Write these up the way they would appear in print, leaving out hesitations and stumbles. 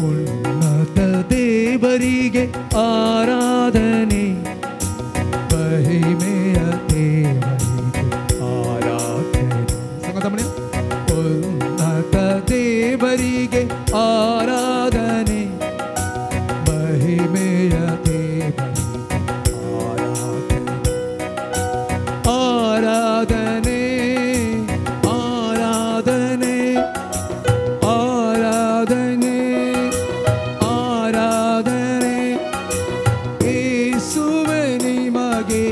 ಉನ್ನತ ದೇವರಿಗೆ ಆರಾಧನೆ, ಮಹಿಮೆಯ ದೇವರಿಗೆ ಆರಾಧನೆ. ಸಂಗತ ಮನೆ. ಉನ್ನತ ದೇವರಿಗೆ ಆರಾಧನೆ, ಮಹಿಮೆಯ ದೇವರಿಗೆ ಆರಾಧನೆ. ಆರಾಧನೆ ಆರಾಧನೆ ಆರಾಧನೆ ಆರಾಧನೆ, ಯೇಸುವೆ ನಿಮಗೆ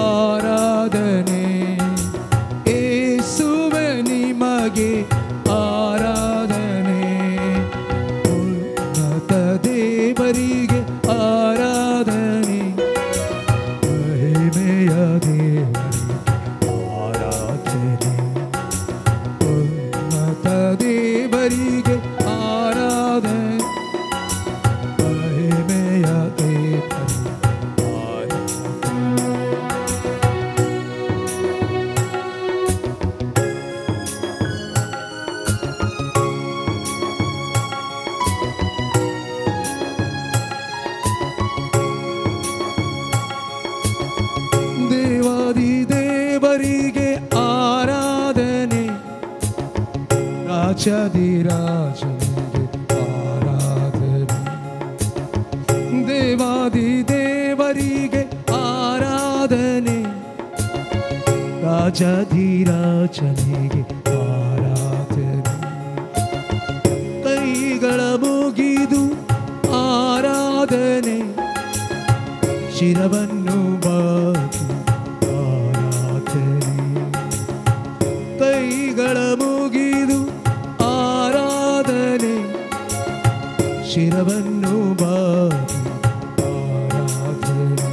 ಆರಾಧನೆ, ಯೇಸುವೆ ನಿಮಗೆ ಆರಾಧನೆ. ಉನ್ನತ ದೇವರಿಗೆ ಆರಾಧನೆ, ಮಹಿಮೆಯ ದೇವರಿಗೆ ಆರಾಧನೆ. ಉನ್ನತ ದೇವರಿಗೆ ಆರಾಧನೆ, ಮಹಿಮೆಯ ದೇವರಿಗೆ ಆರಾಧನೆ. ದೇವಾದಿ ದೇವರಿಗೆ ಆರಾಧನೆ, ರಾಜಾಧಿರಾಜನಿಗೆ ಆರಾಧನೆ. ದೇವಾದಿ ದೇವರಿಗೆ ಆರಾಧನೆ, ರಾಜಾಧಿರಾಜನಿಗೆ ಆರಾಧನೆ. ಕೈಗಳ ಮುಗಿದು ಆರಾಧನೆ, ಶಿರವನ್ನು ಬಾಗಿ ಆರಾಧನೆ. ಕೈಗಳ ಮುಗಿದು ಆರಾಧನೆ, ಶಿರವನ್ನು ಬಾಗಿ ಆರಾಧನೆ.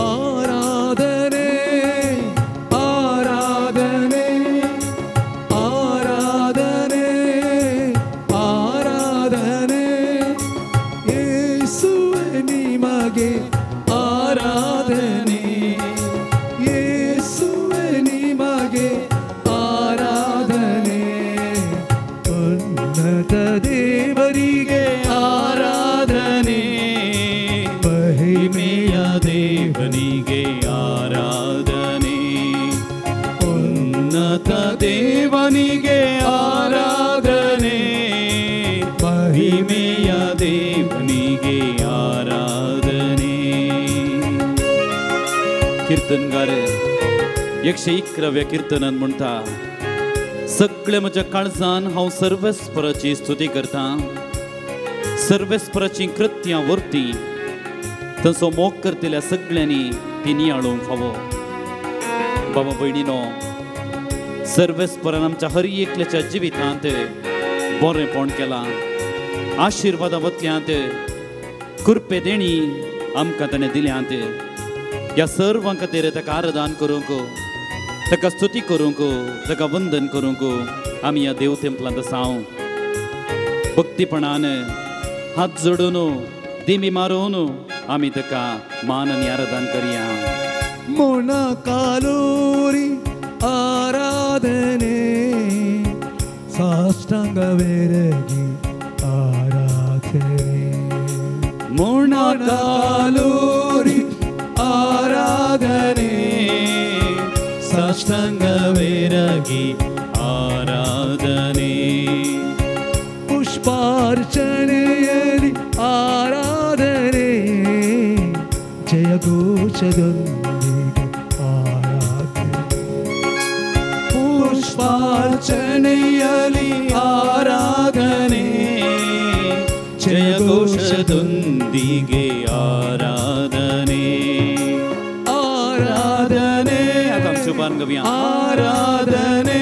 ಆರಾಧನೆ ಆರಾಧನೆ ಆರಾಧನೆ ಆರಾಧನೆ, ಯೇಸುವೆ ನಿಮಗೆ ಆರಾಧನೆ, ಯೇಸುವೆ ನಿಮಗೆ ಆರಾಧನೆ. ಉನ್ನತ ದೇವರಿಗೆ ಆರಾಧನೆ, ಮಹಿಮೆಯ ದೇವನಿಗೆ ಆರಾಧನೆ. ಉನ್ನತ ದೇವನಿಗೆ ಆರಾಧನೆ, ಮಹಿಮೆಯ ದೇವನಿಗೆ ಆರಾಧನೆ. कीर्तनगार 111व्या कीर्तनान म्हणटा, सगळे म्हज्या काळजान हांव सर्वेस्पराची स्तुती करता, सर्वेस्पराची कृत्यां वर्ती तांचो मोग करतल्या सगळ्यांनी ती नियाळूंक फावो. बाबा भयणीनो, सर्वेस्परान आमच्या हर एकल्याच्या जिवितांत बरेंपण केलां, आशिर्वादां वतल्यांत, कृपे देणी आमकां ताणें दिल्यांत. ह्या सर्वां खातीर ताका आराधन करूंक, ताका स्तुती करूंक, ताका वंदन करूंक आमी ह्या देव तेंपलांत आसा. भक्तीपणान हात जोडून दिमी मारून आमी ताका मान आनी आराधन करया. ಮೊಣಕಾಲೂರಿ ಆರಾಧನೆ, ಸಾಷ್ಟಾಂಗವೆರಗಿ ಆರಾಧನೆ. ಮೊಣಕಾಲೂರಿ ಆರಾಧನೆ, ಸಾಷ್ಟಾಂಗವೆರಗಿ ಆರಾಧನೆ. ಪುಷ್ಪಾರ್ಚನೆಯಲ್ಲಿ ಆರಾಧನೆ, ಜಯಘೋಷದೊಂದಿಗೆ ಆರಾಧನೆ. ಪುಷ್ಪಾರ್ಚನೆಯಲ್ಲಿ ಆರಾಧನೆ, ಜಯಘೋಷದೊಂದಿಗೆ ಆರಾಧನೆ. ಆರಾಧನೆ ಆರಾಧನೆ ಆರಾಧನೆ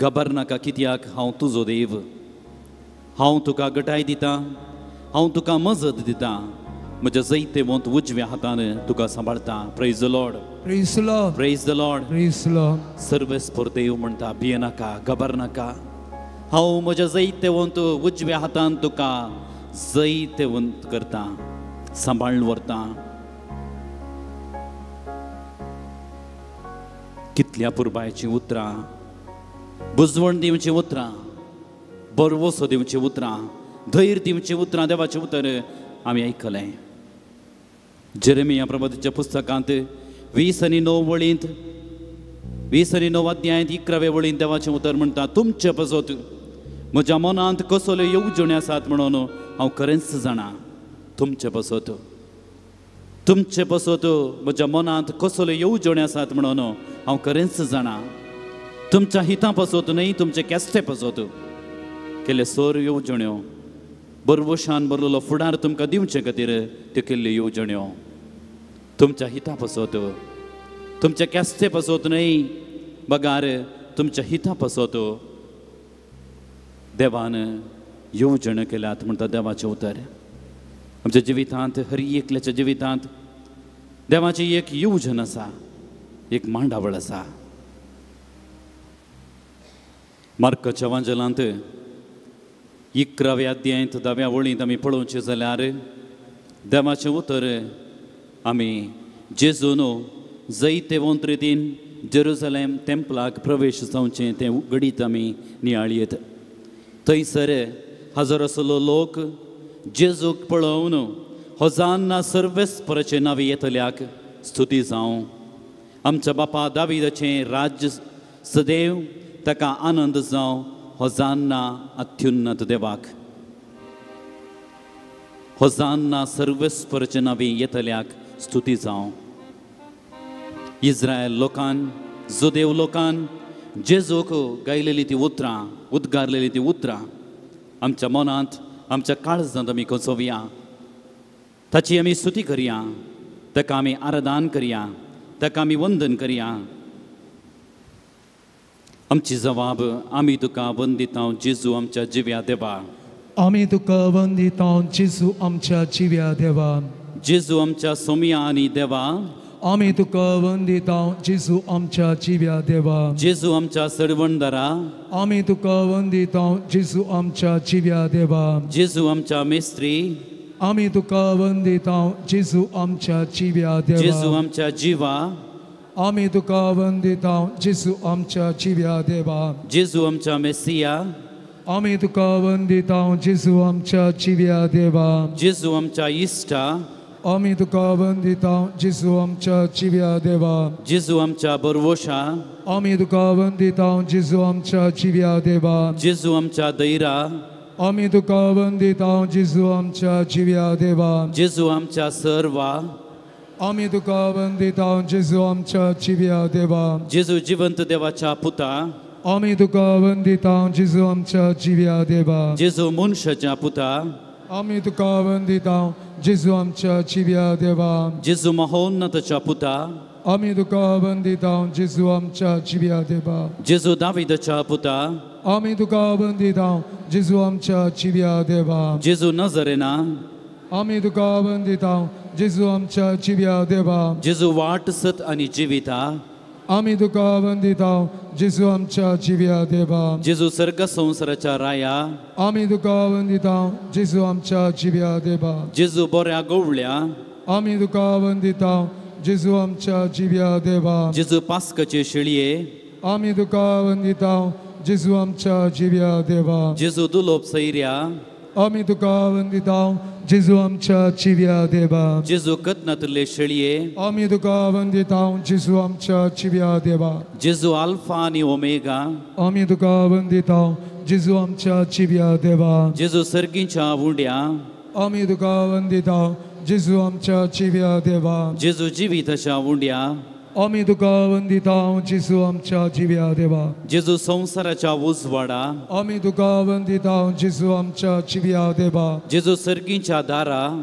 घाबर नाका कित्याक हांव तुजो देव, हांव तुका गटाय दितां, हांव तुका मजत दितां, म्हज्या जैतेवंत उजव्या हातान तुका सांबाळटा. Praise the Lord. Praise the Lord. Praise the Lord. Praise the Lord. सर्वेस्पर देव म्हणटा, भिये नाका, घाबर नाका, हांव म्हज्या जैतेवंत उजव्या हातान तुका जैतेवंत करता, सांबाळून व्हरता. कितल्या पुरबायचीं उतरां, बुजवण दिवचीं उतरां, बरवसो दिवचीं उतरां, धैर्य दिवचीं उतरां देवाचें उतर आमी आयकलें. जेरेमिया प्रबोधाच्या पुस्तकांत 29 वळींत, 29 अध्यायांत 11 वळींत देवाचें उतर म्हणटा, तुमचे पासत म्हज्या मनांत कसल्यो येवजण्यो आसात म्हणून हांव खरेंच जाणा. तुमचे पासत, तुमचे पासत म्हज्या मनांत कसल्यो येवजण्यो आसात म्हणून हांव खरेंच जाणा. तुमच्या हिता पासत न्हय, तुमचे केस्टे पासत केल्ले सर येवजण्यो, बरवशान बरलेलो फुडार तुमकां दिवचे खातीर त्यो केल्ल्यो येवजण्यो, तुमच्या हिता पासत, तुमच्या केस्टे पासत न्हय, बगार तुमच्या हिता पासत देवान येवजण्यो केल्यात म्हणटा देवाचें उतर. आमच्या जिवितांत, हर एकल्याच्या जिवितांत देवाची एक येवजण आसा, एक मांडावळ आसा. मार्काच्या वांजलांत 11व्या अध्यायांत 10व्या वळींत आमी पळोवचें जाल्यार देवाचें उतर आमी जेजून जैतेवंत रितीन जेरुजलेम टेम्पलाक प्रवेश जावचें तें घडीत आमी नियाळयत. थंयसर हजर आसलो लोक जेजूक पळोवन होजान्ना सर्वेस्पराचें नांव येतल्याक स्तुती जावं, आमच्या बापा दावीदाचें राज्य सदैव ताका आनंद जावं, होजान्ना अत्युन्नत देवाक. होजान्ना सर्वेस्पराचें नांव येतल्याक स्तुती जावं. इस्रायल लोकान, जुदेव लोकान जेजूक गायलेली ती उतरां, उद्गारलेली ती उतरां आमच्या मनांत, आमच्या काळजांत आमी कोसोवया, ताची आमी स्तुती करया, ताका आमी आराधन करया, ताका आमी वंदन करया. आमची जवाब आमी तुका वंदिता जेजू आमच्या जिव्या देवा. आमी तुका वंदिता जेजू आमच्या जिव्या देवा. जेजू आमच्या सोम्या आनी देवा. आमी तुका वंदिता जेजू आमच्या जिव्या देवा. जेजू आमच्या सरवणदारा. आमी तुका वंदिता जेजू आमच्या जिव्या देवा. जेजू आमच्या मेस्त्री. आमी तुका वंदिता जेजू आमच्या जिव्या देवा. जेजू आमच्या जिवा. आमी तुका वंदिता जेजू आमच्या जिव्या देवा. जेजू आमच्या मेसिया. आमी तुका वंदिता जेजू आमच्या जिव्या देवा. जेजू आमच्या इश्टा. आमी तुका वंदिता जेजू आमच्या जिव्या देवा. जेजू आमच्या बरवशा. आमी तुका वंदिता जेजू आमच्या जिव्या देवा. जेजू आमच्या दैरा. आमी तुका वंदिता जेजू आमच्या जिव्या देवा. जेजू आमच्या सर्वा. आमी तुका वंदिता जेजू आमच्या जिव्या देवा. जेजू जिवंत देवाच्या पुता. आमी तुका वंदिता जेजू आमच्या जिव्या देवा. जेजू मनशाच्या पुता. आमी तुका वंदिता जेजू आमच्या जिव्या देवा. जेजू महोन्नताच्या पुता. आमी तुका वंदिता जेजू आमच्या जिव्या देवा. जेजू दावीदाच्या पुता. आमी तुका वंदिता जेजू आमच्या जिव्या देवा. जेजू नजरेना. आमी तुका वंदिता जेजू आमच्या जिव्या देवा. जेजू वाट सत आनी जिविता. आमी तुका वंदिता जेजू आमच्या जिव्या देवा. जेजू सर्ग संवसाराच्या राया. आमी तुका वंदिता जेजू आमच्या जिव्या देवा. जेजू बऱ्या गोवळ्या. आमी तुका वंदिता जेजू आमच्या जिव्या देवा. जेजू पास्काचे शेळये. आमी तुका वंदिता जेजू आमच्या जिव्या देवा. जेजू दुलोप सैर्या. आमी तुका वंदिता जेजू आमच्या जिव्या देवा. जेजू कत्नातले शेळये. आमी तुका वंदिता जेजू आमच्या जिव्या देवा. जेजू आल्फा आनी ओमेगा. आमी तुका वंदिता जेजू आमच्या जिव्या देवा. जेजू सर्गीच्या उंड्या. आमी तुका वंदिता जेजू आमच्या जिव्या देवा. जेजू जिविताच्या उंड्या. आमी तुका वंदिता जेजू आमच्या जिव्या देवा. जेजू संवसाराच्या उजवाडा. आमी तुका वंदिता जेजू आमच्या जिव्या देवा. जेजू सर्गीच्या दारा.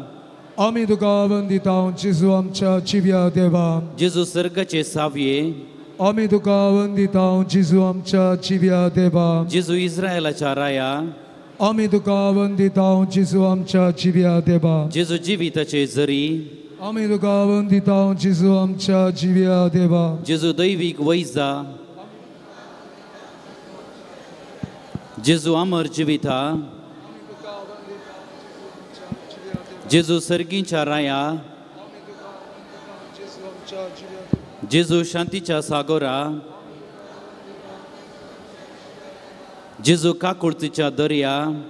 आमी तुका वंदिता जेजू आमच्या जिव्या देवा. जेजू सर्गाचे सावये. आमी तुका वंदिता जेजू आमच्या जिव्या देवा. जेजू इस्रायलाच्या राया. आमी तुका वंदिता जेजू आमच्या जिव्या देवा. जेजू जिविताचे जरी. आमी तुका वंदिता जेजू आमच्या जिव्या देवा. जेजू दैवीक वैजा. जेजू अमर जिविता. जेजू सर्गीच्या राया. जेजू शांतीच्या सागोरा. जेजू काकुळतीच्या दर्या.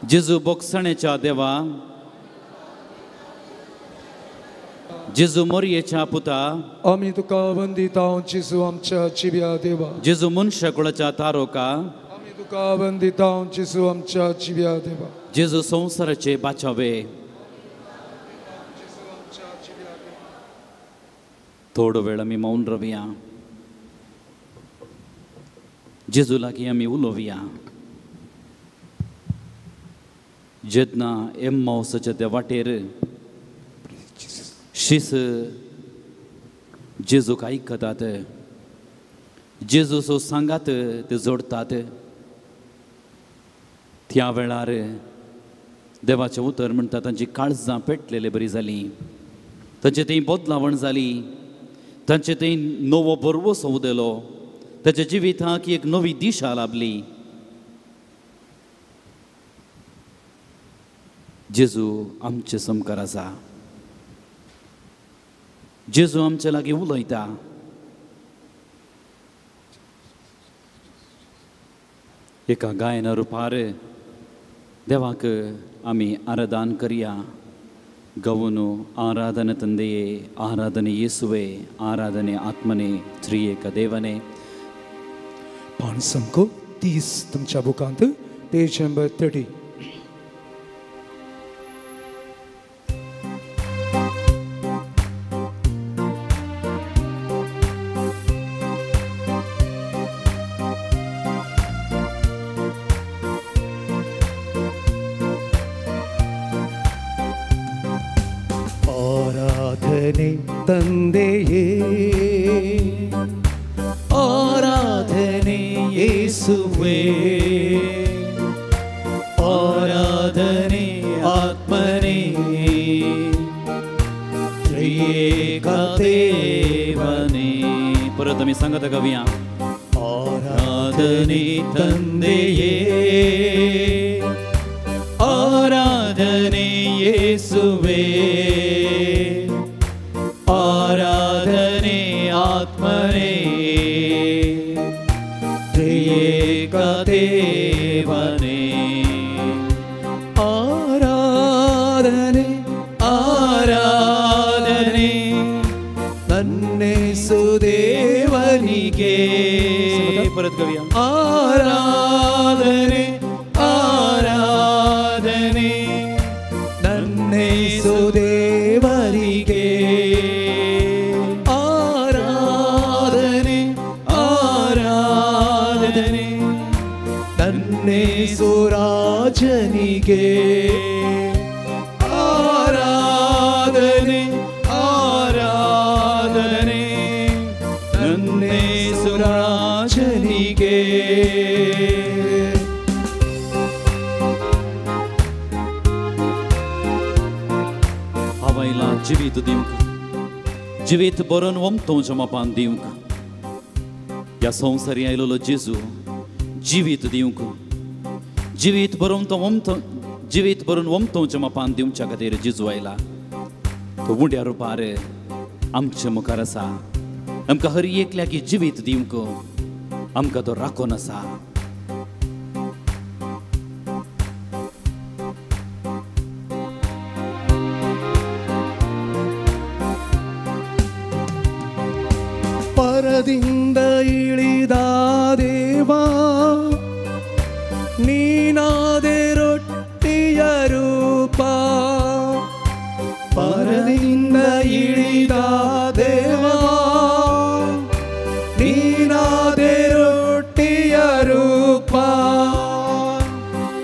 जेजू बोगसण्याच्या देवा. जेजू मोरयेच्या पुता. आमी तुका वंदिता जेजू आमच्या जिव्या देवा. जेजू मनशाकुळाच्या तारोका. आमी तुका वंदिता जेजू आमच्या जिव्या देवा. जेजू संवसाराचे बाचावे. थोडो वेळ आमी मौन रावया. जेजू लागीं आमी उलोवया. जेन्ना एम्मावसाच्या त्या वाटेर शीस जेजूक आयकतात, जेजूचो सांगात ते जोडतात, त्या वेळार देवाचें उतर म्हणटा तांची काळजां पेटलेले बरी जाली, तांचे थंय बदलावण जाली, तांचे थंय नवो भरवसो उदेलो, ताच्या जिविताक एक नवी दिशा लाभली. जेजू आमचे समकार आसा. जेजू आमचे लागीं उलयता. एका गायना रुपार देवाक आमी आराधन करया. गवनु आराधना ತಂದೆಯೇ, ಆರಾಧನೆ ಯೇಸುವೆ, ಆರಾಧನೆ ಆತ್ಮನೇ, ತ್ರಿಯೇಕ ದೇವನೇ. पान सामको 30 तुमच्या बुकांत, पेज नंबर 30. ಆರಾಧನೆ ತಂದೆಯೇ, ಆರಾಧನೆ ಯೇಸುವೇ, ಆರಾಧನೆ ಆತ್ಮನೇ, ತ್ರಿಯೇಕ ದೇವನೇ. परत आमी सांगता गावया. ಆರಾಧನೆ ತಂದೆಯೇ, ಆರಾಧನೆ ಯೇಸುವೇ, ಆರಾಧನೆ ಆತ್ಮನೇ, ತ್ರಿಯೇಕ ದೇವನೇ. ಆರಾಧನೆ ಆರಾಧನೆ ನನ್ನೇಸು ದೇವನಿಗೆ. परत गावया. ಆರಾಧನೆ ಆರಾಧನೆ ನನ್ನೇಸು ದೇವರಿಗೆ. ಆರಾಧನೆ ಆರಾಧನೆ ನನ್ನೇಸು ರಾಜನಿಗೆ. ಆರಾಧನೆ ಆರಾಧನೆ ನನ್ನೇಸು ರಾಜನಿಗೆ. हांव जिवीत दिवंक, जिवीत बरोवन वमतोवच्या मापान दिवंक ह्या संवसारी आयलेलो जेजू जिवीत दिवंक, जिवीत बरोवन तो वमतो, जिवीत बरोवन वमतोवच्या मापान दिवच्या खातीर जेजू आयला. तो उंड्या रुपार आमचे मुखार आसा. आमकां हर एकल्याक जिवीत दिवंक आमकां तो राखून आसा. ಪರದಿಂದ ಇಳಿದ ದೇವಾ, ನೀನಾದೆ ರೊಟ್ಟಿಯ ರೂಪ. ಪರದಿಂದ ಇಳಿದ ದೇವಾ, ನೀನಾದೆ ರೊಟ್ಟಿಯ ರೂಪ.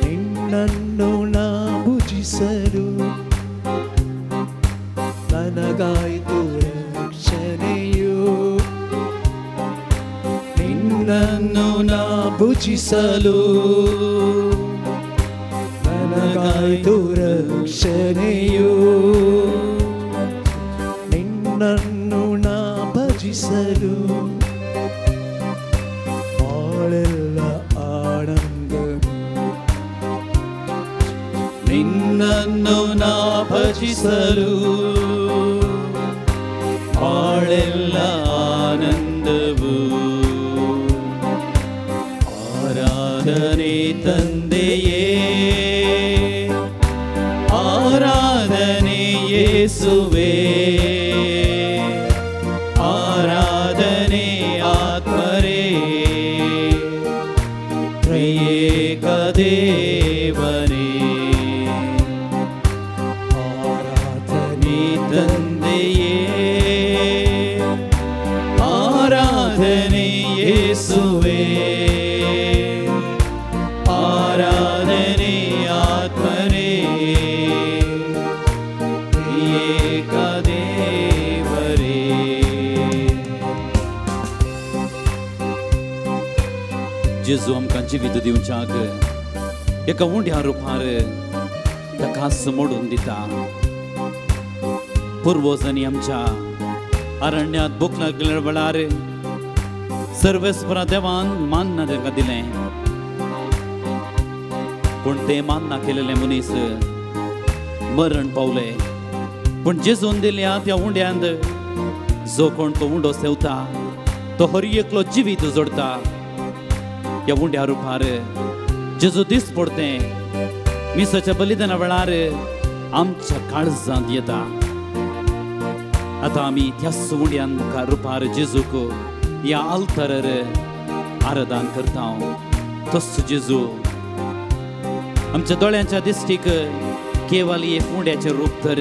ನಿನ್ನನ್ನು ನಾ ಭುಜಿಸಲು ನನಗಾಯ್ತು. ಭಜಿಸಲು ನನಗಾಯ್ತು ರಕ್ಷಣೆಯು. ನಿನ್ನನ್ನು ನಾ ಭಜಿಸಲು ಬಾಳೆಲ್ಲ ಆನಂದ. ನಿನ್ನನ್ನು ನಾ ಭಜಿಸಲು ಬಾಳೆಲ್ಲ ಆನಂದವು. ಆರಾಧನೆ ತಂದೆಯೇ, ಆರಾಧನೆ ಯೇಸುವೇ, ಆರಾಧನೆ ಆತ್ಮರೇ, ತ್ರಿಯೇಕ ದೇವನೇ. ಆರಾಧನೆ ತಂದೆಯೇ, ಆರಾಧನೆ ಯೇಸುವೇ, ಆರಾಧನೆ ಆತ್ಮರೇ, ತ್ರಿಯೇಕ ದೇವರೇ. जेजू आमकां जिवीत दिवच्याक एका उंड्या रुपार ताका मोडून दिता. पुर्वजांनी आमच्या अरण्यांत भूक लागल्या वेळार सर्वेस्परा देवान मान्ना तांकां दिलें, पूण ते मान्ना केलेले मनीस मरण पावले. पूण जेजून दिल्या त्या उंड्यांत जो कोण तो उंडो सेवता तो हर एकलो जिवीत जोडता. ह्या उंड्या रुपार जेजू दीस पडते मिसाच्या बलिदाना वेळार आमच्या काळजांत येता. आतां आमी त्याच उंड्यान मुखार रुपार जेजूक ह्या आल्तारार आराधन करता. तस जेजू आमच्या दोळ्यांच्या दिश्टीक केवल एक उंड्याचें रूप तर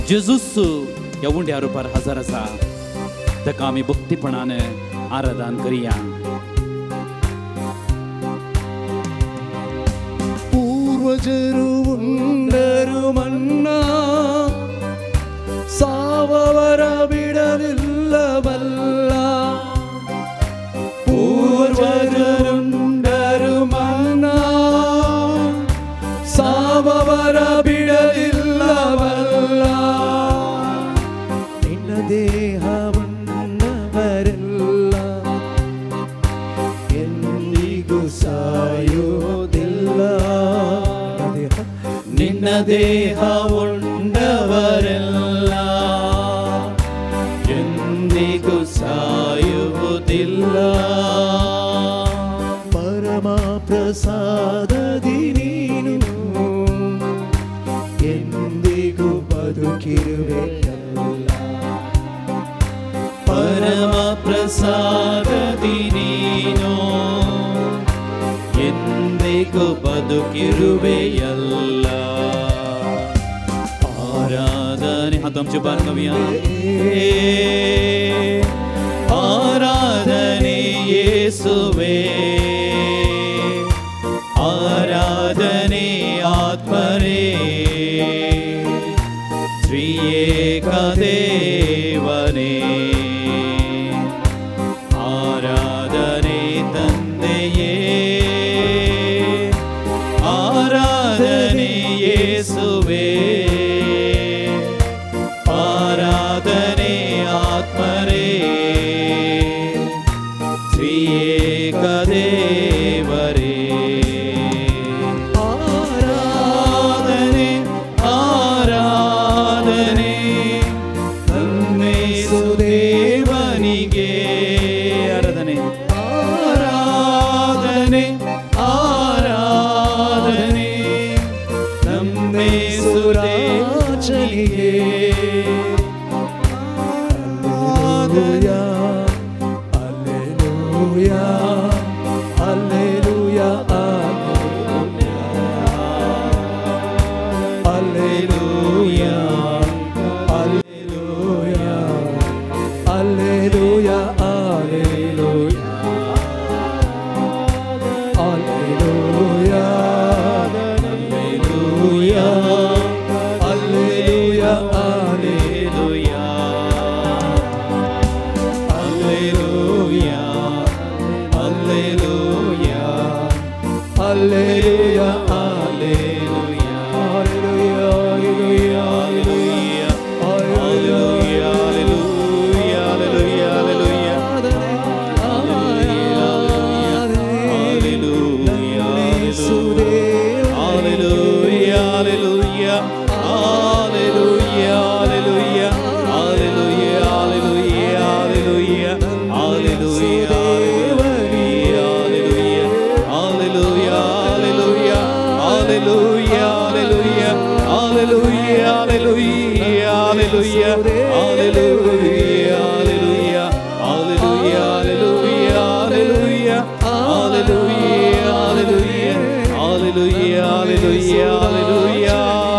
जेजूस ह्या उंड्या रुपार हजर आसा. ताका आमी भक्तीपणान आराधन करया. ಪೂರ್ವಜರು ಉಂಡರು ಮನ್ನಾ, ಸಾವವರ ಬಿಡಲಿಲ್ಲವಲ್ಲ. ಪೂರ್ವಜರುಂಡರು ಮನ್ನಾ, ಸಾವವರ ಬಿಡಲಿಲ್ಲವಲ್ಲ. ನಿನ್ನ ದೇಹ ಉಣ್ಣವರೆಲ್ಲ ಎಂದಿಗೂ ಸಾಯುವುದಿಲ್ಲ. ನಿನ್ನ ದೇಹ ಉಂಡವರೆಲ್ಲ ಎಂದಿಗೂ ಸಾಯುವುದಿಲ್ಲ. ಪರಮ ಪ್ರಸಾದದಿ ನೀನು ಎಂದಿಗೂ ಬದುಕಿರುವೆಯಲ್ಲ. ಪರಮ ಪ್ರಸಾದದಿ ನೀನು ಎಂದಿಗೂ ಬದುಕಿರುವೆಯಲ್ಲ. ಆರಾಧನೆ हात बार कविया. ಆರಾಧನೆ ಯೇಸುವೇ, ಆರಾಧನೆ ಆತ್ಮರೇ, ತ್ರಿಯೇಕ ದೇವನೇ. ಆರಾಧನೆ ತಂದೆಯೇ, ಆರಾಧನೆ ಯೇಸುವೇ, ಆರಾಧನೆ ಆತ್ಮರೇ, ತ್ರಿಯೇಕ ದೇವರೇ. ಆರಾಧನೆ ಆರಾಧನೆ ನನ್ನೇಸು ದೇವನಿಗೆ. ಆರಾಧನೆ ಆರಾಧನೆ ಆರಾಧನೆ ನಮ್ಮೇಸು ದೇವನಿಗೆ. Alleluia, alleluia, alleluia, alleluia, alleluia, alleluia, alleluia, alleluia, alleluia, alleluia, alleluia, alleluia.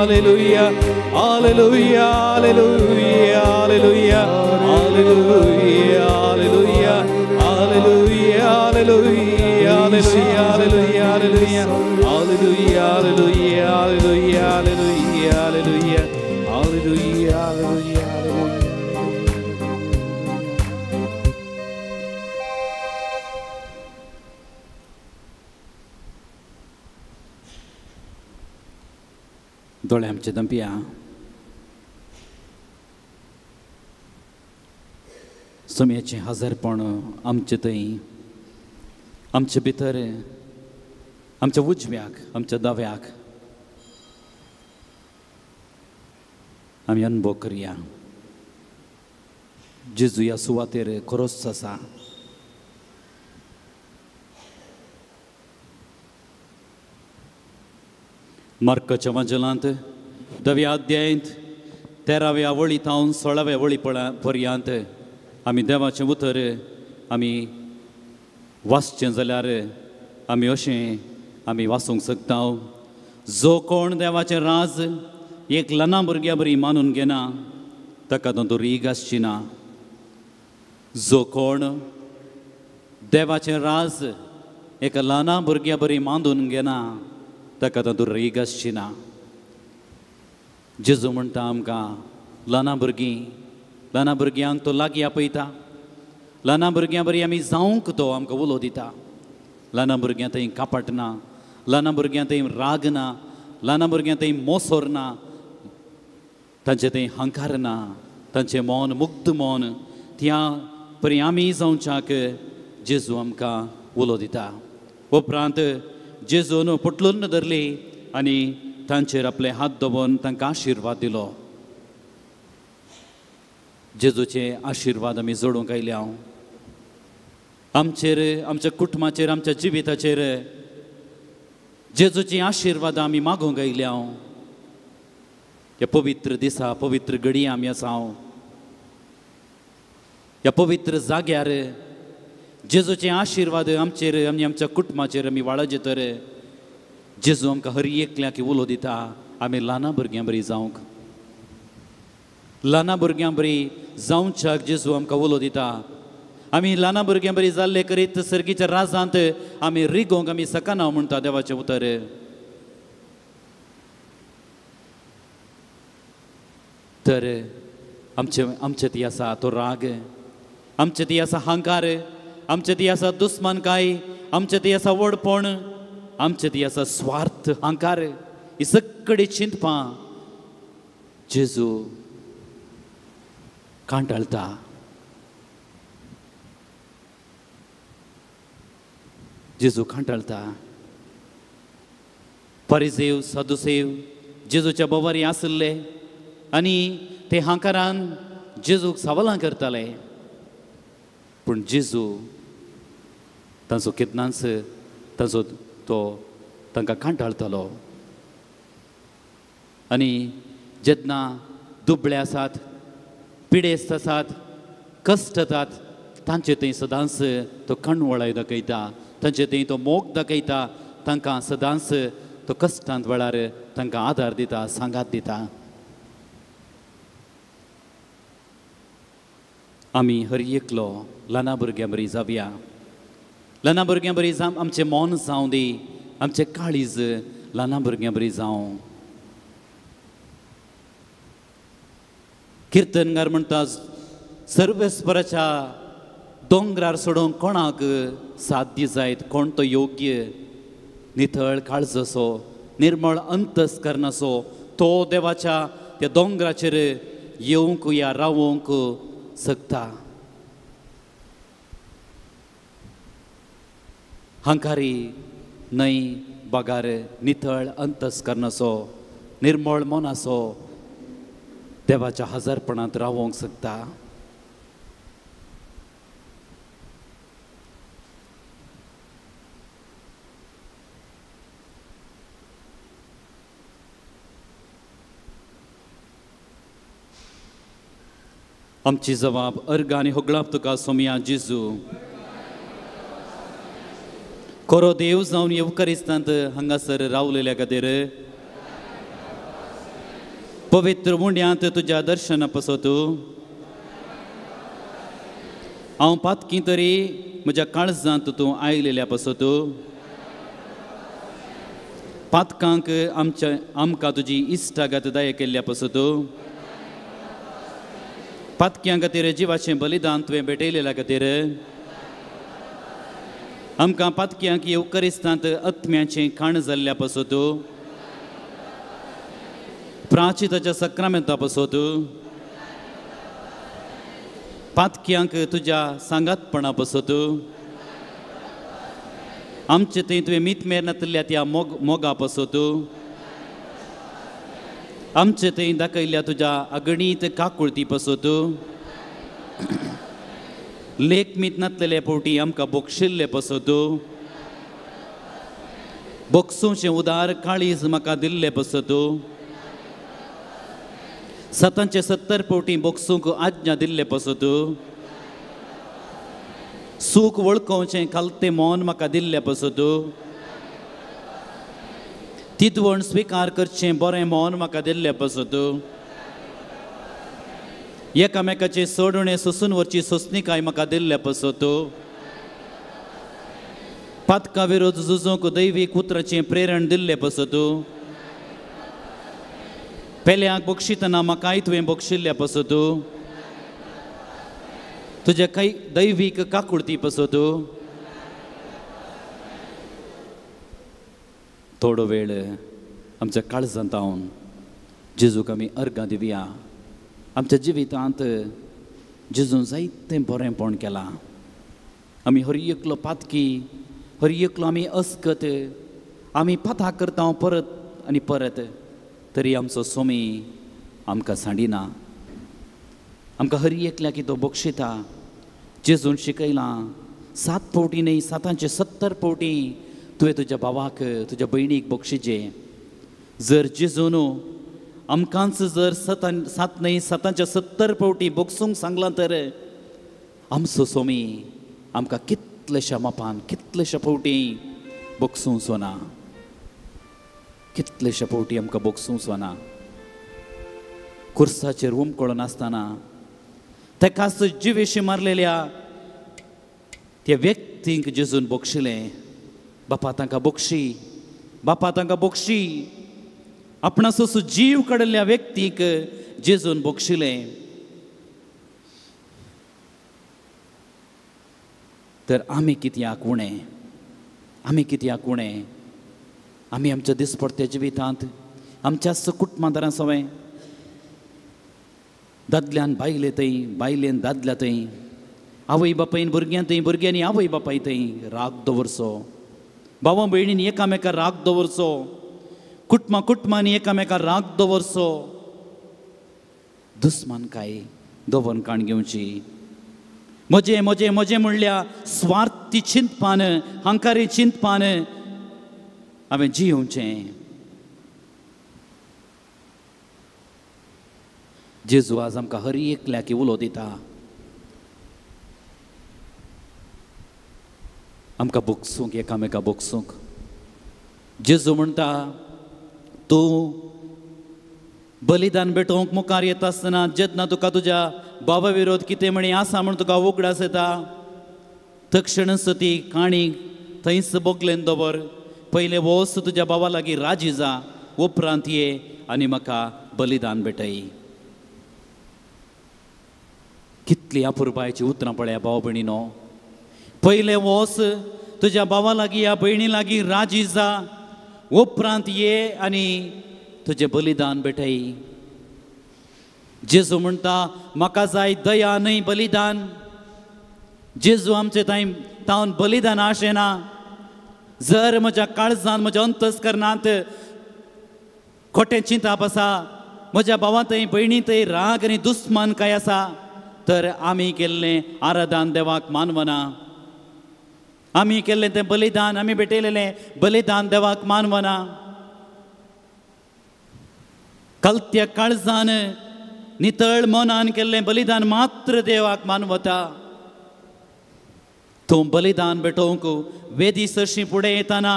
Hallelujah, hallelujah, hallelujah, hallelujah, hallelujah, hallelujah, hallelujah, hallelujah, hallelujah, hallelujah, hallelujah, hallelujah, hallelujah, hallelujah, hallelujah, hallelujah, hallelujah, hallelujah. दोळे आमचे दंपिया. सोम्याचें हजारपण आमचे थंय, आमचे भितर, आमच्या उजव्याक, आमच्या दाव्याक आमी अनुभव करया. जेजू ह्या सुवातेर खरोच आसा. मार्काच्या वांजेलांत 10व्या अध्यायांत 13व्या वळी थावन 16व्या वळी पर्यंत आमी देवाचें उतर आमी वाचचें जाल्यार आमी अशें आमी वाचूंक शकता. जो कोण देवाचें राज एक ल्हाना भुरग्या बरी मानून घेना ताका तातूंत रीग आसची ना. जो कोण देवाचें राज एका ल्हाना भुरग्या बरी मानून घेना ताका तातूंत रीग आसची ना. जेजू म्हणटा आमकां ल्हाना भुरगीं, ल्हाना भुरग्यांक तो लागीं आपयता. ल्हाना भुरग्यां बरी आमी जावंक तो आमकां उलो दिता. ल्हाना भुरग्यां थंय कापट ना, ल्हाना भुरग्यां थंय राग ना, ल्हाना भुरग्यां थंय मोसोर ना, तांचे थंय हंकार ना, तांचें मौन मुग्ध मौन त्या परी आमी जावच्याक जेजू आमकां उलो दिता. उपरांत जेजून पोटलून धरली आनी तांचेर आपले हात दवरून तांकां आशिर्वाद दिलो. जेजूचे आशिर्वाद आमी जोडूंक आयल्या. आमचेर, आमच्या कुटुंबाचेर, आमच्या जिविताचेर जेजूची आशिर्वाद आमी मागूंक आयल्या. ह्या पवित्र दिसा, पवित्र घडये आमी आसा. ह्या पवित्र जाग्यार जेजूचे आशिर्वाद आमचेर आनी आमच्या कुटुंबाचेर आमी वाळजे तर जेजू आमकां हर एकल्याक उलो दिता आमी ल्हाना भुरग्यां बरी जावंक. ल्हाना भुरग्यां बरी जावच्याक जेजू आमकां उलो दिता. आमी ल्हाना भुरग्यां बरी जाल्ले करीत सर्गीच्या राजांत आमी रिगोवंक आमी शकना म्हणटा देवाचें उतर. तर आमचे आमचे ती आसा तो राग, आमचे ती आसा हंकार, आमचे ती आसा दुस्मानकाय, आमचे ती आसा व्हडपण, आमचे ती आसा स्वार्थ, हंकार, ही सगळी चिंतपां जेजू कांटाळटा. जेजू कांटाळटा. परिसेव, सदुसेव जेजूच्या बोवारी आशिल्ले आनी ते हांकारान जेजूक सवालां करताले. पूण जेजू तांचो केन्नाच तांचो तो तांकां कांटाळटालो. आनी जेन्ना दुबळे आसात, पिडेस्त आसात, कश्ट येतात, तांचे थंय सदांच तो कणवळाय दाखयता, तांचे थंय तो मोग दाखयता, तांकां सदांच तो कश्टांत वेळार तांकां आदार दिता, सांगात दिता. आमी हर एकलो ल्हाना भुरग्यां बरी जावया. ल्हाना भुरग्यां बरी जावं, आमचें मन जावं दी, आमचें काळीज ल्हाना भुरग्यां बरी जावं. किर्तनकार म्हणटा सर्वेस्पराच्या दोंगरार सोडूंक कोणाक साध्य जायत, कोण तो योग्य नितळ काळजसो, निर्मळ अंतस्करणाचो तो देवाच्या त्या दोंगराचेर येवंक या रावोंक शकता. हंकारी न्हय बगार नितळ अंतस्करणाचो, निर्मळ मनाचो देवाच्या हजारपणांत रावोंक शकता. आमची जबाब अर्ग आनी होगळाप तुका सोमया जेजू. खरो देव जावन येवकारिस्तांत हांगासर रावलेल्या खातीर, पवित्र उंड्यांत तुज्या दर्शना पसत हांव पातकी तरी म्हज्या काळजांत तूं आयलेल्या पसत पातकांक आमच्या आमकां तुजी इश्टागत दया केल्ल्या पसत पातक्यां खातीर जिवाचें बलिदान तुवें भेटयलेल्या खातीर आमकां पातक्यांक येवकरिस्तांत आत्म्याचें खाण जाल्ल्या पसत प्राचिताच्या सक्रामेंता पसत पातक्यांक तुज्या सांगातपणा पसत आमचे थंय तुवें मीत मेर नातिल्ल्या त्या मोगा पसत आमचे थंय दाखयल्ल्या तुज्या अगणीत काकुळती पसत लेख मीत नातलेले फावटी आमकां बोगशिल्ले पसत बोगसुचें उदार काळीज म्हाका दिल्ले पसत 770 फावटी बोगसूंक आज्ञा दिल्ले पसत सूख वळखोवचें खालतें मौन म्हाका दिल्ले पसत तितवण स्विकार करचें बरें मौन म्हाका दिल्ले पसत एकामेकाचे सोडणे सोसून व्हरची सोंसणीकाय म्हाका दिल्ले पसत पातका विरोध झुजूंक दैवीक उतराचें प्रेरण दिल्ले पसत पेल्याक बक्षितना म्हाकाय तुवें बक्षिल्ल्या पसत तुज्या कांय दैवीक काकुळती पसत थोडो वेळ आमच्या काळजांत हांव जेजूक आमी अर्गां दिवया. आमच्या जिवितांत जेजून जायतें बरेंपण केलां. आमी हर एकलो पातकी, हर एकलो आमी अस्कत, आमी पाताक करता परत आनी परत, तरी आमचो सोमी आमकां सांडिना. आमकां हर एकल्याक तो बक्षिता. जेजून शिकयलां 7 फावटी न्हय 770 फावटी तुवें तुज्या भावाक तुज्या भयणीक बक्षिचे. जर जेजून आमकांच जर 7 न्हय 770 फावटी बक्षूंक सांगलां तर आमचो सोमी आमकां कितलेश्या मापान कितलेश्या फावटी बक्षूंचो ना, कितलेश्या फावटी आमकां बक्षूंचो ना. कुर्साचेर उमकळून आसतना तेकाच जिवेशी मारलेल्या त्या व्यक्तींक जेजून बक्षिलें. बापा तांकां बक्षी, बापा तांकां बक्षी. आपणाचो जीव काडिल्ल्या व्यक्तीक जेजून बक्षिलें. तर आमी कित्याक उणें, आमी कित्याक उणें? आमी आमच्या दिसपडत्या जिवितांत आमच्याच कुटुंबादारां सवें दादल्यान बायले थंय, बायलेन दादल्या थंय, आवय बापायन भुरग्यां थंय, भुरग्यांनी आवय बापाय थंय राग दवरचो. भावा भयणीन एकामेका राग दवरचो. कुटुंबा कुटुंबांनी एकामेका राग दवरचो. दुस्मानकाय दवरून काण घेवची. म्हजें म्हजें म्हजें म्हणल्या स्वार्थी चिंतपान, हंकारी चिंतपान हांवें जियोवचें. जेजू आज आमकां हर एकल्याक उलो दिता, आमकां बक्षूंक, एकामेका बक्षूंक. जेजू म्हणटा तूं बलिदान भेटोवंक मुखार येता आसतना जेन्ना तुका तुज्या बाबा विरोध कितें म्हणी आसा म्हूण तुका उगडास येता, तक्षणच ती काणी थंयच बोगलेन दवर. पयलें वोस तुज्या बाबा लागीं राजी जा, उपरांत ये आनी म्हाका बलिदान भेटय. कितली अपुरबायची उतरां पळया भाव भयणीनो. पयलें वोस तुज्या भावा लागीं या भयणी लागीं राजी जा, उपरांत ये आनी तुजें बलिदान भेटय. जेजू म्हणटा म्हाका जाय दया न्हय बलिदान. जेजू आमचे तावन बलिदान आशेना. जर म्हज्या काळजान म्हज्या अंतस्करणांत खोटें चिंताप आसा, म्हज्या भावां थंय भयणी थंय राग आनी दुस्मान काय आसा, तर आमी केल्लें आराधन देवाक मानवना. आमी केल्लें तें बलिदान, आमी भेटयलेलें बलिदान देवाक मानवना. कलत्या काळजान नितळ मनान केल्लें बलिदान मात्र देवाक मानवता. तूं बलिदान भेटोवंक वेदी सरशी फुडें येताना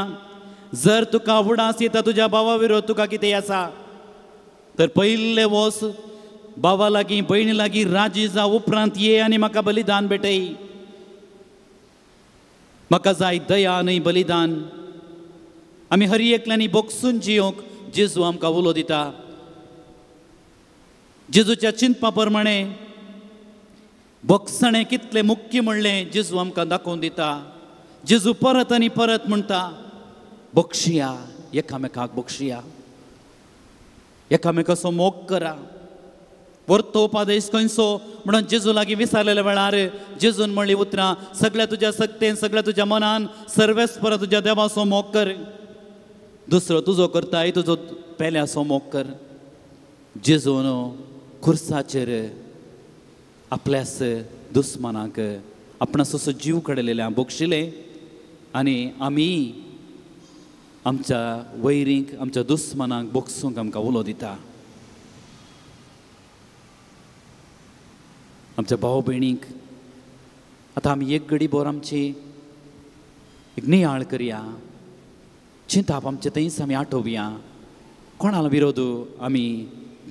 जर तुका उडास येता तुज्या भावा विरोध तुका कितें आसा, तर पयले वोस बाबा लागीं भयणी लागीं राजी जा, उपरांत ये आनी म्हाका बलिदान भेटय. म्हाका जाय दया न्हय बलिदान. आमी हर एकल्यांनी बोगसून जियोंक जेजू आमकां उलो दिता. जेजूच्या चिंतपा प्रमाणे बोगसणें कितलें मुख्य म्हणलें जेजू आमकां दाखोवन दिता. जेजू परत आनी परत म्हणटा, बक्षिया, एकामेकाक बक्षिया, एकामेकाचो मोग करा. वर्तो पादेश खंयचो म्हणून जेजू लागीं विचारलेल्या वेळार जेजून म्हणली उतरां, सगळ्या तुज्या सक्तेन, सगळ्या तुज्या मनान, सर्वेस्पर तुज्या देवाचो मोग कर. दुसरो तुजो करताय तुजो पेल्याचो मोग कर. जेजून खुर्साचेर आपल्याच दुस्मानाक आपणाचो जीव काडलेल्या बक्षिले आनी आमी आमच्या वैरींक, आमच्या दुस्मानाक बोगसूंक आमकां उलो दिता. आमच्या भाव भयणींक आतां आमी एक घडी भर आमची एक नियाळ करया, चिंताप आमचे थंयच आमी आठोवया. कोणा विरोध आमी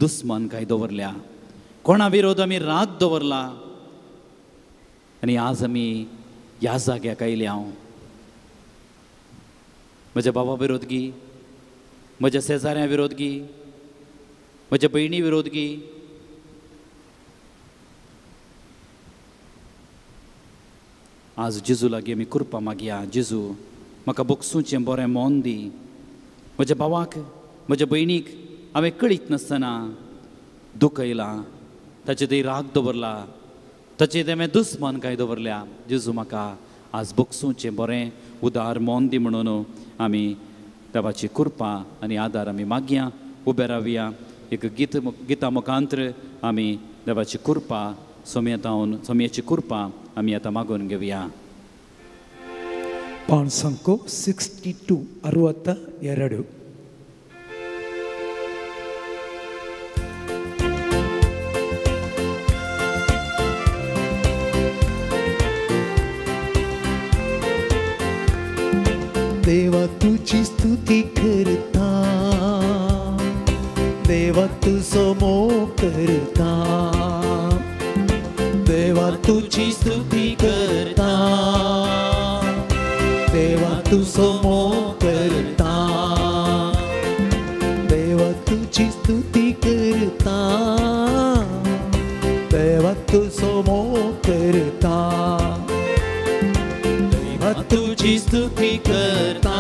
दुस्मान काय दवरल्या, कोणा विरोध आमी राग दवरला आनी आज आमी ह्या जाग्याक आयल्या. हांव म्हज्या बाबा विरोधगी, म्हज्या शेजाऱ्यां विरोधगी, म्हज्या भयणी विरोधगी, आज जेजू लागीं आमी कृपा मागया. जेजू म्हाका बोगसूचें बरें मन दी. म्हज्या भावाक, म्हज्या भयणीक हांवें कळीत नासतना दुखयलां, ताचे थंय राग दवरला, ताचे थंय हांवें दुस्मान काय दवरल्या. जेजू म्हाका आज बोगसूचें बरें उदार मन दी म्हणून आमी देवाची कृपा आनी आदार आमी मागया. उबे रावया, एक गीत गिता मुखांतर आमी देवाची कृपा सोमयेतावन सोमयेची कृपा आमी आतां मागून घेवया. पांच 62 62. देवा तुझी स्तुती करता, देवा तुझो मोग करता, देवा तुझी स्तुती करता, देवा तुझो मोग करता, देवा तुझी स्तुती करता, देवा तुझो मोग करता, देवा तुझी स्तुती करता,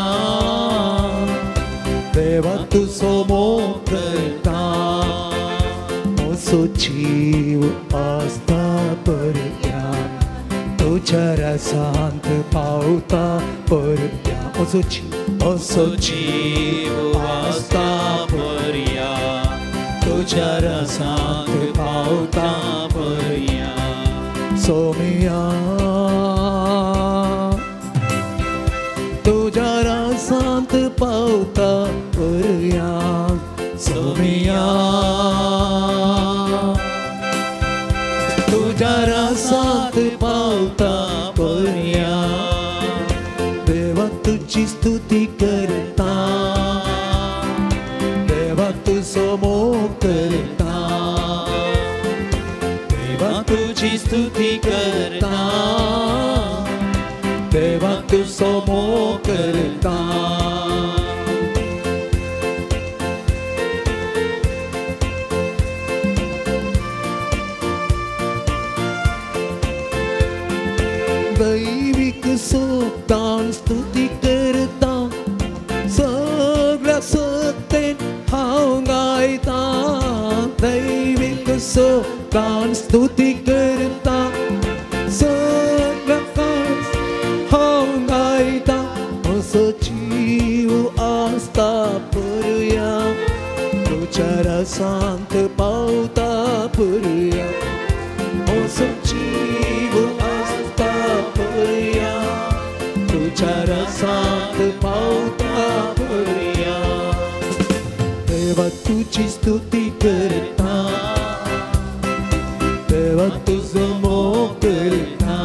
देवा तुझो मोग करता. म्हजो जीव आसता परत्या तुझ्या रसांत पावता परत्या. म्हजो जीव आसता परया तुझ्या रसांत पावता परया. सोमिया तुझ्या रसांत पावता परया. सोमिया तुझ्या रसांत पावता परया. देवा तुझी स्तुती करता, देवा तुझो मोग करता, देवा तुझी स्तुती करता, देवा तुझो मोग करता. दैविक सोबतान स्तुती करता, सगळ्या सत्तेन हांव गायता. दैविक सोबतान स्तुती करता, सगळ्या हांव गायता. म्हजो जीव आसता परया तुझ्या रसांत पावता परया. म्हजो जीव आसता परया तुझ्या रसांत पावता परया. देवा तुझी स्तुती करता, देवा तुझो मोग करता,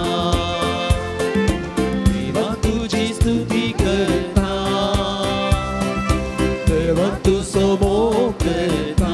देवा तुझी स्तुती करता, देवा तुझो मोग करता.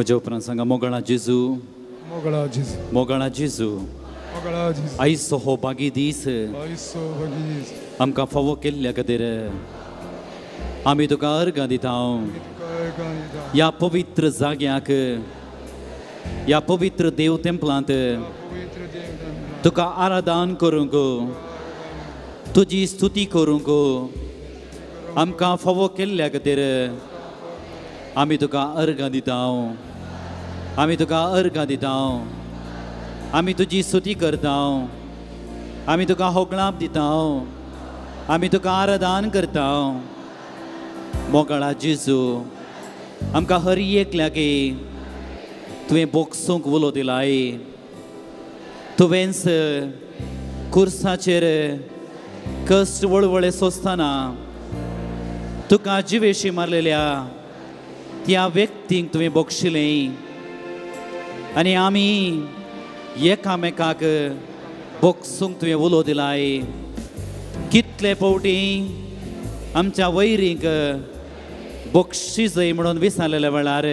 म्हज्या उपरांत सांगा, मोगळा जेजू, मोगळा जेजू, मोगळा जेजू, मोगळा जेजू, आयचो हो बागी दीस, आयचो बागी दीस आमकां फावो केल्ल्या खातीर आमी तुका अर्गां दिता. ह्या पवित्र जाग्याक, ह्या पवित्र देव तेंपलांत तुका आराधन करूंक, तुजी स्तुती करूंक आमकां फावो केल्ल्या खातीर आमी तुका अर्गां दिता. आमी तुका अर्गां दिता. आमी तुजी स्तुती करता. आमी तुका होगळाप दिता. आमी तुका आराधन करता. मोगाळा जेजू, आमकां हर एकल्याक तुवें बोगसूंक उलो दिलाय. तुवेंच कुर्साचेर कश्ट वळवळे सोंसतना तुका जिवेशी मारलेल्या त्या व्यक्तींक तुवें बक्षिलें आनी आमी एकामेकाक बोगसूंक तुवें उलो दिलाय. कितले फावटी आमच्या वैरींक बक्षी जय म्हणून विसरलेल्या वेळार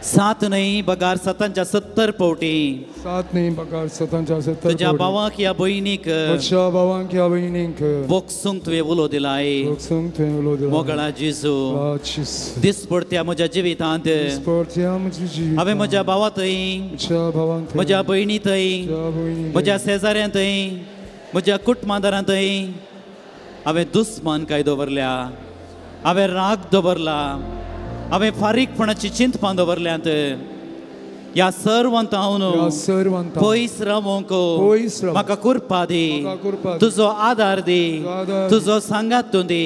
7 न्हय बगार 770 फावटी, 7 न्हय बगार 770 तुज्या भावाक या भयणीक, तुज्या भावाक या भयणीक बोगसूंक तुवें उलो दिलाय. बोगसूंक तुवें उलो दिलाय. मोगळा जेजू, दिसपडत्या म्हज्या जिवितांत हांवें म्हज्या भावा थंय, म्हज्या भयणी थंय, म्हज्या शेजाऱ्यां थंय, म्हज्या कुटुंबादारां थंय हांवें दुस्मान काय दवरल्या, हांवें राग दवरला, हांवें फारीकपणाची चिंतपां दवरल्यांत. ह्या सर्वांत हांव पयस रावंक म्हाका कृपा दी, तुजो आदार दी, तुजो सांगात तूं दी.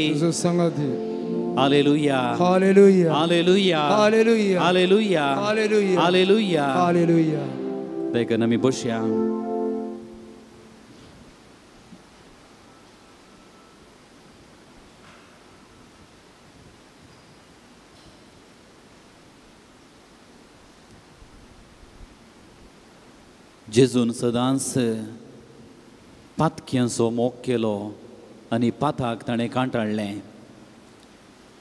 Hallelujah, hallelujah, hallelujah, hallelujah, hallelujah, hallelujah, hallelujah, hallelujah. देखून आमी बसया. जेजून सदांच पातक्यांचो मोग केलो आनी पाताक ताणें कांटाळ्ळें.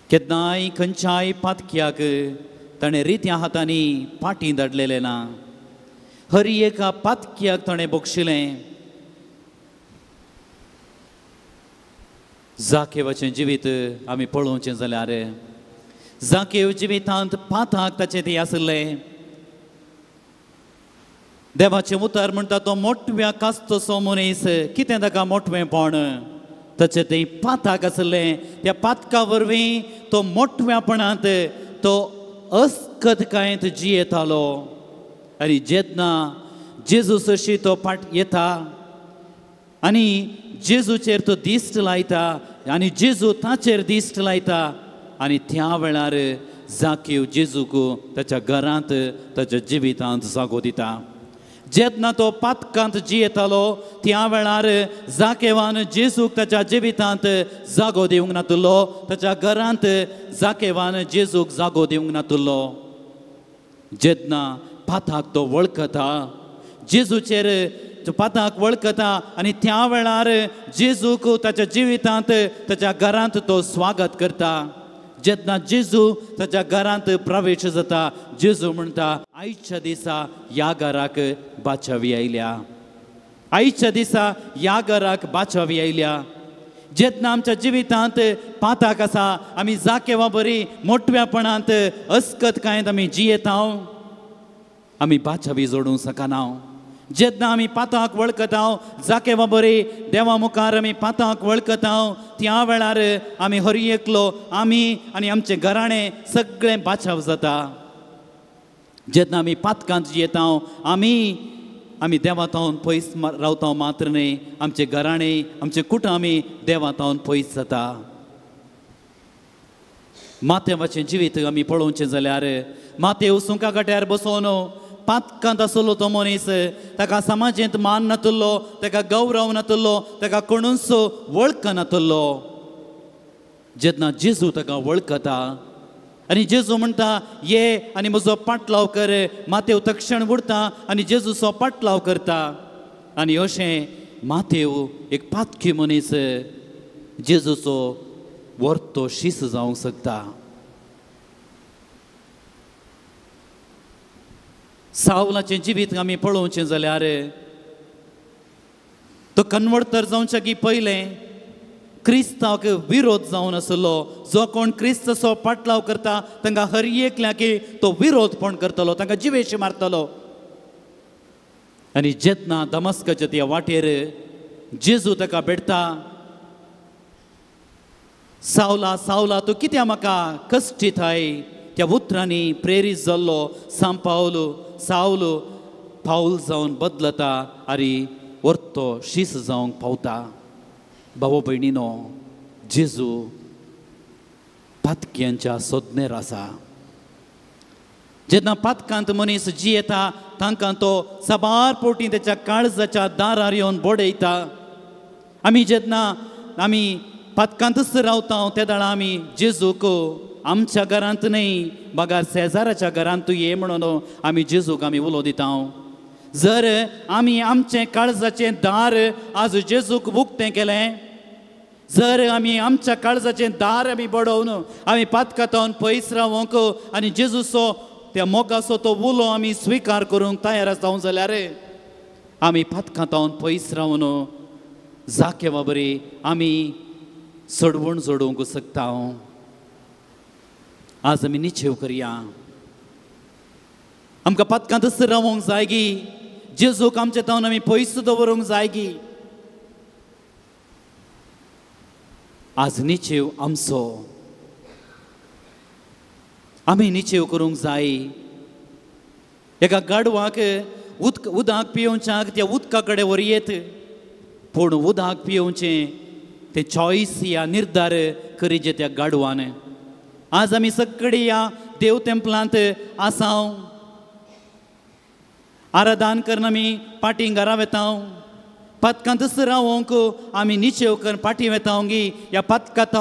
केन्नाय खंयच्याय पातक्याक ताणें रित्या हातांनी पाटी धाडलेलें ना. हर एका पातक्याक ताणें बक्षिलें. जाकेवाचें जिवीत आमी पळोवचें जाल्यार जाकेव जिवितांत पाताक ताचें तें आसलें. देवाचें उतर म्हणटा तो मोटव्या कास्तसो मनीस, कितें ताका मोटवेंपण, ताचें तें पाताक आसलें. त्या पातका वरवीं तो मोटव्यापणांत तो अस्कतकायेंत जियेतालो. आनी जेन्ना जेजू सशी तो पाट येता आनी जेजूचेर तो दिश्ट लायता आनी जेजू ताचेर दिश्ट लायता आनी त्या वेळार जाकीव जेजूक ताच्या घरांत ताच्या जिवितांत जागो दिता. जेन्ना तो पातकांत जियेतालो त्या वेळार जाकेवान जेजूक ताच्या जिवितांत जागो दिवंक नातुल्लो, ताच्या घरांत जाकेवान जेजूक जागो दिवंक नातुल्लो. जेन्ना पाताक तो वळखता, जेजूचेर पाताक वळखता आनी त्या वेळार जेजूक ताच्या जिवितांत ताच्या घरांत तो स्वागत करता. जेन्ना जेजू ताच्या घरांत प्रवेश जाता, जेजू म्हणटा आयच्या दिसा ह्या घराक बाचावी आयल्या, आयच्या दिसा ह्या घराक बाचावी आयल्या. जेन्ना आमच्या जिवितांत पाताक आसा, आमी जाकेवा बरी मोटव्यापणांत अस्कतकायेंत आमी जियेता, आमी बाचावी जोडूंक शकना. जेन्ना आमी पाताक वळखता, जाकेवा बरी देवा मुखार आमी पाताक वळखता, त्या वेळार आमी हर एकलो, आमी आनी आमचें घराणें सगळें बाचाव जाता. जेन्ना आमी पातकांत जियेता, आमी आमी देवा तावन पयस रावता मात्र न्हय, आमचें घराणें आमचें कुटुंब आमी देवा तावन पयस जाता. मातेवाचें जिवीत आमी पळोवचें जाल्यार मातेव सुंका काट्यार बसोवन पातकांत आसलो तो मनीस, ताका समाजेंत मान नातुल्लो, ताका गौरव नातुल्लो, ताका कोणूच वळखनातुल्लो. जेन्ना जेजू ताका वळखता आनी जेजू म्हणटा ये आनी म्हजो पाटलाव कर, मातेव तक्षण उडता आनी जेजूचो पाटलाव करता. आनी अशें मातेव एक पातकी मनीस जेजूचो वर्तो शीस जावंक शकता. सावलाचें जिवीत आमी पळोवचें जाल्यार तो कन्वर्टर जावच्या की पयलें क्रिस्ताक विरोध जावन आसलो. जो कोण क्रिस्ताचो पाटलाव करता तांकां हर एकल्याक तो विरोधपण करतलो, तांकां जिवेशी मारतलो. आनी जेन्ना दमस्काच्या त्या वाटेर जेजू ताका भेटता, सावला सावला तूं कित्याक म्हाका कश्टिताय, त्या उतरांनी प्रेरीत जाल्लो सांपावल सावल पावल जावन बदलता आनी वर्तो शीस जावंक पावता. भाव भयणीनो, जेजू पातक्यांच्या सोदनेर आसा. जेन्ना पातकांत मनीस जियेता तांकां तो साबार पोटी तेच्या काळजाच्या दारार येवन बडयता. आमी जेन्ना आमी पातकांतच रावता तेदळा आमी जेजूक आमच्या घरांत न्हय बगर शेजाराच्या घरांत तूं ये म्हणून आमी जेजूक आमी उलो दिता. जर आमी आमचें काळजाचें दार आज जेजूक उक्तें केलें, जर आमी आमच्या काळजाचें दार आमी बडोवन आमी पातकांत पयस रावंक आनी जेजूचो त्या मोगाचो तो उलो आमी स्विकार करूंक तयार आसा जाल्यार आमी पातकांत पयस रावन जाकेवा बरी आमी सडवण जोडूंक शकता. आज आमी निश्चेव करया, आमकां पातकांतच रावंक जाय गी, जेजूक आमचे तावन आमी पयस दवरूंक जाय गी. आज निश्चेव आमचो, आमी निश्चेव करूंक जाय. एका गाडवाक उदक पियोवच्याक त्या उदका कडेन व्हरयेत, पूण उदक पियोवचें तें चॉयस या निर्धार करीजे त्या गाडवान. आज आमी सगळे ह्या देव तेंपलांत आसाव, आराधन करून आमी पाटी घरा वेता, पातकांतच रावंक आमी निश्चेव करून पाटी वेता गी, ह्या पातकांत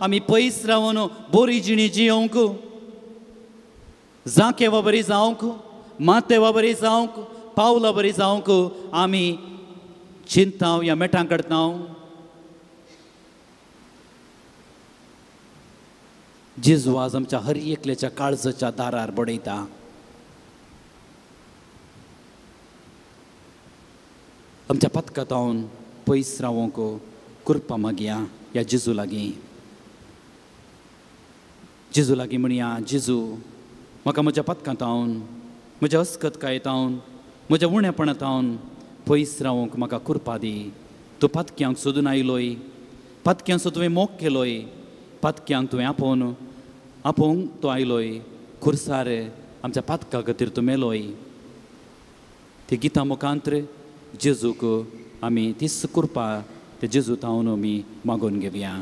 आमी पयस रावन बोरी जिणी जियोवंक, जाकेवा बरी जावंक, मातेवा बरी जावंक, पावला बरी जावंक आमी चिंताव ह्या मेटां काडटा. जेजू आज आमच्या हर एकल्याच्या काळजाच्या दारार बडयता. आमच्या पातकांत पयस रावंक कृपा मागया ह्या जेजू लागीं. जेजू लागीं म्हणया, जेजू म्हाका म्हज्या पातकांत, म्हज्या अस्कतकायेंत, म्हज्या उणेपणांत पयस रावंक म्हाका कृपा दी. तूं पातक्यांक सोदून आयलोय, पातक्यांचो तुवें मोग केलोय, पातक्यांक तुवें आपोवन आपोवंक तूं आयलोय, खुर्सार आमच्या पातका खातीर तूं मेलोय. ती गितां मुखांत जेजूक आमी तीच कृपा ते जेजू तावन आमी मागून घेवया.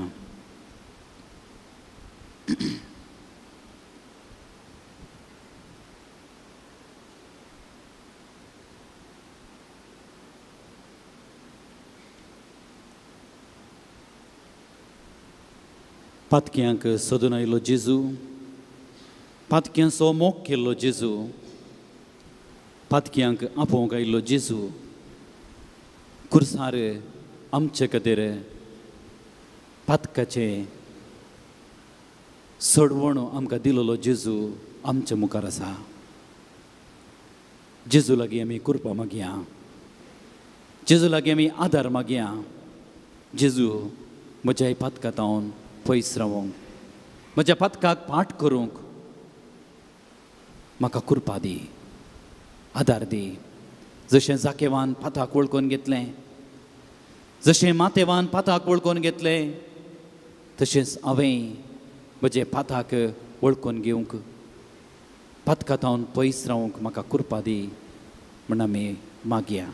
पातक्यांक सोदून आयलो जेजू, पातक्यांचो मोग केल्लो जेजू, पातक्यांक आपोवंक आयिल्लो जेजू खुर्सार आमचे खातीर पातकाचें सोडवण आमकां दिलेलो जेजू आमचे मुखार आसा. जेजू लागीं आमी कृपा मागया, जेजू लागीं आमी आदार मागया. जेजू म्हज्या पातकांत पयस रावंक, म्हज्या पातकाक पाठ करूंक म्हाका कृपा दी, आदार दी. जशें जाकेवान पाताक वळखून घेतलें, जशें मातेवान पाताक वळखून घेतलें, तशेंच हांवें म्हजें पाताक वळखून घेवंक, पातकांत पयस रावंक म्हाका कृपा दी म्हण आमी मागया.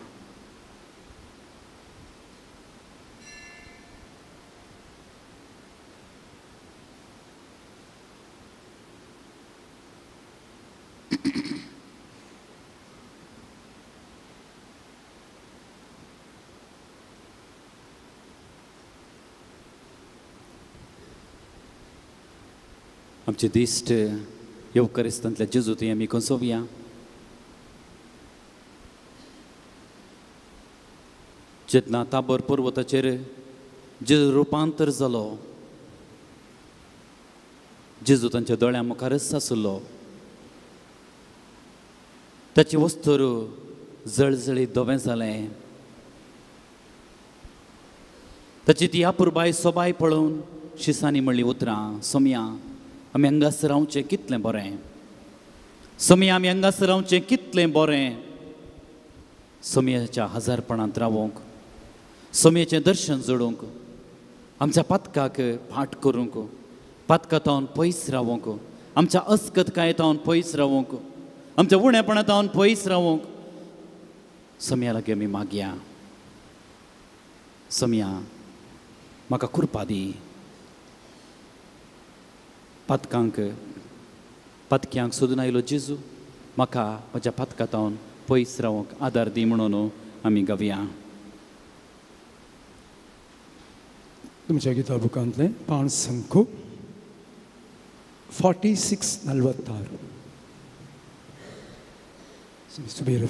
आमचे दिश्ट येवकरिस्तांतल्या जेजू थंय आमी कोसोवया. जेन्ना ताबर पर्वताचेर जेजू रुपांतर जालो, जेजू तांच्या दोळ्यां मुखारच आसलो. ताची वस्तूर जळजळीत धवें जालें. ताची ती अपुरबाय सोबाय पळोवन शिसांनी म्हणली उतरां, सोमया आमी हांगासर रावचें कितलें बरें, सोमया आमी हांगासर रावचें कितलें बरें. सोमयाच्या हजारपणांत रावोंक, सोमयेचें दर्शन जोडूंक, आमच्या पातकाक फाट करूंक, पातका तावन पयस रावोंक, आमच्या अस्कतकाये तावन पयस रावोंक, आमच्या उणेपणा तावन पयस रावोंक सोमया लागीं आमी मागया. सोमया म्हाका कृपा दी. पातकांक पातक्यांक सोदून आयलो जेजू, म्हाका म्हज्या पातका तावन पयस रावंक आदार दी म्हणून आमी गावया. तुमच्या गीता बुकांतलें 5 संखो 46 46 सुबेर.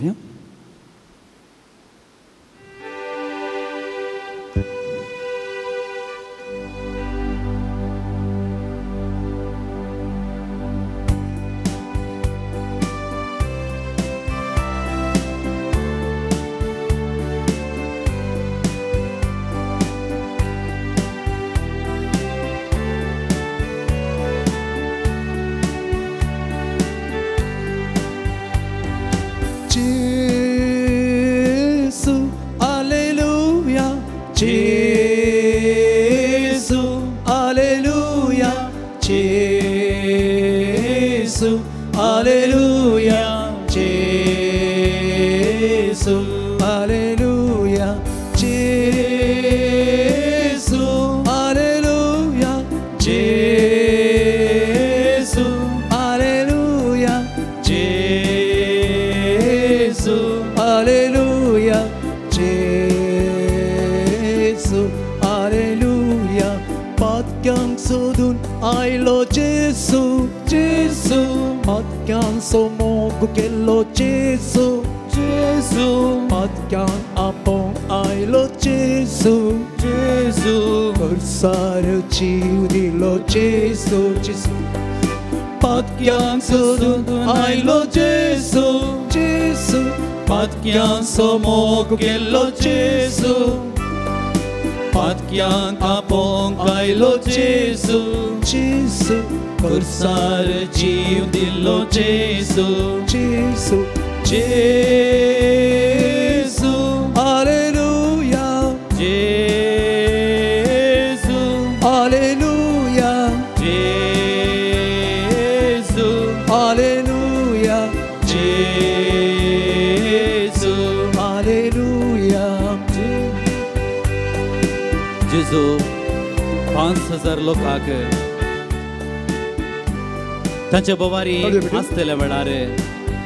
तांच्या बोवारी आसतल्या वेळार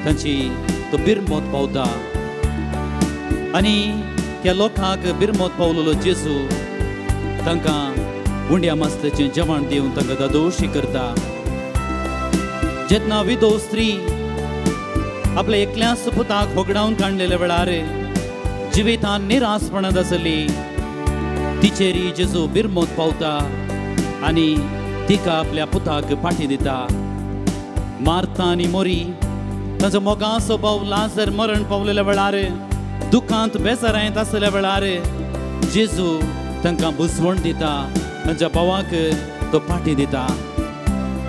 तांची तो बिरमोत पावता आनी त्या लोकांक बिरमोत पावलेलो जेजू तांकां उंड्या मासल्याचें जेवण दिवन तांकां दादोशी करता. जेन्ना विधव स्त्री आपल्या एकल्याच पुताक होगडावन काडलेल्या वेळार जिवितान निरासपणांत आसली, तिचेरी जेजू बिरमोत पावता आनी तिका आपल्या पुताक पाठी दिता. मार्ता आनी मोरी तांचो मोगाचो भाव लाजर मरण पावलेल्या वेळार दुखांत बेजारांत आसलेल्या वेळार जेजू तांकां बुजवण दिता, तांच्या भावाक तो पाठी दिता,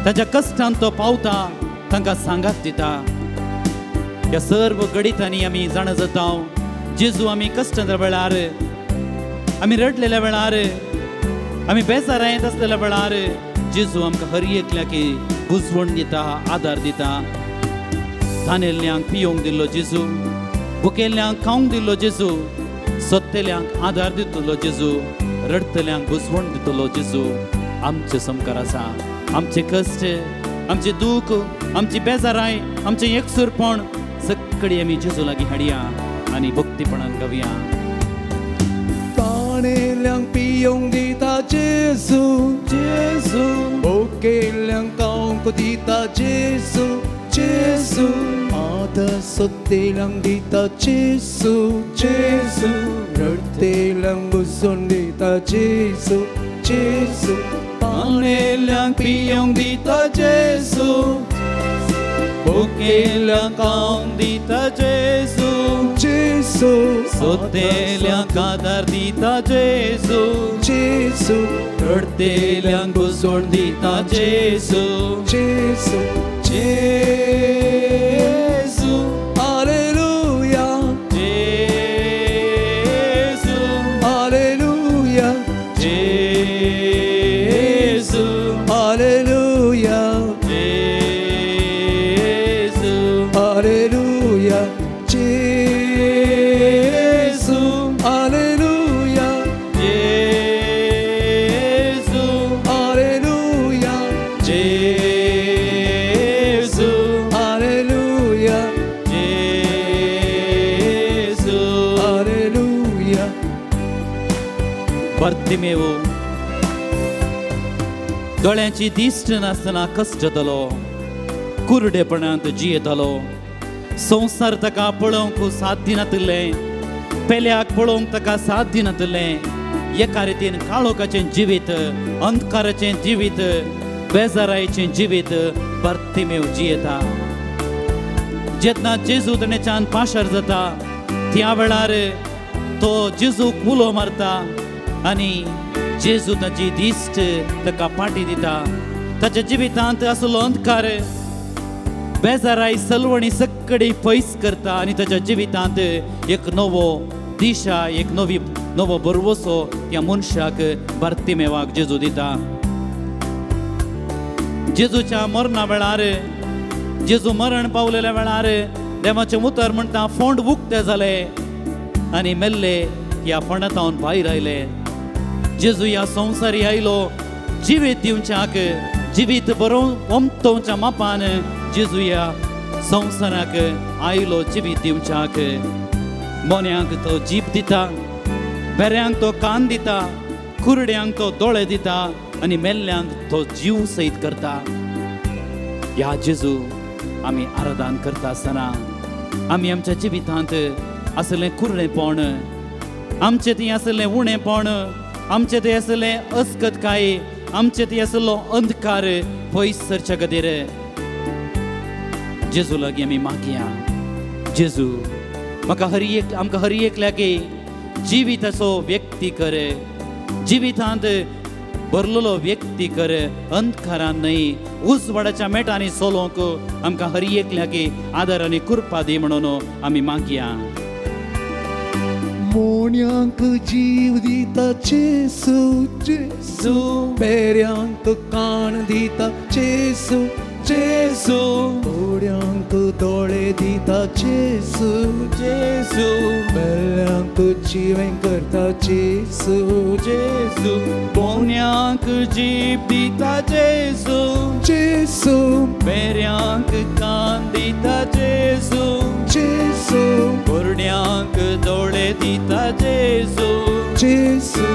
तांच्या कश्टान तो पावता, तांकां सांगात दिता. ह्या सर्व घडितांनी आमी जाणा जाता जेजू आमी कश्टांच्या वेळार, आमी रडलेल्या वेळार, आमी बेजारांत आसलेल्या वेळार जेजू आमकां हर एकल्याक बुजवण दिता, आदार दिता. तानेल्ल्यांक पियोंक दिल्लो जेजू, भुकेल्ल्यांक खावंक दिल्लो जेजू, सोत्तेल्यांक आदार दितलो जेजू, रडटल्यांक बुजवण दितलो जेजू आमचे समकार आसा. आमचे कश्ट, आमचे दूख, आमची बेजाराय, आमचें एकसूरपण सगळी आमी जेजू लागीं हाडया आनी भक्तीपणान गावया. तानेल्यांक पियोंक दिता जेजू, जेजू भुकेल्ल्यांक खावंक दिता जेजू, जेजू आदार सोत्तेल्यांक दिता जेजू, जेजू रडटेल्यांक बुजवण दिता जेजू, जेजू तानेल्यांक पियोंक दिता जेजू, भुकेल्यांक खावंक दिता जेजू, जेजू, सोदतेल्यांक आदार दिता जेजू, जेजू, रडतेल्यांक बुजवण दिता जेजू, जेजू, जेजू, हालेलुया, जेजू, हालेलुया, जेजू, हालेलुया, जेजू, हालेलुया, जेजू, हालेलुया, जेजू, हालेलुया, जेजू, हालेलुया, जेजू, हालेलुया. बर्तिमेव दोळ्यांची दिश्ट नासतना कश्टतलो, कुरडेपणांत जियेतालो. संवसार ताका पळोवंक साथ दिनातिल्लें, पेल्याक पळोवंक ताका साथ दिनातिल्लें. एका रितीन काळोखाचें जिवीत, अंधकाराचें जिवीत, बेजारायचें जिवीत बर्तिमेव जियेता. जेन्ना जेजू ताणेच्यान पाशार जाता त्या वेळार तो जेजूक उलो मारता आनी जेजू ताची दिश्ट ताका पाटी दिता. ताच्या जिवितांत आसलो अंधकार, बेजाराय, सलवणी सगळी पयस करता आनी ताच्या जिवितांत एक नवो दिशा, एक नवी नवो भरवसो त्या मनशाक बर्तिमेवाक जेजू दिता. जेजूच्या मरणा वेळार, जेजू मरण पावलेल्या वेळार देवाचें उतर म्हणटा फोंड उक्ते जाले आनी मेल्ले ह्या फोंडांत भायर आयले. जेजू ह्या संवसारी आयलो जिवीत दिवच्याक, जिवीत बरोवन ओमतोवच्या मापान जेजू ह्या संवसाराक आयलो जिवीत दिवच्याक. मोन्यांक तो जीप दिता, बेऱ्यांक तो कान दिता, कुरड्यांक तो दोळे दिता आनी मेल्ल्यांक तो जीव सयत करता. ह्या जेजू आमी आराधन करता आसतना आमी आमच्या जिवितांत आसलें कुरडेपण, आमचें थंय आसलें उणेपण, आमचें थंय आसलें अस्कतकाय, आमचें थंय आसलो अंधकार पयस सरच्या खातीर जेजू लागीं आमी मागया. जेजू म्हाका हर एक, आमकां हर एकल्याक जिविताचो व्यक्ती कर, जिवितांत भरलेलो व्यक्ती कर, अंधकारान न्हय उजवाडाच्या मेटांनी चलोवंक आमकां हर एकल्याक आदार आनी कृपा दी म्हणून आमी मागया. मोन्यांक जीव दिता जेजू, जेजू, बेऱ्यांक कान दिता जेजू, जेजू, कोड्यांक दोळे दिता जेजू, जेजू, मेल्ल्यांक जिवें करता जेजू, जेजू, मोन्यांक जीव दिता जेजू, जेजू, बेऱ्यांक कान दिता जेजू, जेजू, कुरड्यांक दोळे दिता जेजू, जेजू,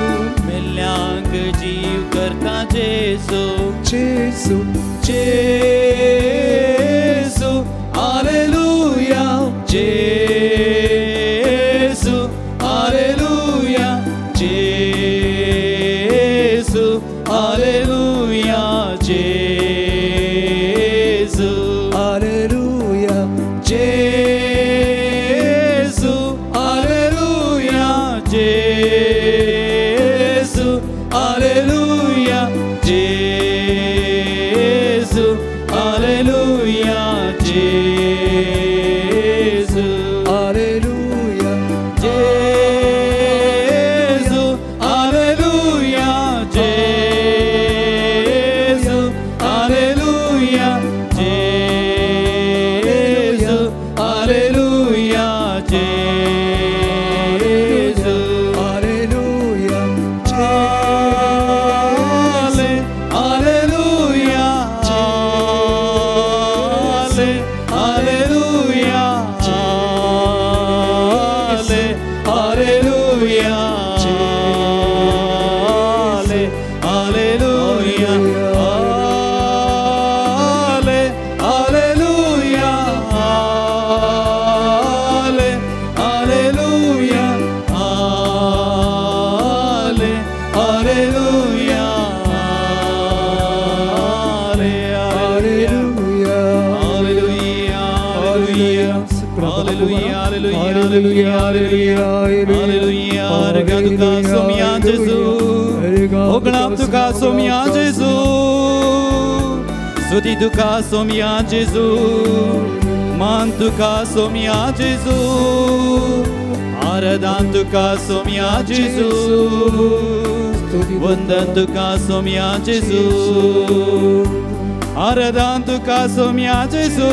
मेल्ल्यांक जीव करता जेजू, जेजू, जेजू, हालेलुया, जेजू, हालेलुया, जेजू, हालेलुया, जेजू, हालेलुया, जेजू, हालेलुया, जेजू, हालेलुया, जेजू, हालेलुया, जेजू, हालेलुया, जेजू, हालेलुया, जेजू, हालेलुया, जेजू, हालेलुया, जेजू, हालेलुया, hallelujah, hallelujah, hallelujah, hallelujah, hallelujah, hallelujah, hallelujah, hallelujah, hallelujah, hallelujah. Hallelujah, hallelujah, hallelujah. अर्घा तुका सोम्या जेजू, होगणाप तुका सोम्या जेजू, स्तुती तुका सोम्या जेजू, मान तुका सोम्या जेजू, आराधन तुका सोम्या जेजू, वंदन तुका सोम्या जेजू, आराधन तुका सोम्या जेजू,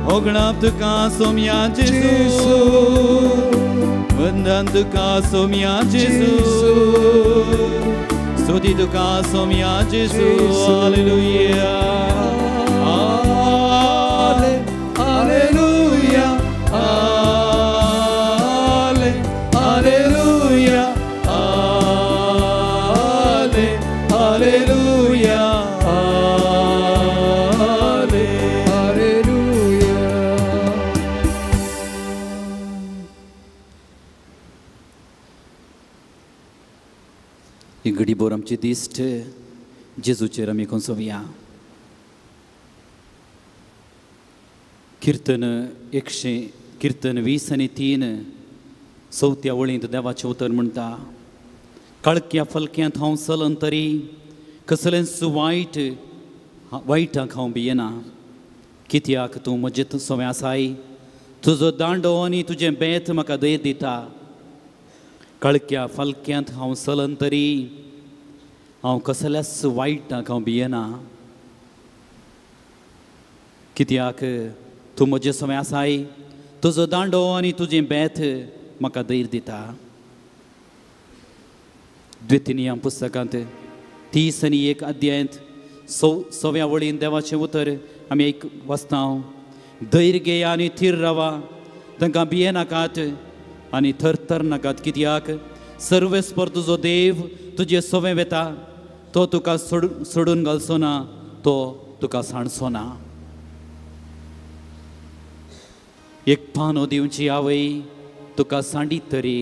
होगणाप तुका सोम्या जेजू, वंदन तुका सोम्या जेजू, स्तुती तुका सोम्या जेजू. हालेलुया, हालेलुया, हालेलुया, हालेलुया, हालेलुया. ही घडीभर आमची दिश्ट जेजूचेर आमी कोसोवया. किर्तन 100, किर्तन 20 आनी 3 चवथ्या वळींत देवाचें उतर म्हणटा, काळख्या फलक्यांत हांव चलन तरी कसलेंच वायट वायटाक हांव भियेना, कित्याक तूं म्हजे सवें आसाय, तुजो दांडो आनी तुजें बेत म्हाका धैर्य दिता. काळख्या फालक्यांत हांव चलन तरी हांव कसल्याच वायटाक हांव भियेना, कित्याक तूं म्हजे सवें आसाय, तुजो दांडो आनी तुजें बेत म्हाका धैर्य दिता. द्वितीय पुस्तकांत 30 आनी 1 अध्यायांत 6व्या वळीन देवाचें उतर आमी एक वाचता, धैर्य घेया आनी थीर रावा, तांकां भियेनाकात आनी थरथर नाकात, कित्याक सर्वेस्पर तुजो देव तुजे सवें वेता, तो तुका सोडून घालचो ना, तो तुका सांडचो ना. एक पानो दिवची आवय तुका सांडीत तरी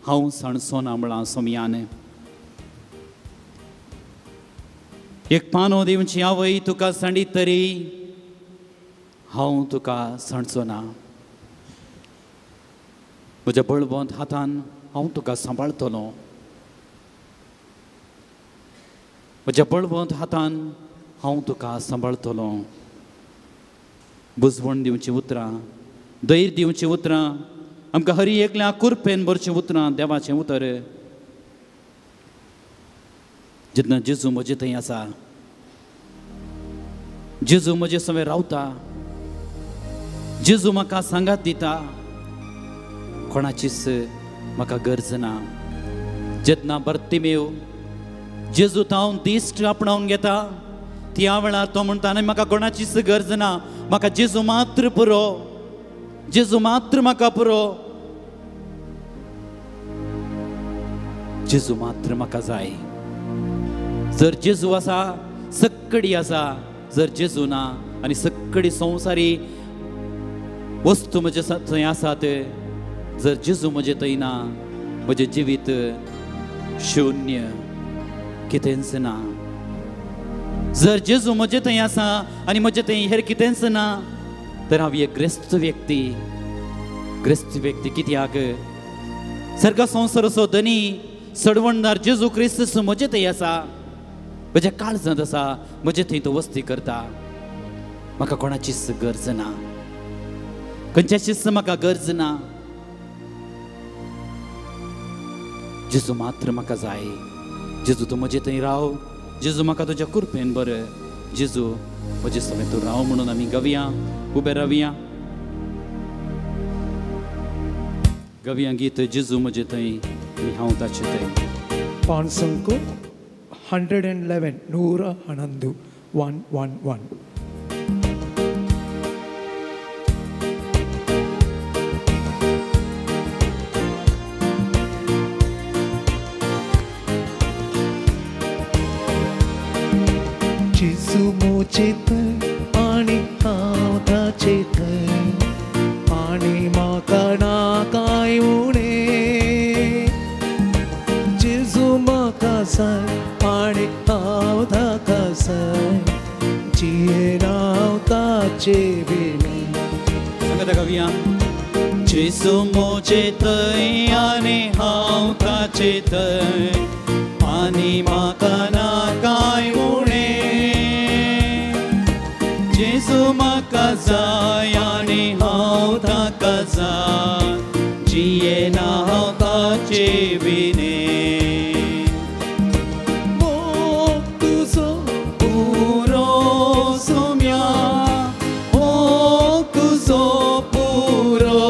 हांव सांडचो ना म्हळां सोमयान. एक पानो दिवची आवय तुका सांडीत तरी हांव तुका सांडचो ना, म्हज्या बळवंत हातान हांव तुका सांबाळटलो, म्हज्या बळवंत हातान हांव तुका सांबाळटलो. बुजवण दिवची उतरां, धैर्य दिवची उतरां, आमकां हरी एकल्या कुरपेन भरचीं उतरां देवाचें उतर. जेन्ना जेजू म्हजे थंय आसा, जेजू म्हजे सवें रावता, जेजू म्हाका सांगात दिता, कोणाचीच म्हाका गरज ना. जेन्ना बर्तिमेव जेजू तावन दिश्ट आपणावन घेता त्या वेळार तो म्हणटा, आनी म्हाका कोणाचीच गरज ना, म्हाका जेजू मात्र पुरो, जेजू मात्र म्हाका पुरो, जेजू मात्र म्हाका जाय. जर जेजू आसा सक्कडी आसा, जर जेजू ना आनी सक्कडी संवसारी वस्तू म्हजे थंय आसात, जर जेजू म्हजे थंय ना, म्हजें जिवीत शून्य, कितेंच ना. जर जेजू म्हजे थंय आसा आनी म्हजे थंय हेर कितेंच ना, तर हांव एक ग्रेस्त व्यक्ती, ग्रेस्त व्यक्ती. कित्याक सर्ग संवसाराचो धनी सडवणदार जेजू क्रिस्त म्हजे थंय आसा, म्हज्या काळजांत आसा, म्हजे थंय तो वस्ती करता. म्हाका कोणाचीच गरज ना, खंयच्याचीच म्हाका गरज ना, जेजू मात्र म्हाका जाय. जेजू तूं म्हजे थंय राव, जेजू म्हाका तुज्या कुरपेन बरें, जेजू म्हजे समेत तूं राव म्हणून आमी गवया, उबे रावया. गवया गीत जेजू म्हजे थंय आनी हांव ताचे थंय. पांचसंको 111 111 111. जेजू म्हजे थंय आनी हांव ताचे थंय, आनी म्हाका ना कांय उणें. जेजू म्हाका जाय आनी हांव ताका जाय, जियेना हांव ताचे विणें. सांगता गावया. जेजू म्हजे थंय आनी हांव ताचे थंय आनी म्हाका ना कांय उणें. जेजू म्हाका जाय आनी हांव ताका जाय, जियेना हांव ताचे विणें. मोग तुजो पुरो सोम्या, मोग तुजो पुरो,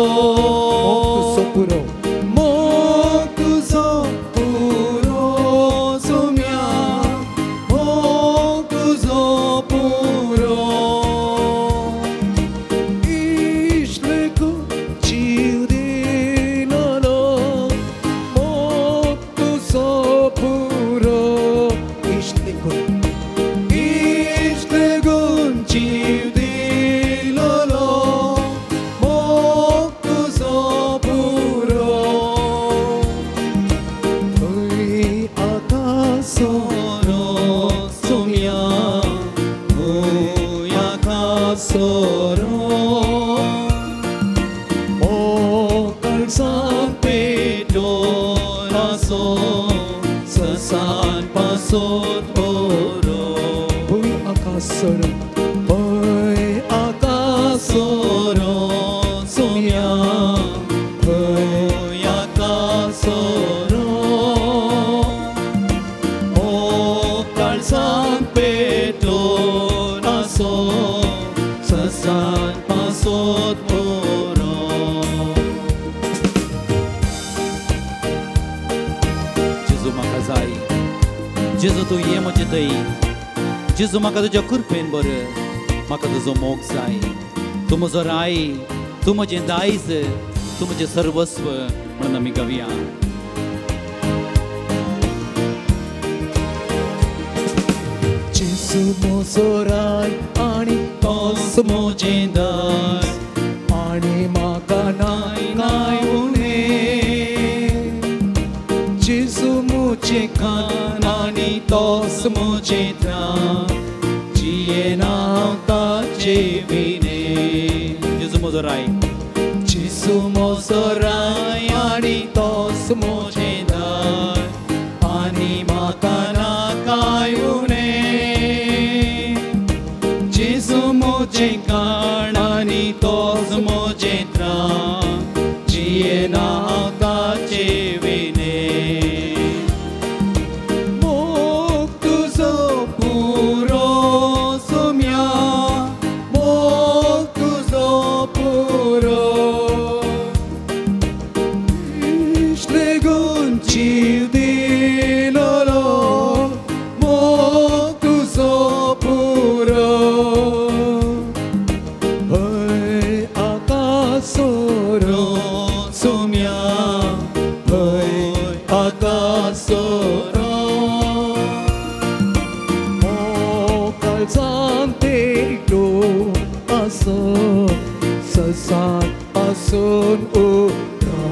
मोग तुजो पुरो सोम्या, मोग तुजो पुरो. इश्लेको जीव दिलोलो, मोग तुजो पुरो. इश्लेको इश्टगुण जीव दिलोलो, मोग तुजो पुरो. थंय आकासो सोरो सोम्या, थंय आकासोरो, मोग काळजांत पेटोन आसो ससान पासोत पुरो. भूंय आकासोरो, भंय आकासो सोरो सोम्या, थंय आकासोरो, मोग काळजांत पेटोन आसो ससान पासोत पुरो. जेजू म्हाका जाय, जेजू तूं ये म्हजे थंय, जेजू म्हाका तुज्या कृपेन बर, म्हाका तुजो मोग जाय. तूं म्हजो राय, तूं म्हजें दायज, तूं म्हजें सर्वस्व म्हणून आमी गावया. जेजू म्हजो राय आनी तोच म्हजें दायज आनी म्हाका नाय कांय उणें. जेजू म्हजें खाण आनी तोच म्हजें त्राण, जियेना हांव ताचे विणें. जेजू म्हजो राय, जेजू म्हजो राय आनी तोच म्हजें दायज आनी म्हाका ना कांय उणें. जेजू म्हजें खाण आनी तोच म्हजें त्राण, जियेना हांव ताचे विणें. मोग तुजो पुरो सोम्या, मोग तुजो पुरो. इश्लेगून जीव दिलोलो, मोग तुजो पुरो. भंय आकासोरो सोम्या, भंय आकासोरो, मोग काळजांत पेटो आसो ससान आसून उरो.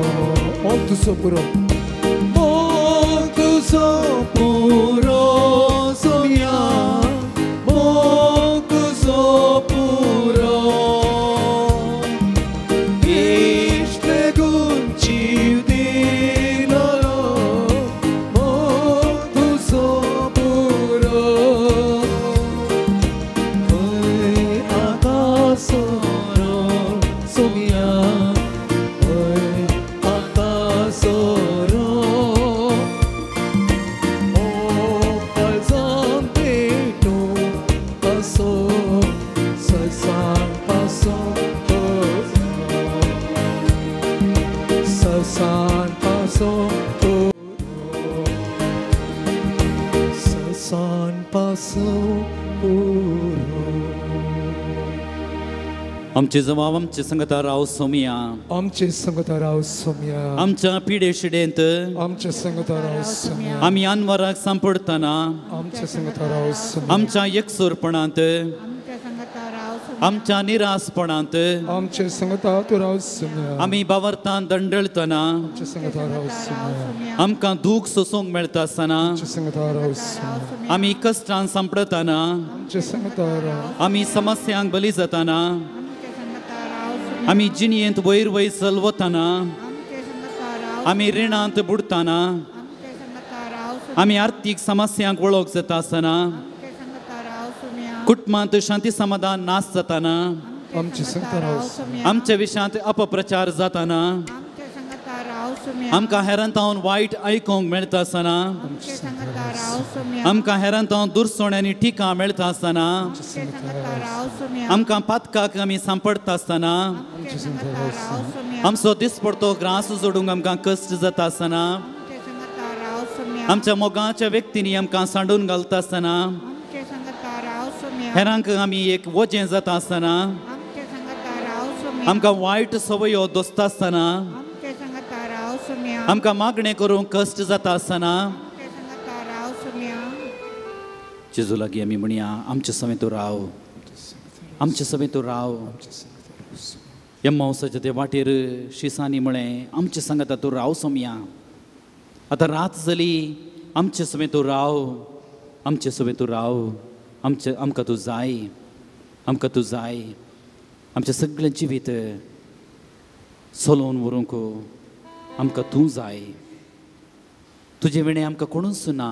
मोग तुजो पुरो, मोग तुजो पुरो सोम्या, मोग तुजो पुरो. इश्लेगून जीव दिलोलो, मोग तुजो पुरो. भंय आकासोरो सोम्या, भंय आकासोरो, मोग काळजांत पेटो आसो ससान पासो ससान पासो ससान पासो पुरो. आमचे जमाव आमचे संगता राव सोम्या, आमचे संगता राव सोम्या, आमच्या पिडे शिडेंत आमचे संगता राव सोम्या, आमी अनवराक सांपडटना आमचे संगता राव सोम्या, आमच्या एकसुरपणांत आमच्या निरासपणांत आमचे संगता तूं राव सोम्या, आमी बावरतान दंडळतना आमचे संगता राव सोम्या, आमकां दूख सोसूंक मेळटा आसतना आमचे संगता राव सोम्या, आमी कश्टान सांपडटना आमचे संगता राव, आमी समस्यांक बली जातना आमी जिणयेंत वयर वयर चलवतना, आमी रिणांत बुडटना, आमी आर्थीक समस्यांक वळख जाता आसतना, कुटुंबांत शांती समाधान नाश जाताना, आमच्या विशयांत अपप्रचार जाताना, आमकां हेरांतावन वायट आयकूंक मेळटा आसतना, आमकां हेरांतावन दुरसोण आनी टिका मेळटा आसतना, आमकां पातकाक आमी सांपडटा आसतना, आमचो दिसपडतो ग्रास जोडूंक आमकां कश्ट जाता आसतना, आमच्या मोगाच्या व्यक्तींनी आमकां सांडून घालता आसतना, हेरांक आमी एक वजें जाता आसतना, आमकां वायट सवयो दोसता आसतना, आमकां मागणें करूंक कश्ट जाता आसतना, जेजू लागीं आमी म्हणया, आमचे समें तूं राव, आमचे समें तूं राव. एम्मावसाच्या ते वाटेर शिसांनी म्हळें, आमचे सांगाता तूं राव सोमया, आतां रात जाली, आमचे समें तूं राव, आमचे समें तूं राव, आमचे आमकां तूं जाय, आमकां तूं जाय, आमचें सगळें जिवीत चलोवन व्हरूंक आमकां तूं जाय, तुजे विणें आमकां कोणूच ना.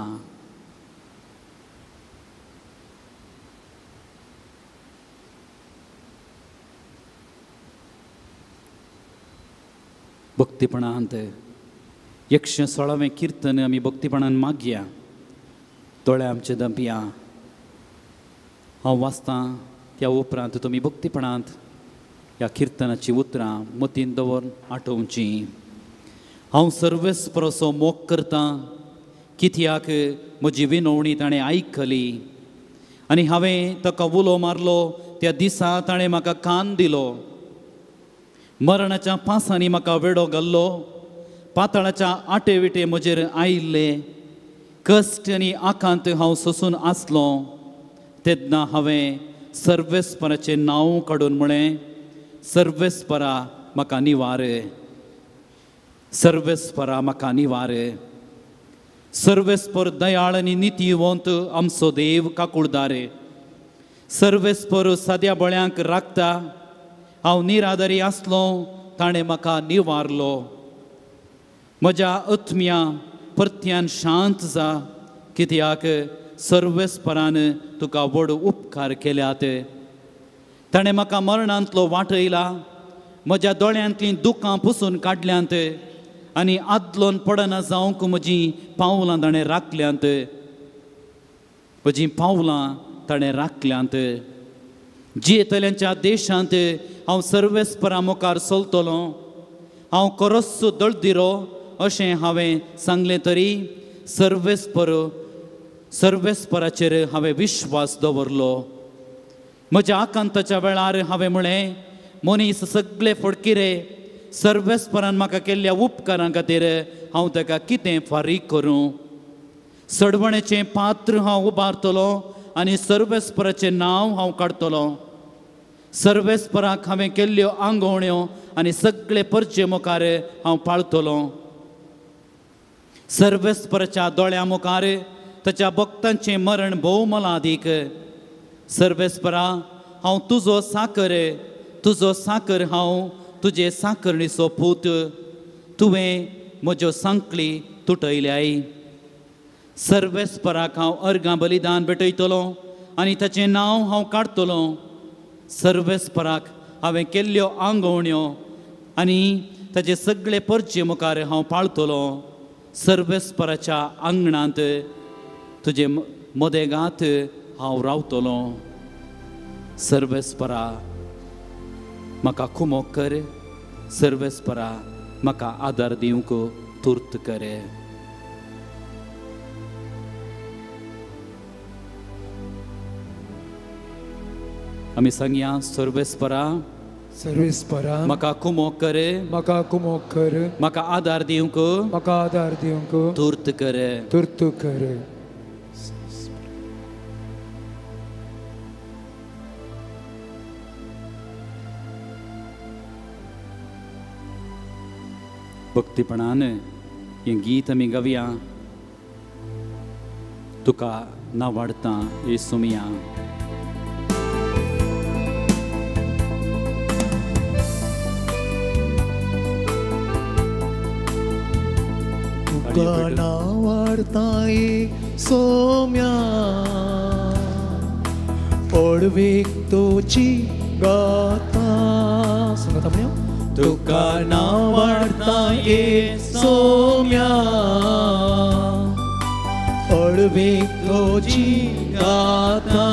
भक्तीपणांत 116वें किर्तन आमी भक्तीपणान मागया, दोळे आमचे दंपया. हांव वाचतां त्या उपरांत तुमी भक्तीपणांत ह्या किर्तनाची उतरां मतीन दवरून आठोवची. हांव सर्वेस्पराचो मोग करतां, कित्याक म्हजी विनवणी ताणें आयकली आनी हांवें ताका उलो मारलो त्या दिसा ताणें म्हाका कान दिलो. मरणाच्या पांसांनी म्हाका वेडो घाल्लो, पातळाच्या आटे विटे म्हजेर आयिल्ले, कश्ट आनी आकांत हांव सोसून आसलो. तेन्ना हांवें सर्वेस्पराचें नांव काडून म्हळें, सर्वेस्परा म्हाका निवार, सर्वेस्परा म्हाका निवार. सर्वेस्पर दयाळ आनी नितीवंत आमचो देव काकुळदार, सर्वेस्पर साद्या बळ्यांक राखता. हांव निराधारी आसलो, ताणें म्हाका निवारलो. म्हज्या आत्म्या परत्यान शांत जा, कित्याक सर्वेस्परान तुका व्हड उपकार केल्यात. ताणें म्हाका मरणांतलो वाटयला, म्हज्या दोळ्यांतलीं दुकां पुसून काडल्यांत आनी आदलोन पडना जावंक म्हजीं पावलां ताणें राखल्यांत, म्हजीं पावलां ताणें राखल्यांत. जियेतल्यांच्या देशांत हांव सर्वेस्परा मुखार चलतलो, हांव करोस्सो दळदिरो अशें हांवें सांगलें तरी सर्वेस्पर सर्वेस्पराचेर हांवें विश्वास दवरलो. म्हज्या आकांताच्या वेळार हांवें म्हळें, मनीस सगळे फडकिरे, सर्वेस्परान म्हाका केल्ल्या उपकारां खातीर हांव ताका कितें फारीक करूं? सडवणेचें पात्र हांव उबारतलो आनी सर्वेस्पराचें नांव हांव काडटलो. सर्वेस्पराक हांवें केल्ल्यो आंगवण्यो आनी सगळे परचे मुखार हांव पाळतलो. सर्वेस्पराच्या दोळ्या मुखार ताच्या भक्तांचें मरण भोव मोलादीक. सर्वेस्परा, हांव तुजो साकर, तुजो साकर, हांव तुजे साकरणीचो पूत. तुवें म्हज्यो सांकळी तुटयल्याय. सर्वेस्पराक हांव अर्गां बलिदान भेटयतलो आनी ताचें नांव हांव काडटलो. सर्वेस्पराक हांवें केल्ल्यो आंगवण्यो आनी ताचे सगळे परचे मुखार हांव पाळतलो. सर्वेस्पराच्या आंगणांत तुजे मदेगात हांव रावतलो. सर्वेस्परा म्हाका कुमोक कर, सर्वेस्परा म्हाका आदार दिवंक तुर्त कर. आमी सांगया, सर्वेस्परा, सर्वेस्परा म्हाका कुमोक कर, म्हाका कुमोक कर, म्हाका आदार दिवंक, म्हाका आदार दिवंक तुर्त कर, तुर्त कर. भक्तीपणान हें गीत आमी गावया. तुका नावाडता येसुमिया. तुका नावाडता ये सोम्या ओडवीक तुजी गाता. सांगता म्हणया तुका नावाडता ये सोम्या ओडवीक तुजी गाता.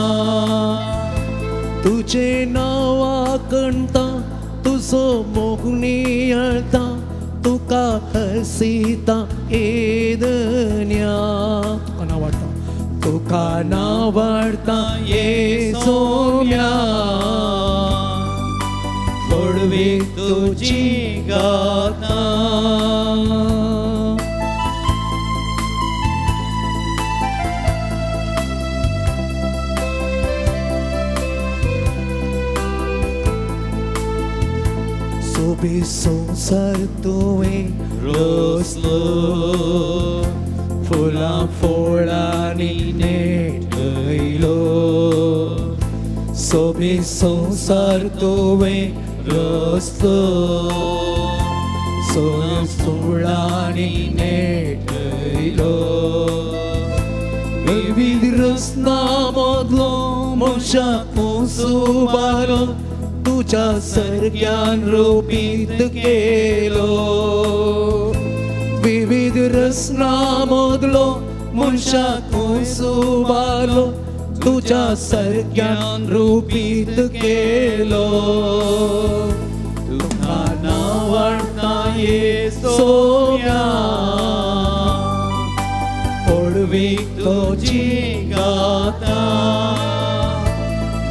तुझे नावा कणता तुजो मोग नियाळता तुका हसीता ए दन्या. तुका नावाडता तुका नावाडता ये सोम्या ओडवीक तुजी गाता. सोबीत संवसार तुवें रचलो फुलां फळांनी नेटयलो. सोबीत संवसार तुवें रचलो फुलां फळांनी नेटयलो. विविध रचना मदलो मनशाक उबारलो तुज्या सर्ग्यान रोपीत केलो. विविध रचना मदलो मनशाक उबारलो तुज्या सर्ग्यान रोपीत केलो. तुका नावाडता ये सोम्या ओडवीक तुजी गाता.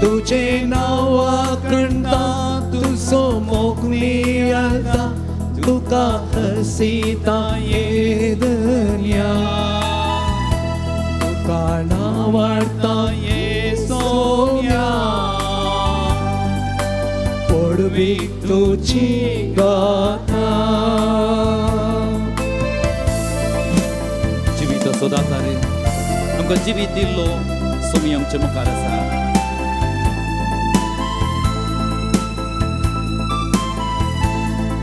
तुझे नावा कणता तुजो मोग नियाळता तुका हसीता ये दन्या. तुका नावाडता ये सोम्या ओडवीक तुजी गाता. जिवीत सदांच रे आमकां जिवीत दिल्लो सोमी आमचे मुखार आसा.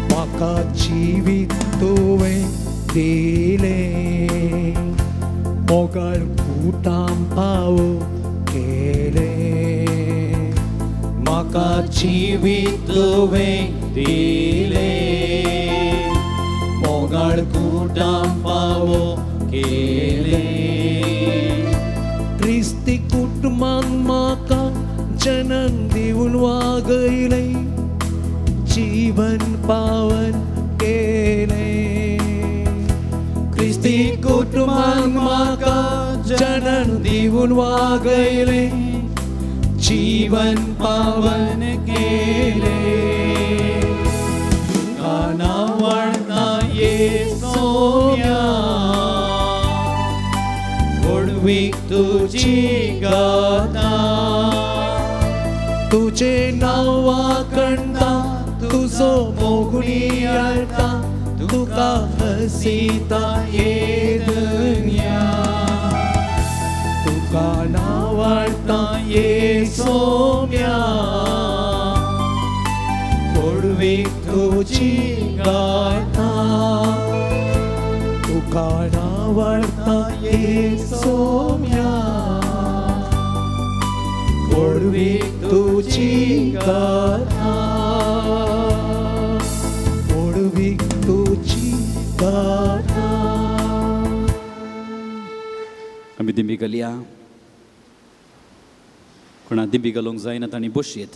म्हाका जिवीत तुवें दिलें मोगाळ कुटां पावो केलें. म्हाका जिवीत तुवें दिलें मोगाळ कुटां पावो केलें. क्रिस्ती कुटुंबान म्हाका जनन दिवन वागयलें जीवन पावन केलें. क्रिस्ती कुटुंबान म्हाका जनन दिवन वागयलें जीवन पावन केलें. तुका नावाडता ये सोम्या ओडवीक तुजी गाता. तुझे नावा कणता तुजो मोग नियाळता तुका हसीता ये दन्या. तुका नावाडता ये सोम्या ओडवीक तुजी गाता. तुका नावाडता ये सोम्या ओडवीक तुजी गाता. ओडवीक तुजी गाता. आमी दिंबी घालया. कोणा दिंबी घालूंक जायना तांणी बसयेत.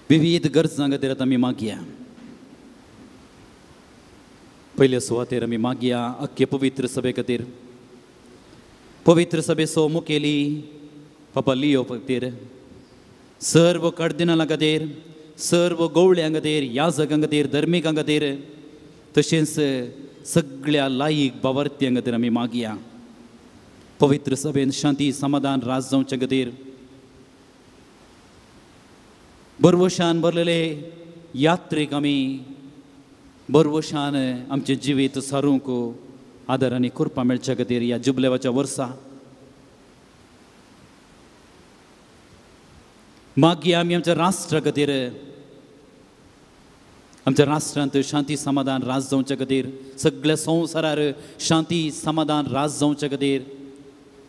विविध गरजां खातीर आमी मागया. पयले सुवातेर आमी मागया अख्खे पवित्र सभे खातीर. पवित्र सभेचो मुखेली पापा लियो खातीर, सर्व कार्दिनालां खातीर, सर्व गवळ्यां खातीर, याजकां खातीर, धर्मिकां खातीर, तशेंच सगळ्या लायक बावर्त्यां खातीर आमी मागया. पवित्र सभेन शांती समाधान राज जावचे खातीर बरवशान भरलेले यात्रेक आमी बरवशान आमचें जिवीत सारूंक आदर आनी कृपा मेळच्या खातीर ह्या जुबलेवाच्या वर्सा मागीर आमी आमच्या राष्ट्रा खातीर, आमच्या राष्ट्रांत शांती समाधान राज जावचे खातीर, सगळ्या संवसारार शांती समाधान राज जावचे खातीर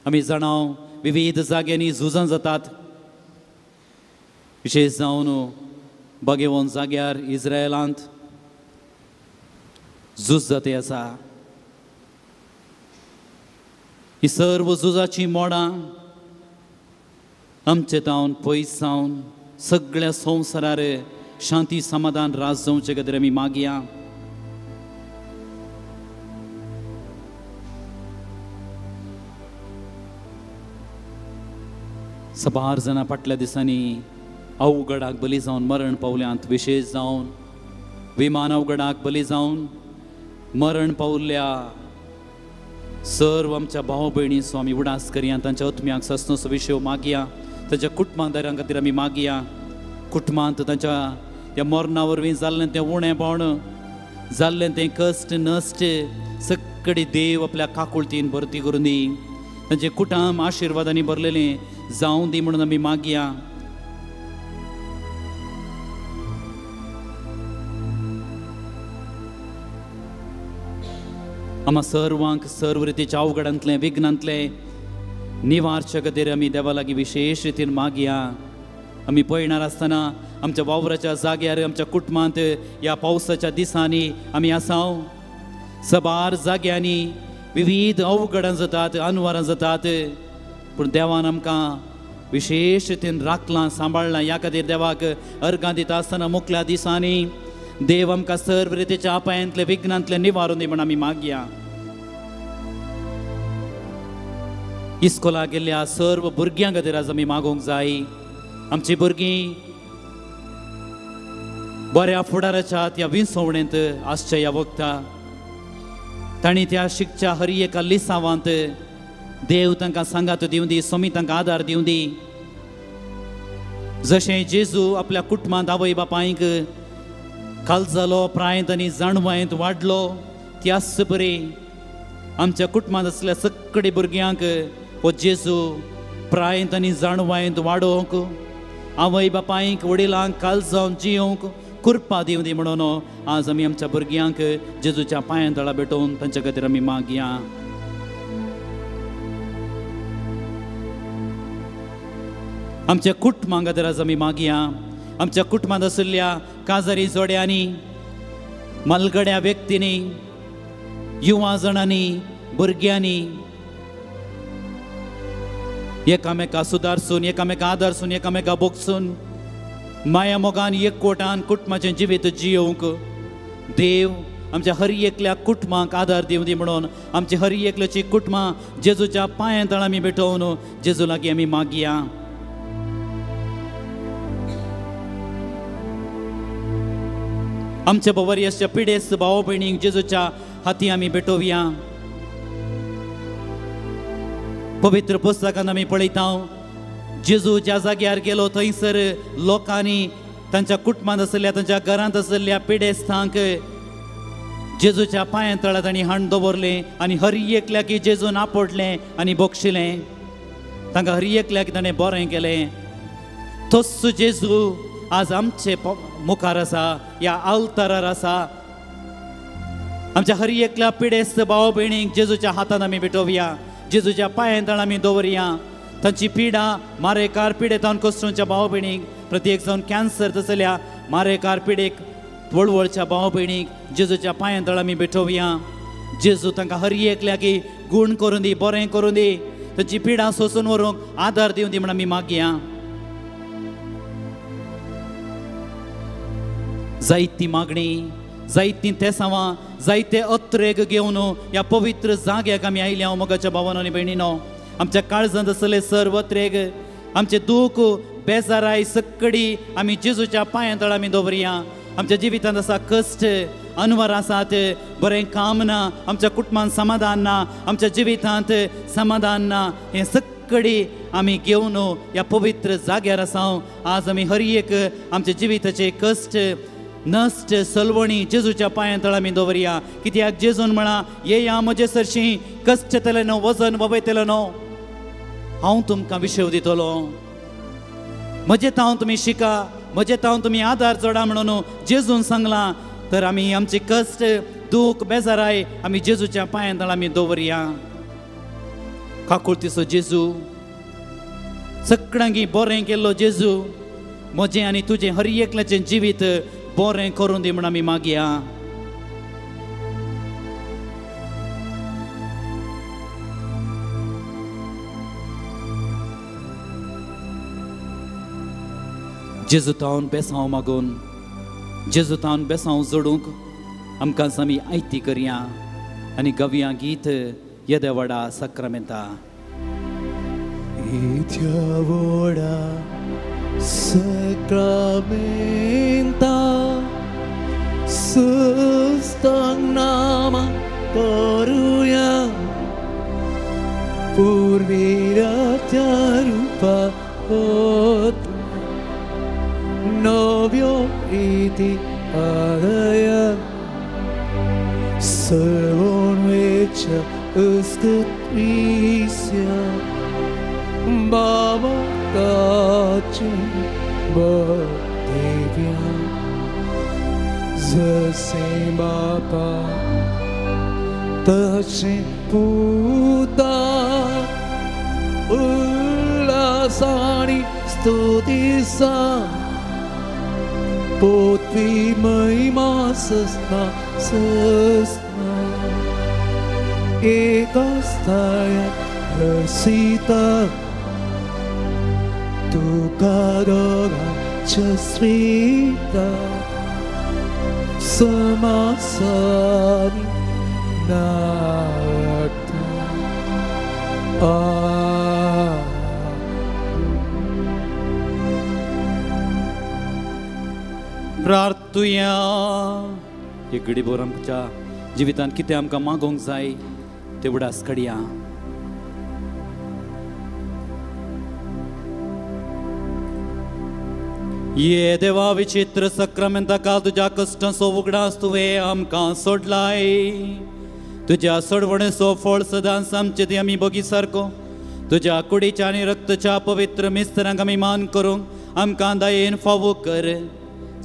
आमी जाणाव विविध जाग्यांनी झुजां जातात, विशेष जावन बागेवन जाग्यार इस्रायलांत झूज जाते आसा। ही सर्व झुजाची मोडां आमचे तावन पयस जावन सगळ्या संवसारार शांती समाधान राज जावचे खातीर आमी मागया। साबार जाणां फाटल्या दिसांनी अवघडाक बली जावन मरण पावल्यांत, विशेष जावन विमान अवघडाक बली जावन मरण पावल्ल्या सर्व आमच्या भाव भयणीचो आमी उडास करया, तांच्या आत्म्याक ससनोसो विशय मागया, तांच्या कुटुंबादारां खातीर आमी मागया। कुटुंबांत तांच्या त्या मरणा वरवीं जाल्लें तें उणेपण, जाल्लें तें कश्ट नश्ट सगळी देव आपल्या काकुळतीन भरती करून दी, तांचें कुटुंब आशिर्वादांनी भरलेलें जावं दी म्हणून आमी मागया। आमा सर्वांक सर्व रितीच्या अवघडांतलें विघ्नांतलें निवारचे खातीर आमी देवा लागीं विशेश रितीन मागया। आमी पळयणार आसतना आमच्या वावराच्या जाग्यार आमच्या कुटुंबांत ह्या पावसाच्या दिसांनी आमी आसाव, सबार जाग्यांनी विविध अवघडां जातात, अनवरां जातात, पूण देवान आमकां विशेश रितीन राखलां सांबाळ्ळां। ह्या खातीर देवाक अर्गां दिता आसतना मुखल्या दिसांनी देव आमकां सर्व रितीच्या अपायांतले विघ्नांतले निवारून दी म्हण आमी मागया। इस्कोला गेल्ल्या सर्व भुरग्यां खातीर आज आमी मागूंक जाय। आमची भुरगीं बऱ्या फुडाराच्या त्या विंचवणेंत आसच्या ह्या वखता तांणी त्या शिकच्या हर एका लिसांवांत देव तांकां सांगात दिवं दी, सोमी तांकां आदार दिवं दी। जशें जेजू आपल्या कुटुंबांत आवय बापायक काल जालो प्रायंत आनी जाणवायंत वाडलो, त्याच बरी आमच्या कुटुंबांत आसल्या सगळे भुरग्यांक हो जेजू प्रायंत आनी जाणवायंत वाडोवंक, आवय बापायक वडिलांक काल जावन जियोवंक कृपा दिवं दी म्हणून आज आमी आमच्या भुरग्यांक जेजूच्या पांयां तळा भेटोवन तांच्या खातीर आमी मागया। आमच्या कुटुंबां खातीर आज आमी मागया। आमच्या कुटुंबांत आशिल्ल्या काजारी जोड्यांनी, मलगड्या व्यक्तींनी, युवा जाणांनी, भुरग्यांनी एकामेका सुदारसून, एकामेका आदारसून, एकामेका बोगसून माया मोगान एकवटान कुटुंबाचें जिवीत जियोवंक देव आमच्या हर एकल्या कुटुंबाक आदार दिवं दी म्हणून आमच्या हर एकल्याची कुटुंबां जेजूच्या पांयां तळा आमी भेटोवन जेजू लागीं आमी मागया। आमच्या बवरियाच्या पिडेस्त भाव भयणींक जेजूच्या हाती आमी भेटोवया। पवित्र पुस्तकान आमी पळयता जेजू ज्या जाग्यार गेलो थंयसर लोकांनी तांच्या कुटुंबांत आशिल्ल्या, तांच्या घरांत आशिल्ल्या पिडेस्तांक जेजूच्या पांयां तळा तांणी हाण दवरलें आनी हर एकल्याक जेजून आपडलें आनी बक्षिलें, तांकां हर एकल्याक ताणें बरें केलें। तोच जेजू आज आमचे मुखार आसा, ह्या आल्तारार आसा। आमच्या हर एकल्या पिडेस्त भाव भयणींक जेजूच्या हातान आमी भेटोवया, जेजूच्या पांयां तळा आमी दवरया। तांची पिडा मारेकार पिडेतान कोसळूच्या भाव भयणींक, प्रत्येक जावन कॅन्सर तसल्या मारेकार पिडेक वळवळच्या भाव भयणींक जेजूच्या पांयां तळा आमी भेटोवया। जेजू तांकां हर एकल्याक गूण करून दी, बरें करून दी, तांची पिडा सोसून व्हरूंक आदार दिवं दी म्हण आमी मागया। जायती मागणी, जायतीं तेसांवां, जायते अत्रेक घेवन ह्या पवित्र जाग्याक आमी आयल्या। मोगाच्या भावानो आनी भयणीनो, आमच्या काळजांत आसले सर्व अत्रेक, आमचें दूख बेजाराय सगळी आमी जेजूच्या पांयां तळा आमी दवरया। आमच्या जिवितांत आसा कश्ट अनवर आसात, बरें काम ना, आमच्या कुटुंबांत समाधान ना, आमच्या जिवितांत समाधान ना, हें सगळी आमी घेवन ह्या पवित्र जाग्यार आसा। आज आमी हर एक आमच्या जिविताचे कश्ट नश्ट सलवणी जेजूच्या पांयां तळा आमी दवरया। कित्याक जेजून म्हळां, येया म्हजे सरशीं कश्ट येतले न्हू, वजन वबयतले न्हू, हांव तुमकां विशेव दितलो। म्हजे तावन तुमी शिका, म्हजे तावन तुमी आदार जोडा म्हणून जेजून सांगलां. तर आमी आमचे कश्ट दूख बेजाराय आमी जेजूच्या पांयां तळा आमी दवरया. काकुळतीचो जेजू, सगळ्यांकी बरें केल्लो जेजू, म्हजें आनी तुजें हर एकल्याचें जिवीत बरें करून दी म्हूण आमी मागया. जेजू तावन बेसांव मागून, जेजू तावन बेसांव जोडूंक आमकां आमी आयती करया आनी गवया गीत येदे व्हडा साक्रामेंता. येद्या व्हडा साक्रामेंता सुस्तांक नामा करुया, पुर्विल्ल्या रुपा होत नव्यो रिती आदया, सर्वोन्वेच्या उस्कत्रीस्या बाबा ताची बदेव्या, जसे बापा तसे पुता, उल्लासानी स्तुतीसा पोतवी महिमा सस्ना सस्ना, एका स्थाया रसिता तुका दोगांच्या स्मिता, समासानी नाटता. प्रार्थुया. एक घडीभर आमच्या जिवितांत कितें आमकां मागोवंक जाय ते उडास काडया. ये देवा विचित्र साक्रामेंता काल तुज्या कश्टांचो उगडास तुवें आमकां सोडलाय. तुज्या सोडवणेचो फळ सदांच आमचे ती आमी बगी सारको तुज्या कुडीच्या आनी रक्तच्या पवित्र मिस्तरांक आमी मान करूंक आमकां दयेन फावो कर,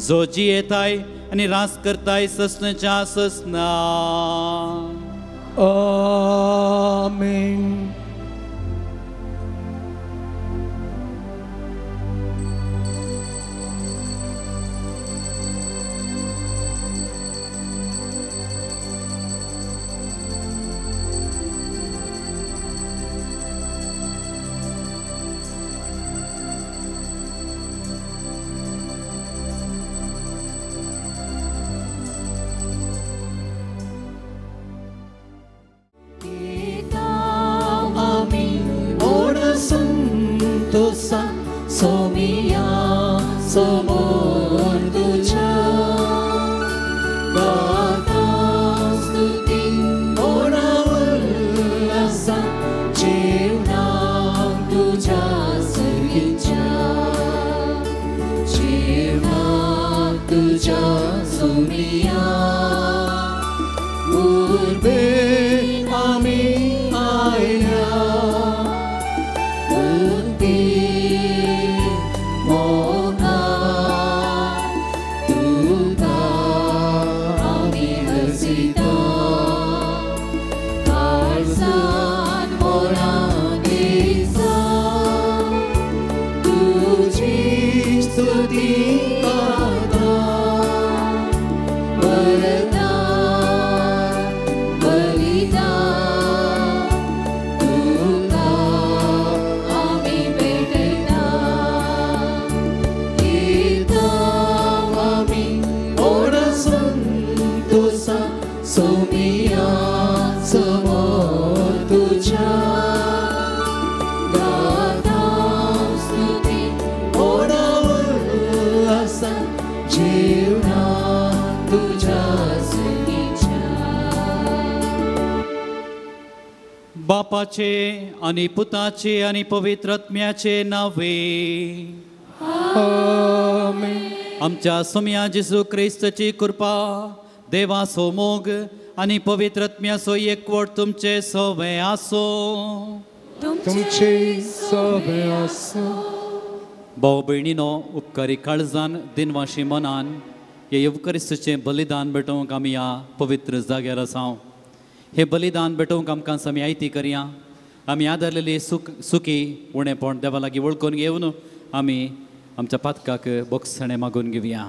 जो जियेताय आनी रास करताय ससनाच्या ससना. आमेन. बापाचे आणि पुताचे आणि पवित्र आत्म्याचे नावे आमेन. आमच्या सोम्या जेजू क्रिस्ताची कृपा, देवाचो मोग आणि पवित्र आत्म्याचो एकवट तुमचे सवे आसो. तुमचे सवे आसो. भाव भयणीनो, उपकारी काळजान दिनवाशी मनान हे येवकरिस्ताचें बलिदान भेटोवंक आमी ह्या पवित्र जाग्यार आसा. हे बलिदान भेटोवंक आमकां आमी आयती करया. आमी आदारलेली सुखी उणेपण देवा लागीं वळखून घेवन आमी आमच्या पातकाक बोगसणें मागून घेवया.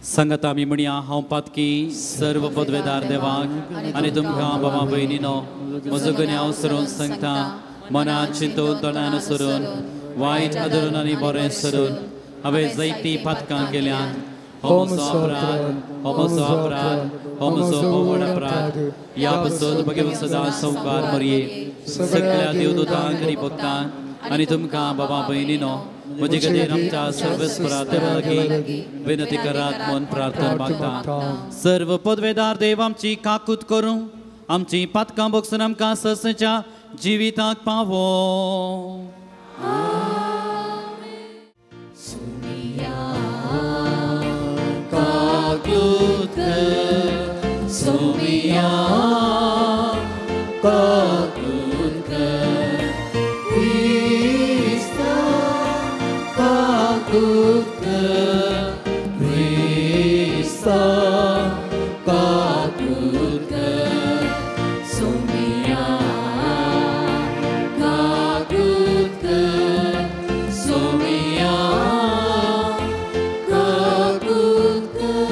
सांगात आमी म्हणया, हांव पातकी सर्व पदवेदार देवाक आनी तुमकां बाबा भयणीनो म्हजो गुन्यांव सरून सांगता, मनात चिंतून तोंडान सरून वायट आदरून आनी बरें सरून हांवें जायतीं पातकां केल्यात. हो म्हजो अपराध, हो म्हजो अपराध, हो म्हजो भोवण अपराध. ह्या पसत भगवंत सदां संवकार मरये सगळ्या देवदूतांक आनी भक्तांक आनी तुमकां बाबा भयणीनो म्हजे खातीर आमच्या सर्वेस्परा देवा लागीं विनंती करात म्हूण प्रार्थना मागता. सर्व पदवेदार देव आमची काकूत करूं, आमची पातकां बगसून आमकां सस्याच्या जिविताक पावो. सोमिया काकूत कर, क्रिस्ता काकूत कर, क्रिस्ता काकूत कर, सोमिया काकूत कर, सोमिया काकूत कर.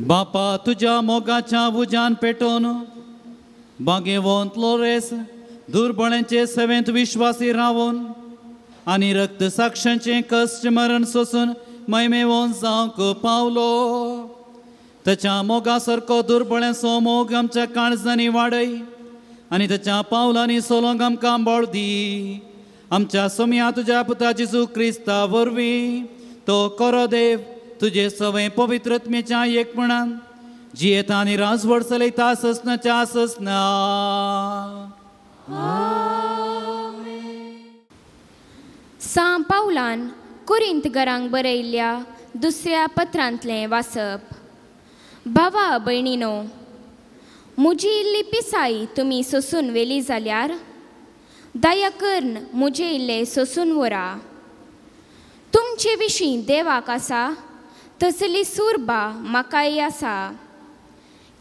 बापा तुज्या मोगाच्या उज्यान पेटोवन बागेवंत लोरेस दुर्बळ्यांचे सेवेंत विश्वासी रावून आनी रक्त साक्षांचें कश्ट मरण सोसून मैमेवन जावंक पावलो. ताच्या मोगा सारको दुर्बळ्यांचो मोग आमच्या काळजांनी वाडय आनी ताच्या पावलांनी सोलोंक आमकां बळ दी. आमच्या सोम्या तुज्या पुता जेजू क्रिस्ता वरवीं तो करो देव तुजे सवय पवित्रत्मेच्या एकपणान जियेता आनी राजवट चलयता ससनाच्या ससना. सां पावलान कोरिंत घरांक बरयल्ल्या दुसऱ्या पत्रांतलें वाचप. भावा भयणीनो, म्हजी इल्ली पिसाय तुमी सोसून व्हेली जाल्यार दया करून म्हजें इल्लें सोसून व्हरा. तुमचे विशीं देवाक आसा तसली सुरबा म्हाकाय आसा.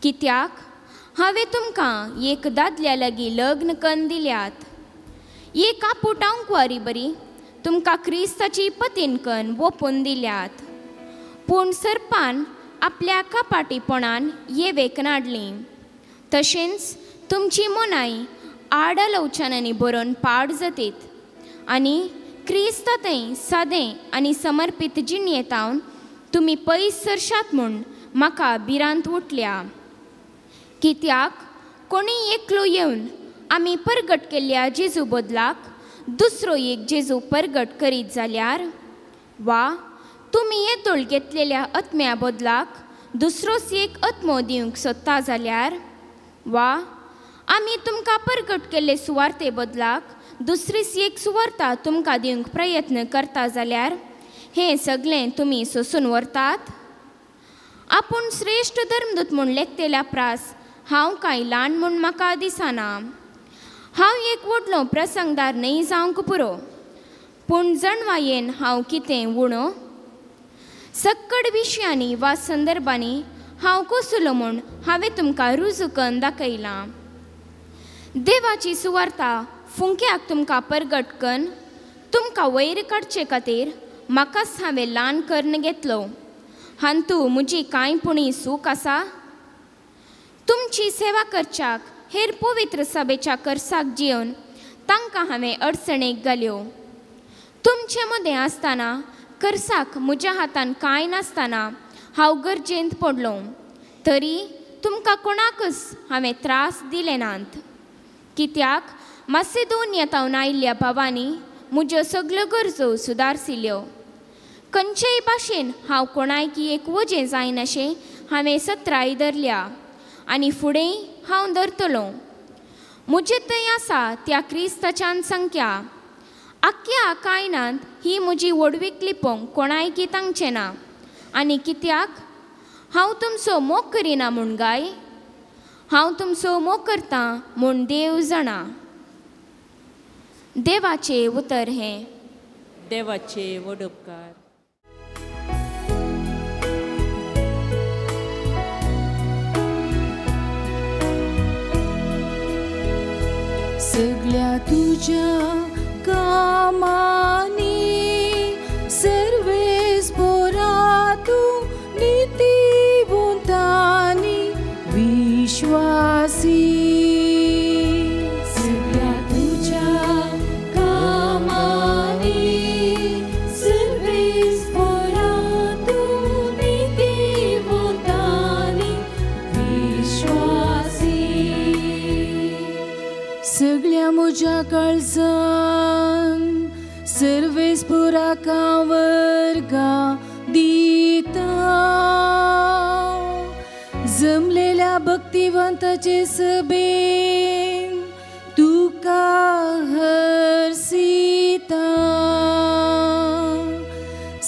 कित्याक हांवें तुमकां एक दादल्या लागीं लग्न कन्न दिल्यात. एक आपूट आंकवारी बरी तुमकां क्रिस्ताची पतीन कन्न वोपून दिल्यात. पूण सर्पान आपल्या कपाटीपणान येवेक नाडली. तशेंच तुमची मनाय आडलोवचानांनी बरोवन पाड जातीत आनी क्रिस्ता थंय सादें आनी समर्पीत जिणयेतावन तुमी पयस सरशात म्हूण म्हाका भिरांत उठल्या. कित्याक कोणी एकलो येवन आमी परगट केल्ल्या जेजू बदलाक दुसरो एक जेजू परगट करीत जाल्यार वा तुमी येदोळ घेतलेल्या आत्म्या बदलाक दुसरोच एक आत्मो दिवंक सोदता जाल्यार वा आमी तुमकां परगट केल्ले सुवार्ते बदलाक दुसरीच एक सुवार्ता तुमकां दिवंक प्रयत्न करता जाल्यार हें सगळें तुमी सोसून व्हरतात. आपूण श्रेश्ठ धर्मदूत म्हूण लेखतेल्या प्रास हांव कांय ल्हान म्हूण म्हाका दिसना. हांव एक व्हडलो प्रसंगदार न्हय जावंक पुरो, पूण जणवायेन हांव कितें उणो? सक्कड विशयांनी वा संदर्भांनी हांव कोसलो म्हूण हांवें तुमकां रुजू करून दाखयलां. देवाची सुवार्ता फुंक्याक तुमकां परगट करून तुमकां वयर काडचे खातीर म्हाकाच हांवें ल्हान करून घेतलो. हांतू म्हजी कांय पुणी सूख आसा? तुमची सेवा करच्याक हेर पवित्र सभेच्या कर्साक जिवन तांकां हांवें अडचणेक घाल्यो. तुमचे मदें आसतना कर्साक म्हज्या हातान कांय नासतना हांव गरजेंत पडलो, तरी तुमकां कोणाकच हांवें त्रास दिले नात. कित्याक मासेदोनिया आयिल्ल्या भावांनी म्हज्यो सगल्यो गरजो सुदारसिल्यो. खंयचेय भाशेन हांव कोणायकी एक वजें जायनाशें हांवें सत्राय धरल्या आनी फुडेंय हांव धरतलो. म्हजे थंय आसा त्या क्रिस्ताच्यान संख्या आख्ख्या कायनांत ही म्हजी व्हडवीक लिपोवंक कोणायकी तांगचें ना. आनी कित्याक हांव तुमचो मोग करिना म्हूण गाय? हांव तुमचो मोग करतां म्हूण देव जाणा. देवाचें उतर हें. देवाचे व्हड उपकार. सगळ्या तुझ्या कामांनी सर्वेस पोरा तूं नितीवंतानी विश्वासी. सगळ्या तुझ्या कामांनी सर्वेस पोरा तूं नितीवंतानी विश्वासी. सगळ्या म्हज्या काळजान सर्वेस पुरा कावर्गा दिता. जमलेल्या भक्तिवंताचे सभेन तुका हरसिता.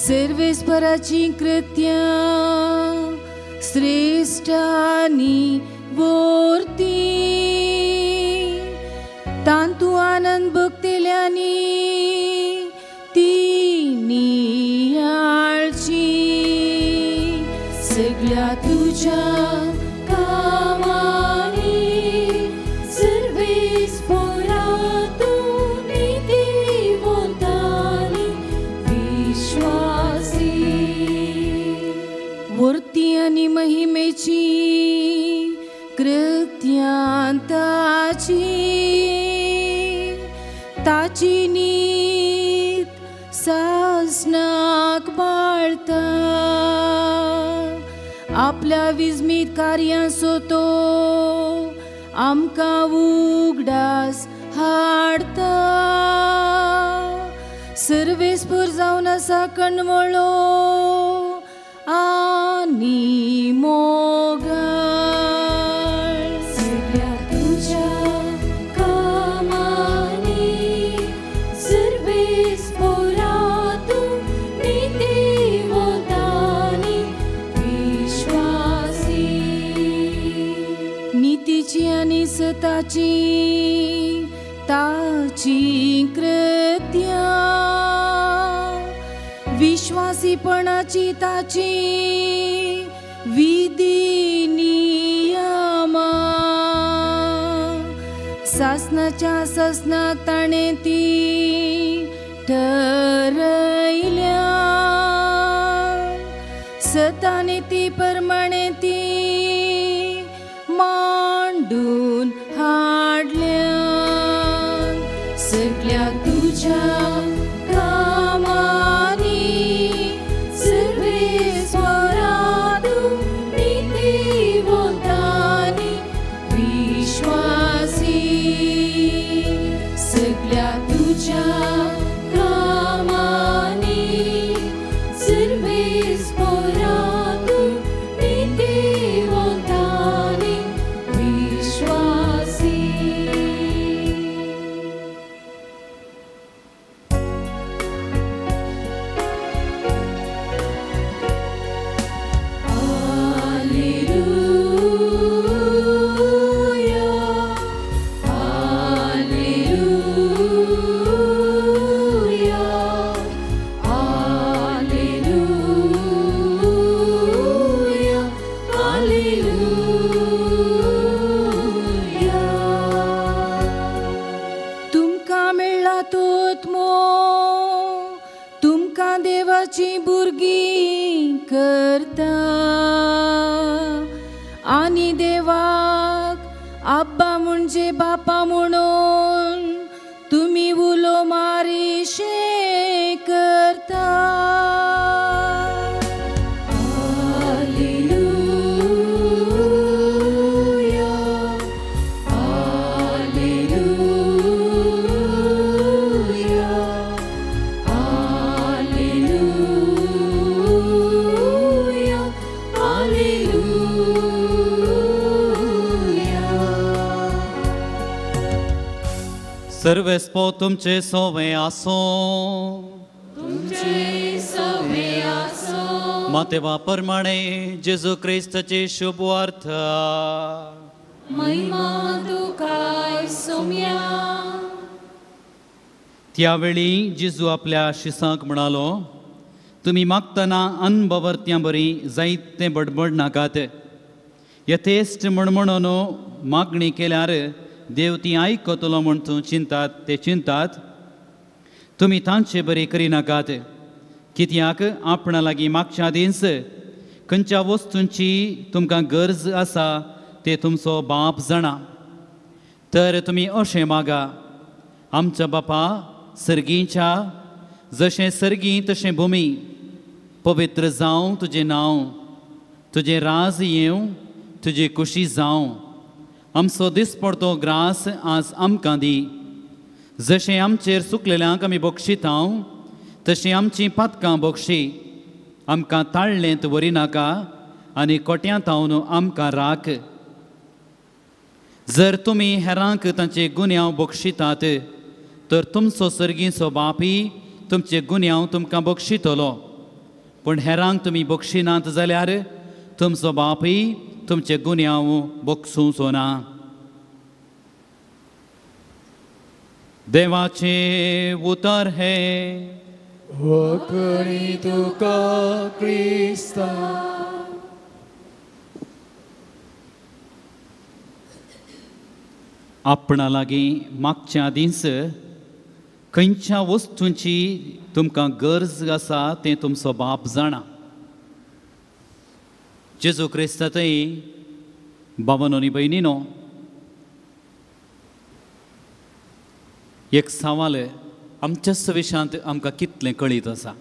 सर्वेस्पराची कृत्यां श्रेश्ठ आनी वर्ती तांतू आनंद भोगतेल्यांनी ती नियाळची. सगळ्या तुज्या कामांनी सर्वेस पोरा तूं नितीवंतानी विश्वासी. वर्ती आनी महिमेची कृत्यां ताची ताची नीत सासनाक बाळता. आपल्या विस्मीत कार्यांचो तो आमकां उगडास हाडता. सर्वेस्पूर जावन आसा कणवळो आनी मोगा. ताची ताची कृत्यां विश्वासीपणाची ताची विधी नियमां सासनाच्या सासनाक ताणें ती ठरयल्या सतानी ती परमाणे ती मांडून हाडल्या सगळ्या तुझ्या कामांनी सर्वेस्वरा तूं नीतिवंतानी विश्वासी सगळ्या तुझ्या कामांनी सर्वेस्वरा तूं नीतिवंतानी विश्वासी. Alleluia, Alleluia, Alleluia, Alleluia. तुमकां मेळ्ळा तो आत्मो तुमकां देवाची भुरगीं करता आनी देवाक आब्बा म्हणजे बापा म्हणून तुमी उलो मारिशे करता. Alleluia, Alleluia, Alleluia, Alleluia. सर्वेस्पो तुमचे सोवे आसो तुमचे सवे आसो. मातेवा प्रमाणे जेजू क्रिस्ताची शुभ वार्ता. महिमा तुकाय सोम्या. त्यावेळी जेजू आपल्या शिसांक म्हणालो, तुमी मागतना अनबवर्त्यां बरी जायते बडबड नाकात. यथेश्ट म्हण म्हणून मागणी केल्यार देव ती आयकतलो म्हूण तूं चिंतात ते चिंतात. तुमी तांचे बरी करिनाकात, कित्याक आपणा लागीं मागच्या दीस खंयच्या वस्तूंची तुमकां गरज आसा ते तुमचो बाप जाणा. तर तुमी अशें मागा, आमच्या बापा सर्गीच्या, जशें सर्गी तशें भुमी, पवित्र जावं तुजें नांव, तुजें राज येवं, तुजी खुशी जावं. आमचो दिसपडतो ग्रास आज आमकां दी, जशें आमचेर चुकलेल्यांक आमी बक्षितांव तशें आमचीं पातकां बक्षी. आमकां ताळ्ळेंत व्हरिनाका आनी कोट्यांत हावन आमकां राख. जर तुमी हेरांक तांचे गुन्यांव बक्षितात तर तुमचो सर्गीचो बापी तुमचे गुन्यांव तुमकां बक्षितलो. पूण हेरांक तुमी बक्षिनात जाल्यार तुमचो बापी तुमचे गुन्यांव बक्षुचो ना. देवाचें उतर हें. वखणी तुका क्रिस्ता. आपणा लागीं मागच्या दीस खंयच्या वस्तूंची तुमकां गरज आसा तें तुमचो बाप जाणा. जेजू क्रिस्तांतय बाबानो आनी भयणीनो, एक सवाल आमच्याच विशयांत आमकां कितलें कळीत आसा,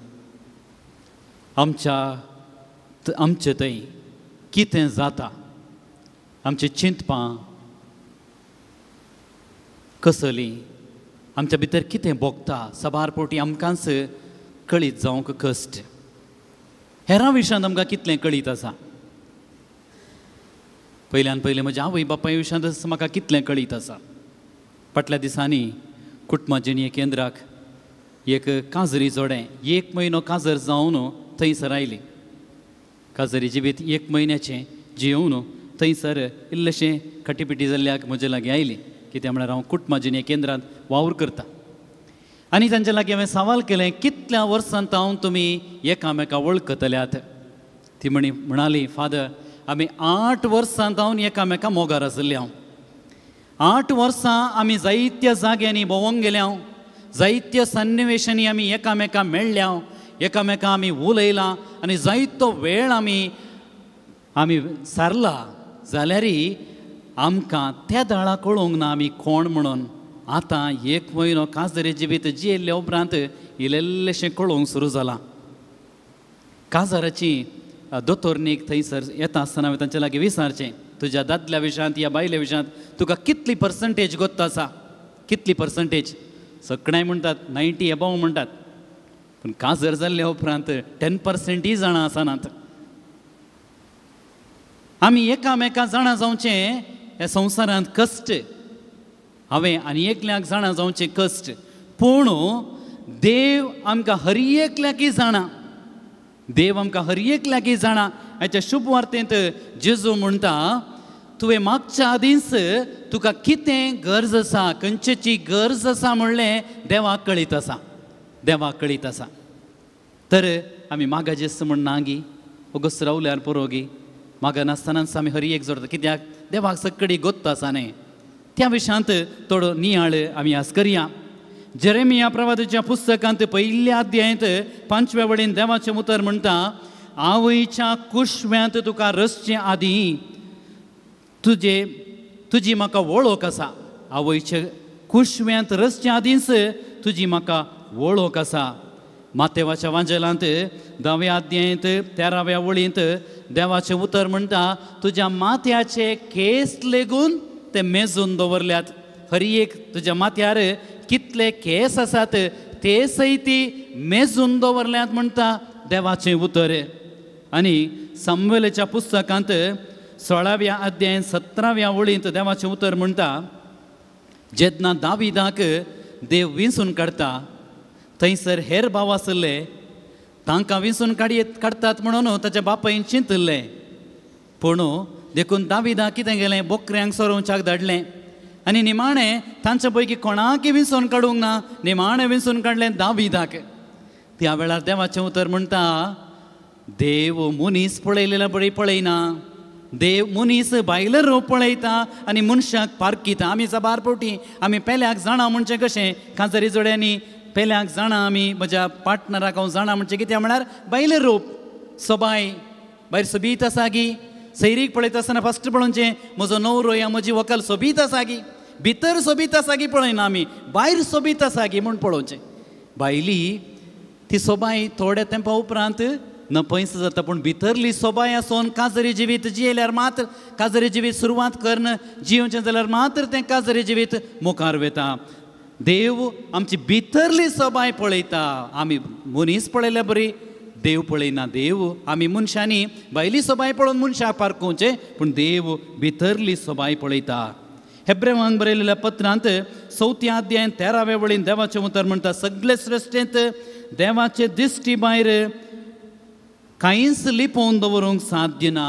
आमचे थंय कितें जाता, आमचीं चिंतपां कसलीं, आमच्या भितर कितें भोगता, साबार फावटी आमकांच कळीत जावंक कश्ट. हेरां विशयांत आमकां कितलें कळीत आसा. पयल्यान पयलें म्हज्या आवय बापाय विशयांतच म्हाका कितलें कळीत आसा. फाटल्या दिसांनी कुटुंबा जिणये केंद्राक एक काजरी जोडें एक म्हयनो काजर जावन थंयसर आयली. काजरी जिवीत एक म्हयन्याचें जियोवन थंयसर इल्लेशें खटीपिटी जाल्ल्याक म्हजे लागीं आयली. कित्याक म्हळ्यार हांव कुटुंबाजिणे केंद्रांत वावर करता आनी तांचे लागीं हांवें सवाल केलें, कितल्या वर्सांत हांव तुमी एकामेका वळखतल्यात? ती म्हणाली, फादर आमी 8 वर्सांत हांव एकामेका मोगार आशिल्ले. हांव 8 वर्सां आमी जायत्या जाग्यांनी भोंवंक गेल्या, जायत्या सन्निवेशांनी आमी एकामेका मेळ्ळ्या, एकामेका आमी उलयलां आनी जायतो वेळ आमी आमी सारला. जाल्यारय आमकां त्या दाळा कळोवंक ना आमी कोण म्हणून. आतां 1 म्हयनो काजरे जिवीत जियेल्ल्या उपरांत इल्लेशें कळोवंक सुरू जालां. काजाराची दोतोरनीक थंयसर येता आसतना हांवें तांचे लागीं विचारचें, तुज्या दादल्या विशयांत या बायले विशयांत तुका कितली पर्संटेज गोत्त आसा? कितली पर्संटेज? सगळ्यांय म्हणटात 90 एबोव म्हणटात, पूण काजर जाल्ल्या उपरांत 10% जाणां आसनात. आमी एकामेका जाणा जावचें ह्या संवसारांत कश्ट, हांवें आनी एकल्याक जाणा जावचें कश्ट, पूण देव आमकां हर एकल्याकय जाणा. देव आमकां हर एकल्याकय जाणा. हाच्या शुभ वार्तेंत जेजू म्हणटा, तुवें मागच्या आदींच तुका कितें गरज आसा, खंयचेची गरज आसा म्हणलें देवाक कळीत आसा, देवाक कळीत आसा. तर आमी मागाजेस्त म्हण ना गी ओगस रावल्यार पुरो गी, मागा नासतनाच आमी हर एक जोडटा, कित्याक देवाक सगळी गोत्त आसा न्ही. त्या विशयांत थोडो नियाळ आमी आज करया. जेरेमिया प्रवादाच्या पुस्तकांत पयल्या अध्यायांत 5व्या वळीन देवाचें उतर म्हणटा, आवयच्या कुशव्यांत तुका रचचे आदीं तुजी म्हाका वळख आसा. आवयच्या कुशव्यांत रचचे आदींच तुजी म्हाका वळख आसा. मातेवाच्या वांजेलांत 10व्या अध्यायांत 13व्या वळींत देवाचें उतर म्हणटा, तुज्या माथ्याचे केस लेगून ते मेजून दवरल्यात. हर एक तुज्या माथ्यार कितले केस आसात ते सयती मेजून दवरल्यात म्हणटा देवाचें उतर. आनी सामुएलाच्या पुस्तकांत 16व्या अध्यायांत 17व्या वळींत देवाचें उतर म्हणटा, जेन्ना दाविदाक देव विंचून काडटा थंयसर हेर भाव आशिल्ले तांकां विंचून काडटात म्हणून ताच्या बापायन चिंतिल्लें. पूण देखून दाविदाक कितें केलें, बोकऱ्यांक सोरोवच्याक धाडलें आनी निमाणें तांच्या पैकी कोणाकय विंचून काडूंक ना, निमाणें विंचून काडलें दाविदाक. त्या वेळार देवाचें उतर म्हणटा, देव मनीस पळयलेल्या बरी पळयना, देव मनीस भायलें रूप पळयता आनी मनशाक पारखिता. आमी साबार फावटी आमी पेल्याक जाणा म्हणचें कशें, काजरी जोड्यांनी पेल्याक जाणा आमी, म्हज्या पार्टनराक हांव जाणा म्हणचें कित्याक म्हळ्यार भायलें रूप सोबाय भायर सोबीत आसा गी. सैरीक पळयता आसतना फस्ट पळोवचें म्हजो न्हवरो या म्हजी व्हंकल सोबीत आसा गी, भितर सोबीत आसा गी पळयना आमी, भायर सोबीत आसा गी म्हूण पळोवचें. भायली ती सोबाय थोड्या तेंपा उपरांत नपयस जाता, पूण भितरली सोबाय आसून काजरी जिवीत जियेल्यार मात्र, काजरी जिवीत सुरवात करून जियोवचें जाल्यार मात्र तें काजरी जिवीत मुखार वता. देव आमची भितरली सोबाय पळयता. आमी मनीस पळयल्या बरी देव पळयना. देव आमी मनशांनी भायली सोबाय पळोवन मनशाक पारखुचें, पूण देव भितरली सोबाय पळयता. हेब्रेवांक बरयलेल्या पत्रांत 4थ्या अध्यायांत 13व्या वळीन देवाचें उतर म्हणटा, सगळे सृश्टेंत देवाचे दिश्टी भायर कांयच लिपोवन दवरूंक साध्य ना.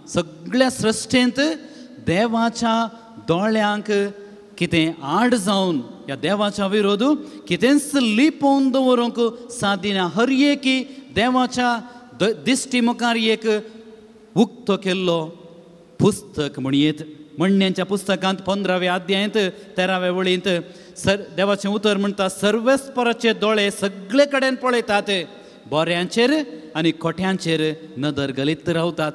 सगळ्या सृश्टेंत देवाच्या दोळ्यांक कितें आड जावन ह्या देवाच्या विरोध कितेंच लिपोवन दवरूंक साध्य ना. हर एकी देवाच्या दिश्टी मुखार एक उक्तो केल्लो पुस्तक म्हणयेत. म्हणण्यांच्या पुस्तकांत 15व्या अध्यायांत 13व्या वळींत देवाचें उतर म्हणटा, सर्वेस्पराचे दोळे सगळे कडेन पळयतात, बऱ्यांचेर आनी खोट्यांचेर नदर घालीत रावतात.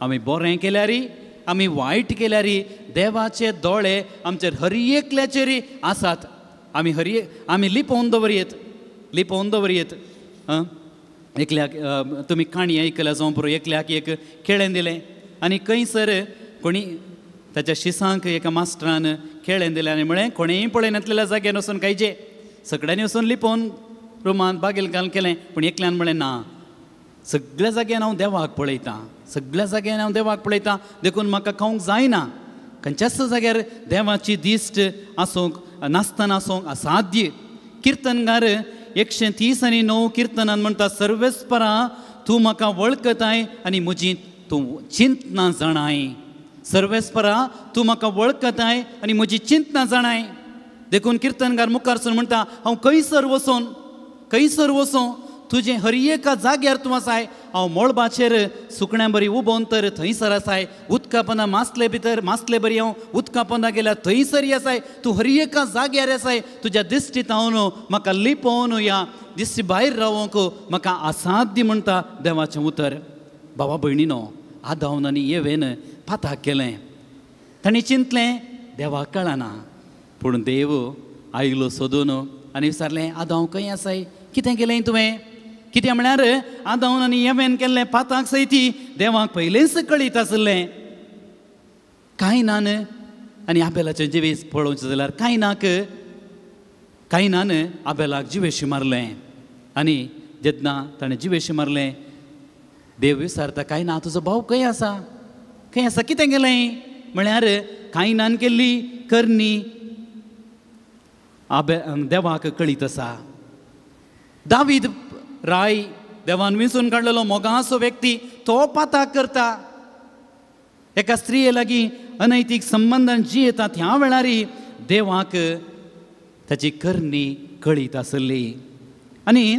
आमी बरें केल्यारी आमी वायट केल्यारी देवाचे दोळे आमचेर हर एकल्याचेर आसात. आमी आमी लिपोवन दवरयेत, लिपोवन दवरयेत. एकल्याक तुमी काणी आयकल्या जावं पुरो, एकल्याक एक केळें दिलें आनी खंयसर कोणी ताच्या शिसांक एका मास्टरान केळें दिलें आनी म्हळें कोणेंय पळयनातलेल्या जाग्यार वचून खायचें. सगळ्यांनी वचून लिपोवन रुमांत बागेल घालून केलें, पूण एकल्यान म्हळें ना, सगळ्या जाग्यान हांव देवाक पळयतां, सगळ्या जाग्यान हांव देवाक पळयतां, देखून म्हाका खावंक जायना. खंयच्याच जाग्यार देवाची दिश्ट आसूंक नासतना आसूंक असाध्य. किर्तनगार 130 आणि 9 किर्तनान म्हणटा, सर्वेस्परा तूं म्हाका वळखताय आनी म्हजी तूं चिंतना जाणाय. सर्वेस्परा तूं म्हाका वळखताय आनी म्हजी चिंतना जाणाय. देखून किर्तनकार मुखार सून म्हणटा हांव खंयसर वचोन खंयसर वचों तुजें हर एका जाग्यार तूं आसाय. हांव मळबाचेर सुकण्या बरी उबोन तर थंयसर आसाय, उदका पोंदा मासले भितर मासले बरी हांव उदका पोंदा गेल्यार थंयसर आसाय. तूं हर एका जाग्यार आसाय. तुज्या दिश्टीत हांव म्हाका लिपोवन ह्या दिश्टी भायर रावोंक म्हाका असाध्य म्हणटा देवाचें उतर. बाबा भयणीनो, आदावन आनी येवेन पाताक केलें. तांणी चिंतलें देवाक कळना, पूण देव आयलो सोदून आनी विचारलें आदांव खंय आसाय, कितें केलें तुवें? कितें म्हळ्यार आदावन आनी येवेन केल्लें पाताक सयती देवाक पयलेंच कळीत आसलें. कांय नान आनी आबेलाचें जिवीत पळोवचें जाल्यार कांय नान आबेलाक जिवेशी मारलें आनी जेन्ना ताणें जिवेशी मारलें देव विचारता कांय ना तुजो भाव खंय आसा, खंय आसा, कितें केलें? म्हळ्यार कांय नान केल्ली करणी आबे देवाक कळीत आसा. दावीद राय देवान विंचून काडलेलो मोगासो व्यक्ती तो पाताक करता. एका स्त्रिये लागीं अनैतीक संबंदान जियेता त्या वेळार देवाक ताची करणी कळीत आसली. आनी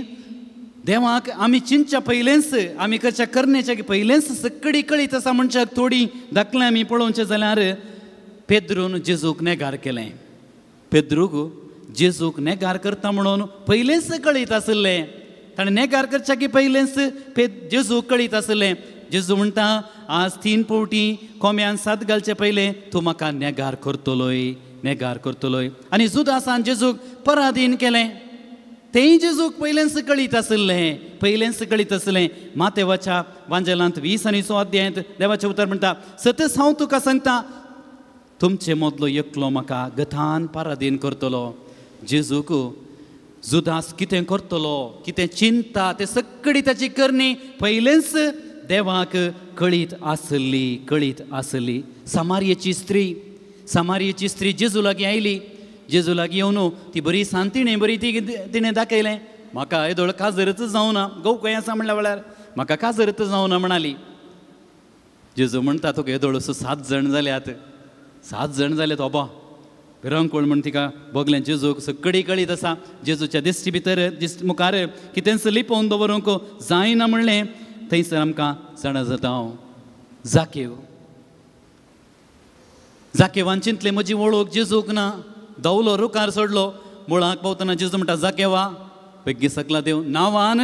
देवाक आमी चिंतच्या पयलेंच आमी करच्या करण्याच्या पयलेंच सगळी कळीत आसा. म्हणच्याक थोडी दाखले आमी पळोवचें जाल्यार पेद्रून जेजूक नेगार केलें. पेद्रूक जेजूक नेगार करता म्हणून पयलेंच कळीत आसलें. ताणें नेगार करच्या की पयलेंच जेजूक कळीत आसलें. जेजू म्हणटा आज 3 फावटी कोम्यान सात घालचे पयलें तूं म्हाका नेगार करतलोय, नेगार करतलोय. आनी जुदासान जेजूक पराधीन केलें. तेंय जेजूक पयलेंच कळीत आसलें, पयलेंच कळीत आसलें. मातेवाच्या वांजेलांत 20 आनी 100 अध्यायांत देवाचें उतर म्हणटा सतच हांव तुका सांगता तुमचे मदलो एकलो म्हाका गथान पराधीन करतलो. जेजूक जुदास कितें करतलो, कितें चिंता तें सगळी ताची करणी पयलेंच देवाक कळीत आसली, कळीत आसली. समारयेची स्त्री, समारयेची स्त्री जेजू लागीं आयली. जेजू लागीं येवन ती बरी सांतिणें बरी ती तिणें दाखयलें म्हाका येदोळ काजरच जावना, गो खंय आसा म्हणल्या वेळार म्हाका काजरच जावना म्हणाली. जेजू म्हणटा तुका येदोळ असो 7 जाण जाल्यात, 7 जाण जाल्यात. ओबा भिरांकूळ म्हण तिका भोगलें. जेजूक सगळी कळीत आसा. जेजूच्या दिश्टी भितर दिश्टी मुखार कितेंच लिपोवन दवरूंक जायना म्हणलें. थंयसर आमकां जाणा जाता हांव जाकेव, जाकेवान चिंतलें म्हजी वळख जेजूक ना. धांवलो रुखार सोडलो. मुळाक पावतना जेजू म्हणटा जाकेवा बेगीन सकला देव. नांवान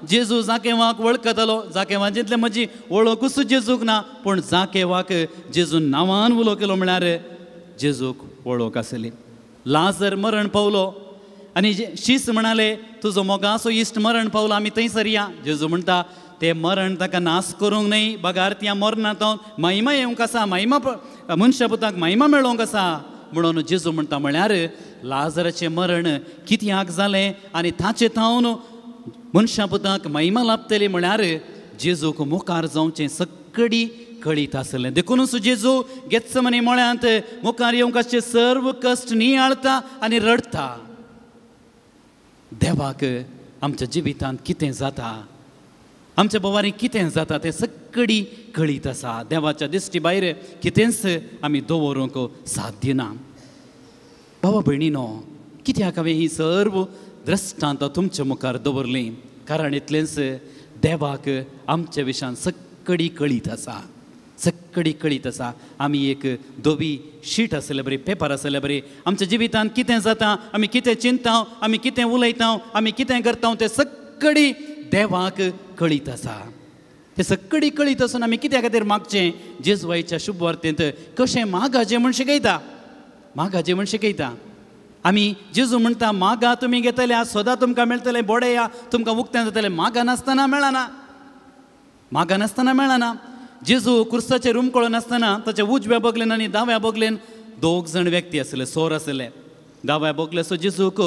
जेजू जाकेवाक वळखतालो. जाकेवान चिंतलें म्हजी वळखूच जेजूक ना, पूण जाकेवाक जेजू नांवान उलो केलो म्हळ्यार जेजूक वळख आसली. लाजर मरण पावलो आनी शीस म्हणाले तुजो मोगासो इश्ट मरण पावलो, आमी थंयसर या. जेजू म्हणटा तें मरण ताका नाश करूंक न्हय, बगार त्या मरणांत महिमा येवंक आसा, महिमा मनशा पुताक महिमा मेळोवंक आसा म्हणून जेजू म्हणटा. म्हळ्यार लाजराचें मरण कित्याक जालें आनी ताचे थावन मनशा पुताक महिमा लाभतली म्हळ्यार जेजूक मुखार जावचें सगळी कळीत आसलें. देखूनच जेजू गेत्समनी मळ्यांत मुखार येवंक आसचे सर्व कश्ट नियाळता आनी रडटा. देवाक आमच्या जिवितांत कितें जाता, आमच्या बोवारी कितें जाता तें सगळी कळीत आसा. देवाच्या दिश्टी भायर कितेंच आमी दवरूंक साध्य ना. बाबा भयणीनो, कित्याक हांवें ही सर्व दृश्टांत तुमच्या मुखार दवरलीं? कारण इतलेंच देवाक आमच्या विशयान सगळी कळीत आसा, सगळी कळीत आसा. आमी एक धवी शीट आसले बरी, पेपर आसले बरी, आमच्या जिवितांत कितें जाता, आमी कितें चिंतता, आमी कितें उलयता, आमी कितें करता तें सगळी देवाक कळीत आसा. ते सगळी कळीत आसून आमी कित्या खातीर मागचें? जेजवायच्या शुभवार्तेंत कशें मागाचें म्हूण शिकयता, मागाचें म्हूण शिकयता. आमी जेजू म्हणटा मागा तुमी घेतले, सदां तुमकां मेळटलें, बोडेया तुमकां उक्तें जातलें. मागा नासतना मेळना, मागा नासतना मेळना. जेजू कुर्साचेर हुमकळून आसतना ताच्या उजव्या बगलेन आनी दाव्या बगलेन 2 जाण व्यक्ती आसले, सोर आसले. दाव्या बगलेसो जेजूक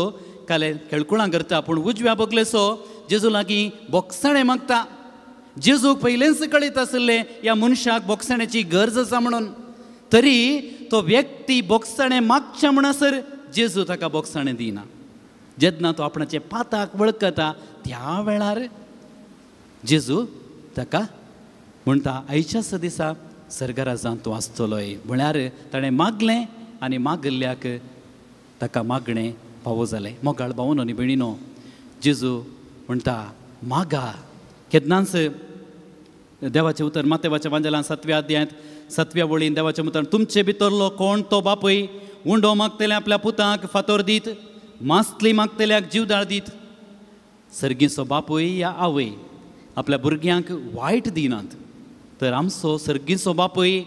काले खेळकुळां करता, पूण उजव्या बगलेसो जेजू लागीं बोगसाणें मागता. जेजूक पयलेंच कळीत आसलें ह्या मनशाक बोगसाण्याची गरज आसा म्हणून, तरी तो व्यक्ती बोगसाणें मागच्या म्हणसर जेजू ताका बोगसाणें दिना. जेन्ना तो आपणाचे पाताक वळखता त्या वेळार जेजू ताका म्हणटा आयच्याच दिसा सर्गराजान तूं आसतलोय. म्हळ्यार ताणें मागलें आनी मागिल्ल्याक ताका मागणें फावो जालें. मोगाळ भावनो आनी भयणीनो, जेजू म्हणटा मागा. केन्नाच देवाचें उतर मातेवाच्या वांजेलान 7व्या अध्यायांत 7व्या वळीन देवाचें उतर, तुमचे भितरलो कोण तो बापूय उंडो मागतले आपल्या पुताक फातोर दीत, मासली मागतल्याक जीवदाळ दीत. सर्गीचो बापूय या आवय आपल्या भुरग्यांक वायट दिनात, तर आमचो सर्गीचो बापूय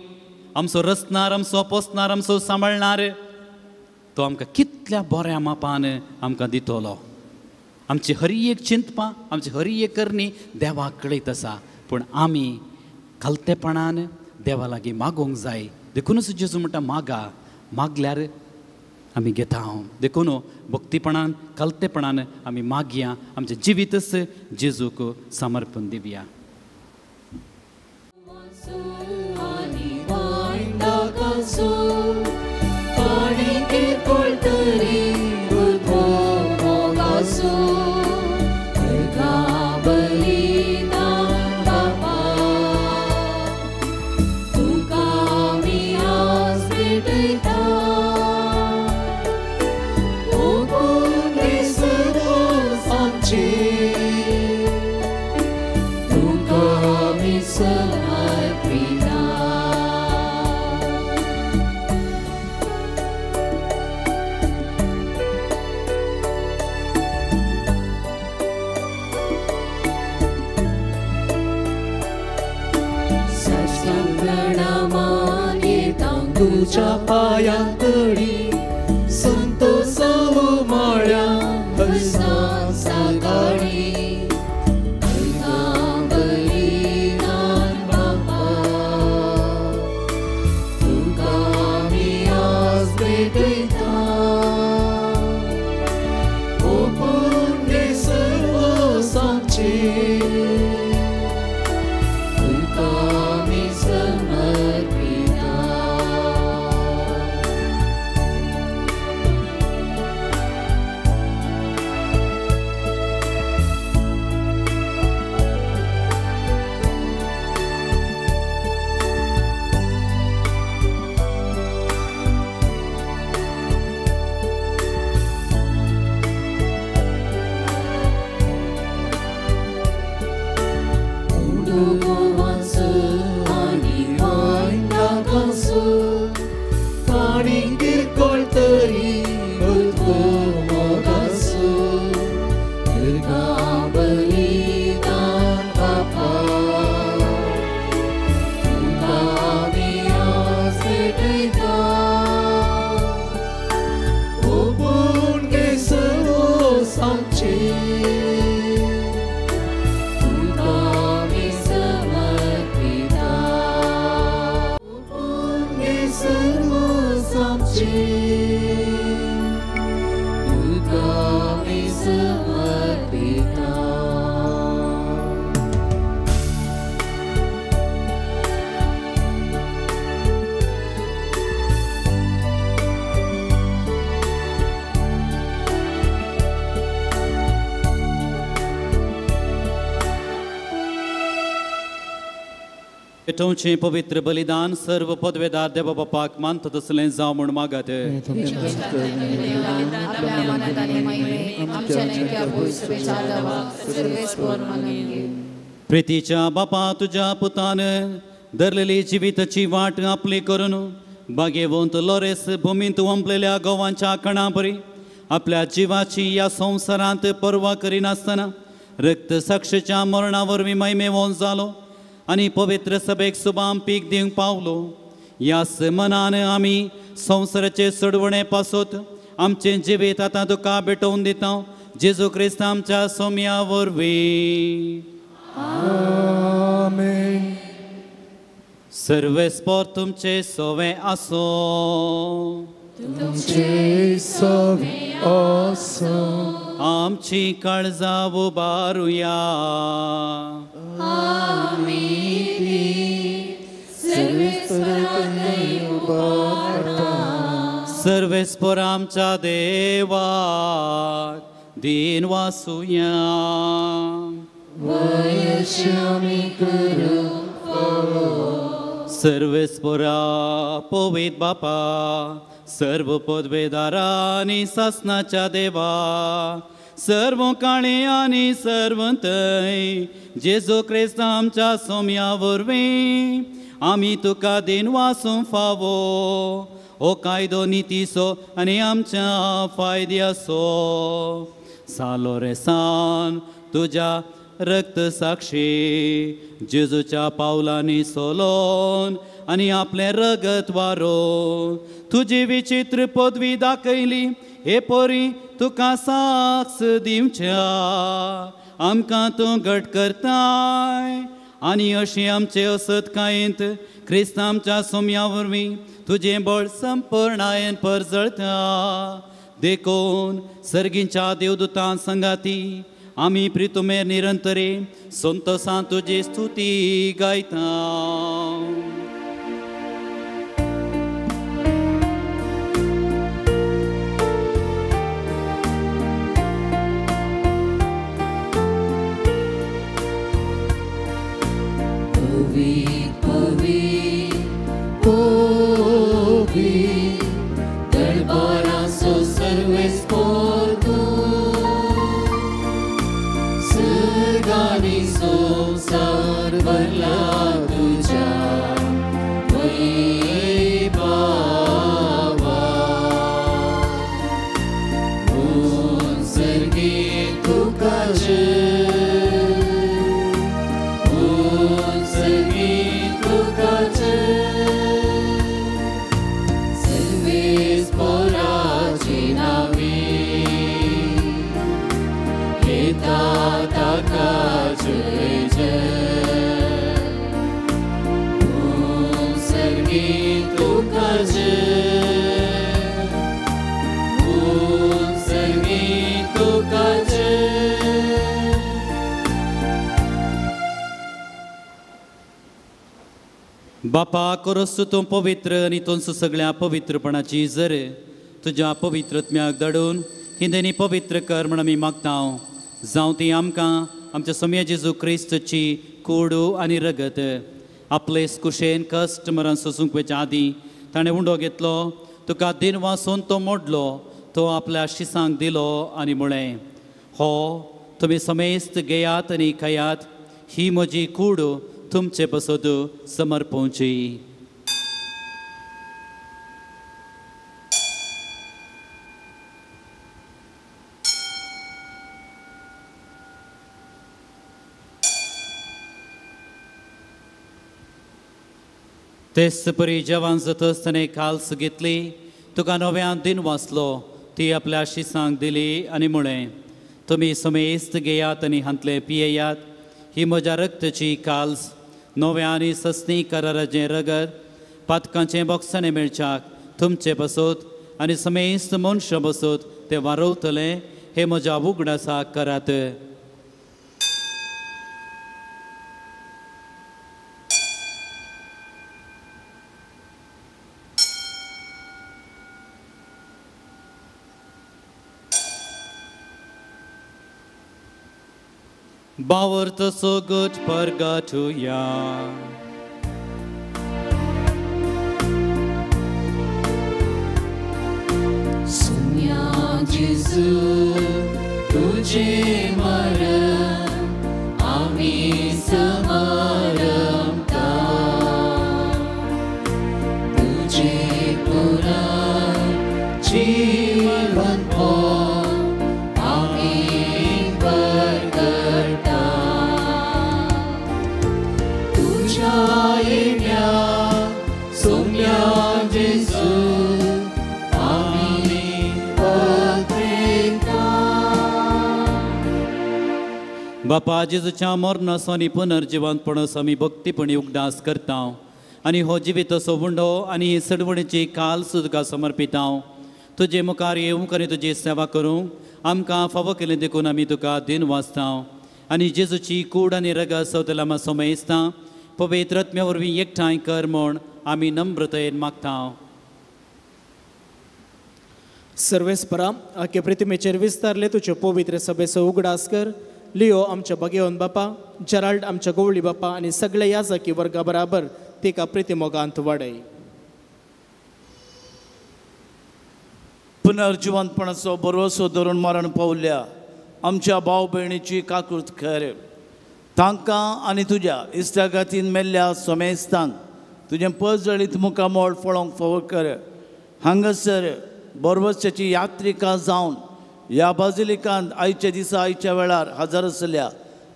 आमचो रचणार, आमचो पोसणार, आमचो सांबाळणार, तो आमकां कितल्या बऱ्या मापान आमकां दितलो. आमची हर एक चिंतपां, आमची हर एक करणी देवाक कळयत आसा, पूण आमी खालतेपणान देवा लागीं मागोवंक जाय. देखूनच जेजू म्हणटा मागा, मागल्यार आमी घेता. हांव देखून भक्तीपणान खालतेपणान आमी मागया, आमचें जिवीतच जेजूक समर्पण दिवया. तुझ्या पायांतडी संतोषावो माळ्या हरसां सकाळी बलिदान बापा तुका आमी आज भेटयता. ओपून घे सर्व सांगचें तुका आमी समर्पिता. पेटोवचें पवित्र बलिदान सर्व पदवेदार देवा बापाक मानता तसलें जावं म्हूण मागात. प्रितीच्या बापा तुज्या पुतान धरलेली जिविताची वाट आपली करून बागेवंत लोरेस भुमींत वंपलेल्या गोवांच्या कणा बरी आपल्या जिवाची ह्या संवसारांत पर्वा करिनासतना रक्त साक्षीच्या मरणा वरवीं महिमेवंत जालो आनी पवित्र सभेक सुबाम पीक दिवंक पावलो. ह्याच मनान आमी संवसाराचे सोडवणे पासत आमचें जिवीत आतां तुका भेटोवन दिता, जेजू क्रिस्त आमच्या सोम्या वरवीं. आमेन. सर्वेस्पोर तुमचे सोवे आसो, तुमचे सोवे आसो. आमची काळजां उबारुया, सर्वेस्पोर आमच्या देवाक दीन वासुया. सर्वेस्पोरा पवित बापा सर्व पदवेदारा आनी सासनाच्या देवा सर्व काळे आनी सर्वंतय जेजू क्रिस्त आमच्या सोम्या वरवीं आमी तुका दिन वासूंक फावो हो कायदो नितीचो आनी आमच्या फायद्याचो सालो रेसान तुज्या रक्त साक्षी जेजूच्या पावलांनी सोलोन आनी आपलें रगत वारोवन तुजी विचित्र पदवी दाखयली हे परी तुका साक्ष दिवच्या आमकां तूं घट करताय आनी अशें आमचे असतकायेंत क्रिस्त आमच्या सोम्या वरवीं तुजें बळ संपूर्णायेन परजळता. देखून सर्गींच्या देवदूतां संगाती आमी प्रितुमेर निरंतरे संतोसान तुजी स्तुती गायता. पवित पवित दरबाराचो सर्वेस्पोर तूं सर्गांनी संवसार भरला तुज्या वैभावा ऊंच सर्गी तुका जय ऊंच सर्गी तुका जय सर्वेस्पोराची नावे येता ताका जय जय ऊंच सर्गी तुका जय ऊंच सर्गी तुका जय. बापा कोरस तूं पवित्र आनी तूंच सगळ्या पवित्रपणाची जर तुज्या पवित्रत्म्याक धाडून हिंदेनी पवित्र कर म्हण आमी मागता. जावं ती आमकां आमच्या सोम्या जेजू क्रिस्तची कोडू आनी रगत आपले कुशेन कश्ट मरण सोसूंक वयच्या आदीं ताणें उंडो घेतलो तुका दिन वासून तो मोडलो तो आपल्या शिसांक दिलो आनी म्हळें हो तुमी समेस्त घेयात आनी खायात ही म्हजी कूड तुमचे पसत समर्पोवची. तेच परी जेवण जातच ताणें काल्स घेतली तुका नव्यान दिन वाचलो ती आपल्या शिसांक दिली आनी म्हळें तुमी समेस्त घेयात आनी हांतले पियेयात ही म्हज्या रक्ताची काल्स नव्या आनी सस्नी कराराचें रगत पातकांचें बोगसाणें मेळच्याक तुमचे बसत आनी समेस्त मनशां बसत तें वारवतलें हें म्हज्या उगडासाक करात. बावर तसो गट परगटुया. सुम्या जेजू तुझे मरण आमी समारंभता तुझे पुनर्जीवनपण आमी परगटा तुझ्या येण्या सुम्या जेजू आमी पत्रेता. बापा जेजूच्या मरणाचो आनी पुनर्जिवंतपणाचो आमी भक्तीपणी उगडास करता आनी हो जिविताचो उंडो आनी ही सडवणीची काल तुका समर्पिता. तुजे मुखार येवंक आनी तुजी सेवा करूंक आमकां फावो केलें देखून आमी तुका दिन वाचता आनी जेजूची कूड आनी रगत सवतला आमी समयसता पवित्र आत्म्या वरवीं एकठांय कर म्हूण आमी नम्रतायेन मागता. सर्वेस्परा आखे प्रतिमेचेर विस्तारले तुजे पवित्र सभेचो उगडास कर. लिओ आमच्या बगेवन बापा, जेराल्ड आमच्या गवळी बापा आनी सगळे याजकी वर्गा बराबर तिका प्रिती मोगांत वाडय. पुनर्जिवंतपणाचो भरवसो धरून मरण पावल्या आमच्या भाव भयणीची काकूत कर. तांकां आनी तुज्या इश्टागातीन मेल्ल्या सोमेस्तांक तुजें पजळीत मुखामोळ फळोंक फावो कर. हांगासर बरवस्याची यात्रिका जावन ह्या बाजिलिकांत आयच्या दिसा आयच्या वेळार हजर आसल्या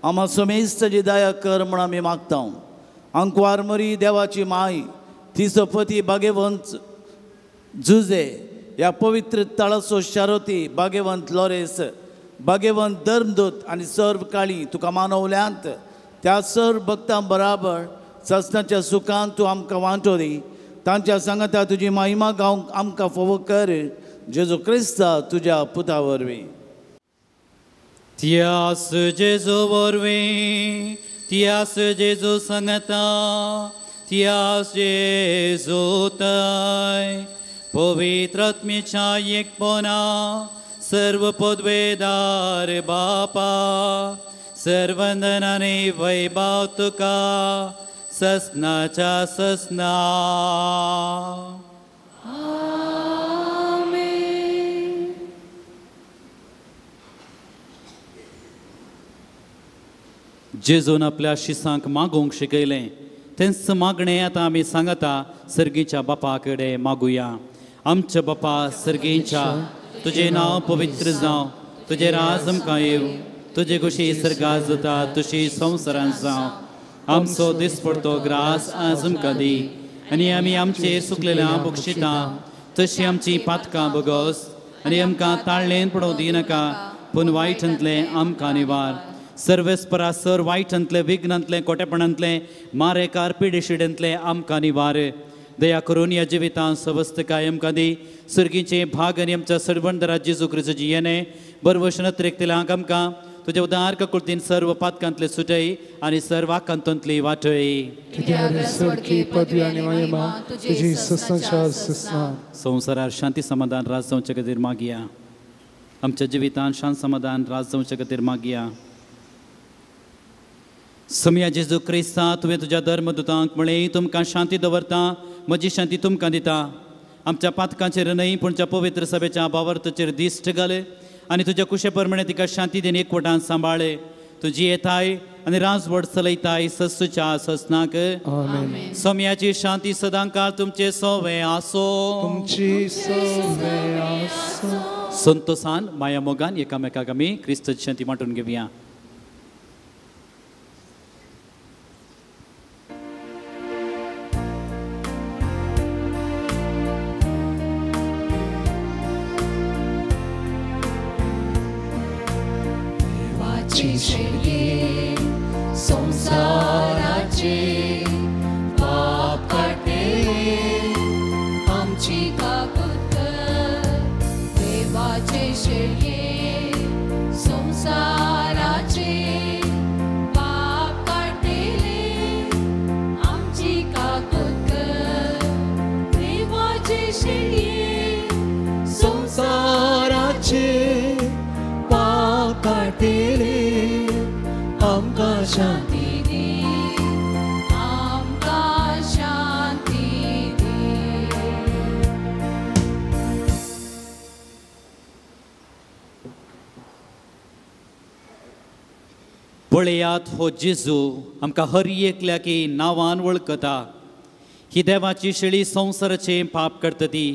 आमा सोमेस्ताची दया कर म्हूण आमी मागता. आंकवार मरी देवाची माय तिचो पती भाग्यवंत जुजे ह्या पवित्र तळाचो शारोती भाग्यवंत लॉरेस भाग्यवंत धर्मदूत आनी सर्व काळी तुका मानवल्यांत त्या सर्व भक्तां बराबर ससनाच्या सुखान तूं आमकां वांटो दी. तांच्या सांगाता तुजी महिमा गावंक आमकां फावो कर. जेजू क्रिस्ता तुज्या पुता वरवीं. त्यास जेजू वरवीं, त्यास जेजू सांगता, त्यास जेजू तय पवित्र आत्म्याच्या एकपणा सर्व पदवेदार बापा सर्वंदनाने वैभव तुका ससनाच्या ससना. आमेन. जेजून आपल्या शिसांक मागूंक शिकयलें तेंच मागणें आतां आमी सांगता सर्गीच्या बापा कडेन मागुया. आमच्या बापा सर्गीच्या, तुजें नांव पवित्र जावं, तुजें राज आमकां येवं, तुजे खुशी सर्गात जाता तशी संवसारांत जावं. आमचो दिसपडतो ग्रास आज आमकां दी आनी आमी आमचे सुकलेल्या बक्षिता तशी आमची पातकां बगस आनी आमकां ताळ्ळेन पडोवं दिनाका पूण वायटांतलें आमकां निवार. सर्वेस्परा सर वायटांतलें विघ्नांतलें कोटेपणांतलें मारेकार पिडेशिडेंतलें आमकां निवार. दया करून ह्या जिवितांत सवस्तकाय आमकां दी. सर्गीचे भाग आनी आमच्या सर्वंदरा जेजू क्रिस्ताची येणे बरवश नत्रेकतल्यांक आमकां तुज्या उदार ककुलतीन सर्व पातकांतले सुटय आनी सर्व आकांतांतली वाटय. संवसारार शांती समाधान राज जावचे खातीर मागया. आमच्या जिवितांत शांत समाधान राज जावचे खातीर मागया. समया जेजू क्रिस्ता तुवें तुज्या धर्मदूतांक म्हळें तुमकां शांती दवरता, म्हजी शांती तुमकां दिता. आमच्या पातकांचेर न्हय पूण त्या पवित्र सभेच्या भावार्थाचेर दिश्ट घाले आनी तुज्या कुशे प्रमाणे तिका शांती दिन एकवटान सांबाळ्ळे. तुजी येताय आनी राजवट चलयताय ससूच्या ससनाक. सोम्याची शांती सदांकाळ तुमचे सोवे आसो. तुमची सोवे आसो. संतोषान माया मोगान एकामेकाक आमी क्रिस्ताची शांती वांटून घेवया. संसाराचे पाप काडटले आमची काकूत कर. देवाचे शेळये संसाराचे पाप काडटले आमची काकूत कर. देवाचे शेळये संसाराचे पाप काडटले आमकां शांती दी, आमकां शांती दी. पळयात हो जेजू आमकां हर एकल्याकी नांवान वळखता. ही देवाची शेळी संवसाराचें पाप करता ती.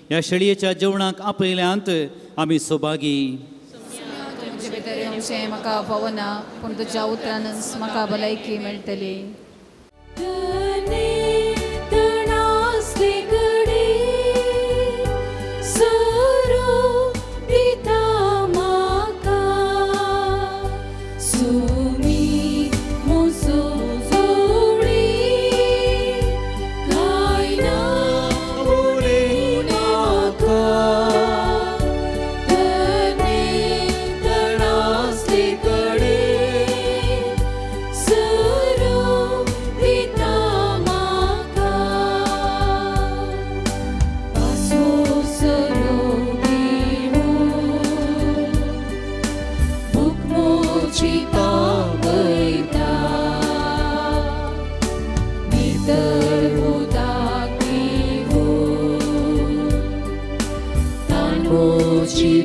ह्या शेळयेच्या जेवणाक आपयल्यांत आमी सौभागी. तुमचे भितर येवचें म्हाका फावना पूण तुज्या उतरानच म्हाका भलायकी मेळटली. सरो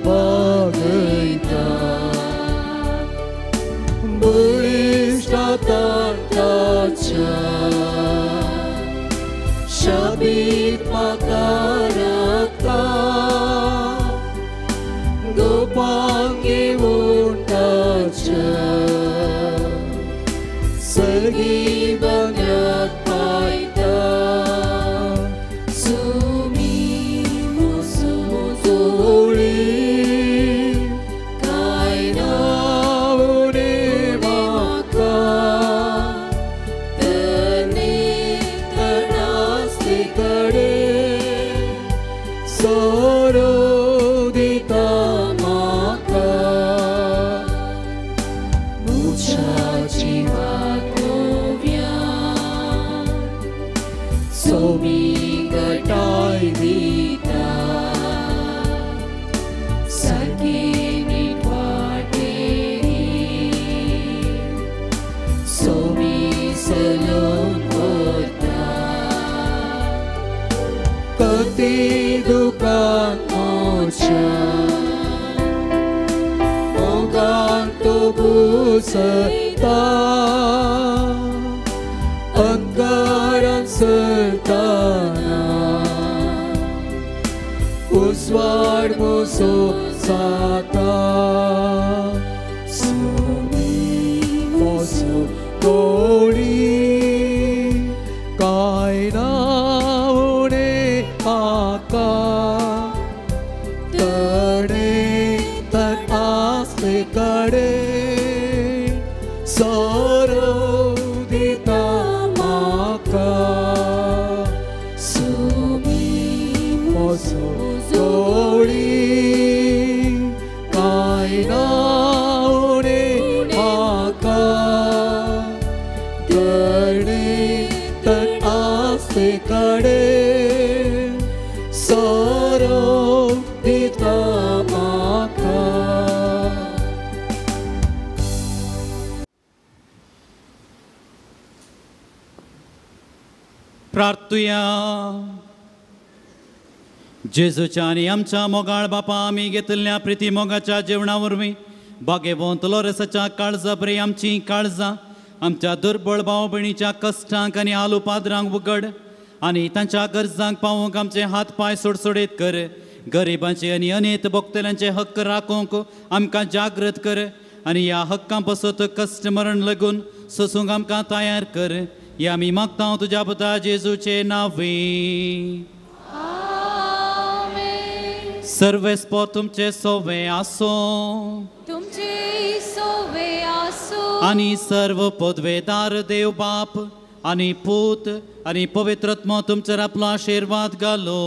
भागयता बळिश्ट तांच्या शाबीत म्हाका राखता गोपांक घेवन ताच्या सर्गी बंगल्यात पायता सुमी मोसो जोळी कांय ना उणें म्हाका तने तणासले कडेन सोरो दिता म्हाका म्हज्या जिवाक नव्यान सोमी गटाय दिता सारकी नीट वाटेरी सोमी सलोन व्हरता कती दुकान मोच्या मोगान तो भुसयता अंगारान सरताना उजवाड मोसो जाता सुमी मोसो गोडी कांय ना उणें म्हाका तणे तण आसले कडेन सोरो दिता म्हाका सुमी मोसो जोळी कांय ना उणें म्हाका तणे तण आसले कडेन सोरो दिता म्हाका. प्रार्थुया. जेजूच्या आनी आमच्या मोगाळ बापा आमी घेतिल्ल्या प्रिती मोगाच्या जेवणा वरवीं बागेवंत लोरेसाच्या काळजा बरी आमची काळजां आमच्या दुर्बळ भाव भयणीच्या कश्टांक आनी आलू पाद्रांक उगड आनी तांच्या गरजांक पावोवंक आमचे हात पांय सोडसोडीत कर. गरिबांचे आनी अनेत भोगतल्यांचे हक्क राखूंक आमकां जागृत कर आनी ह्या हक्कां पासत कश्ट मरण लागून सोसूंक आमकां तयार कर. हे आमी मागता तुज्या पुता जेजूचे नांवे. सर्वेस्पो तुमचे सोवे आसो तुमचे सोवे आसो आनी सर्व पदवेदार देव बाप आनी पूत आनी पवित्र आत्मो तुमचेर आपलो आशिर्वाद घालो.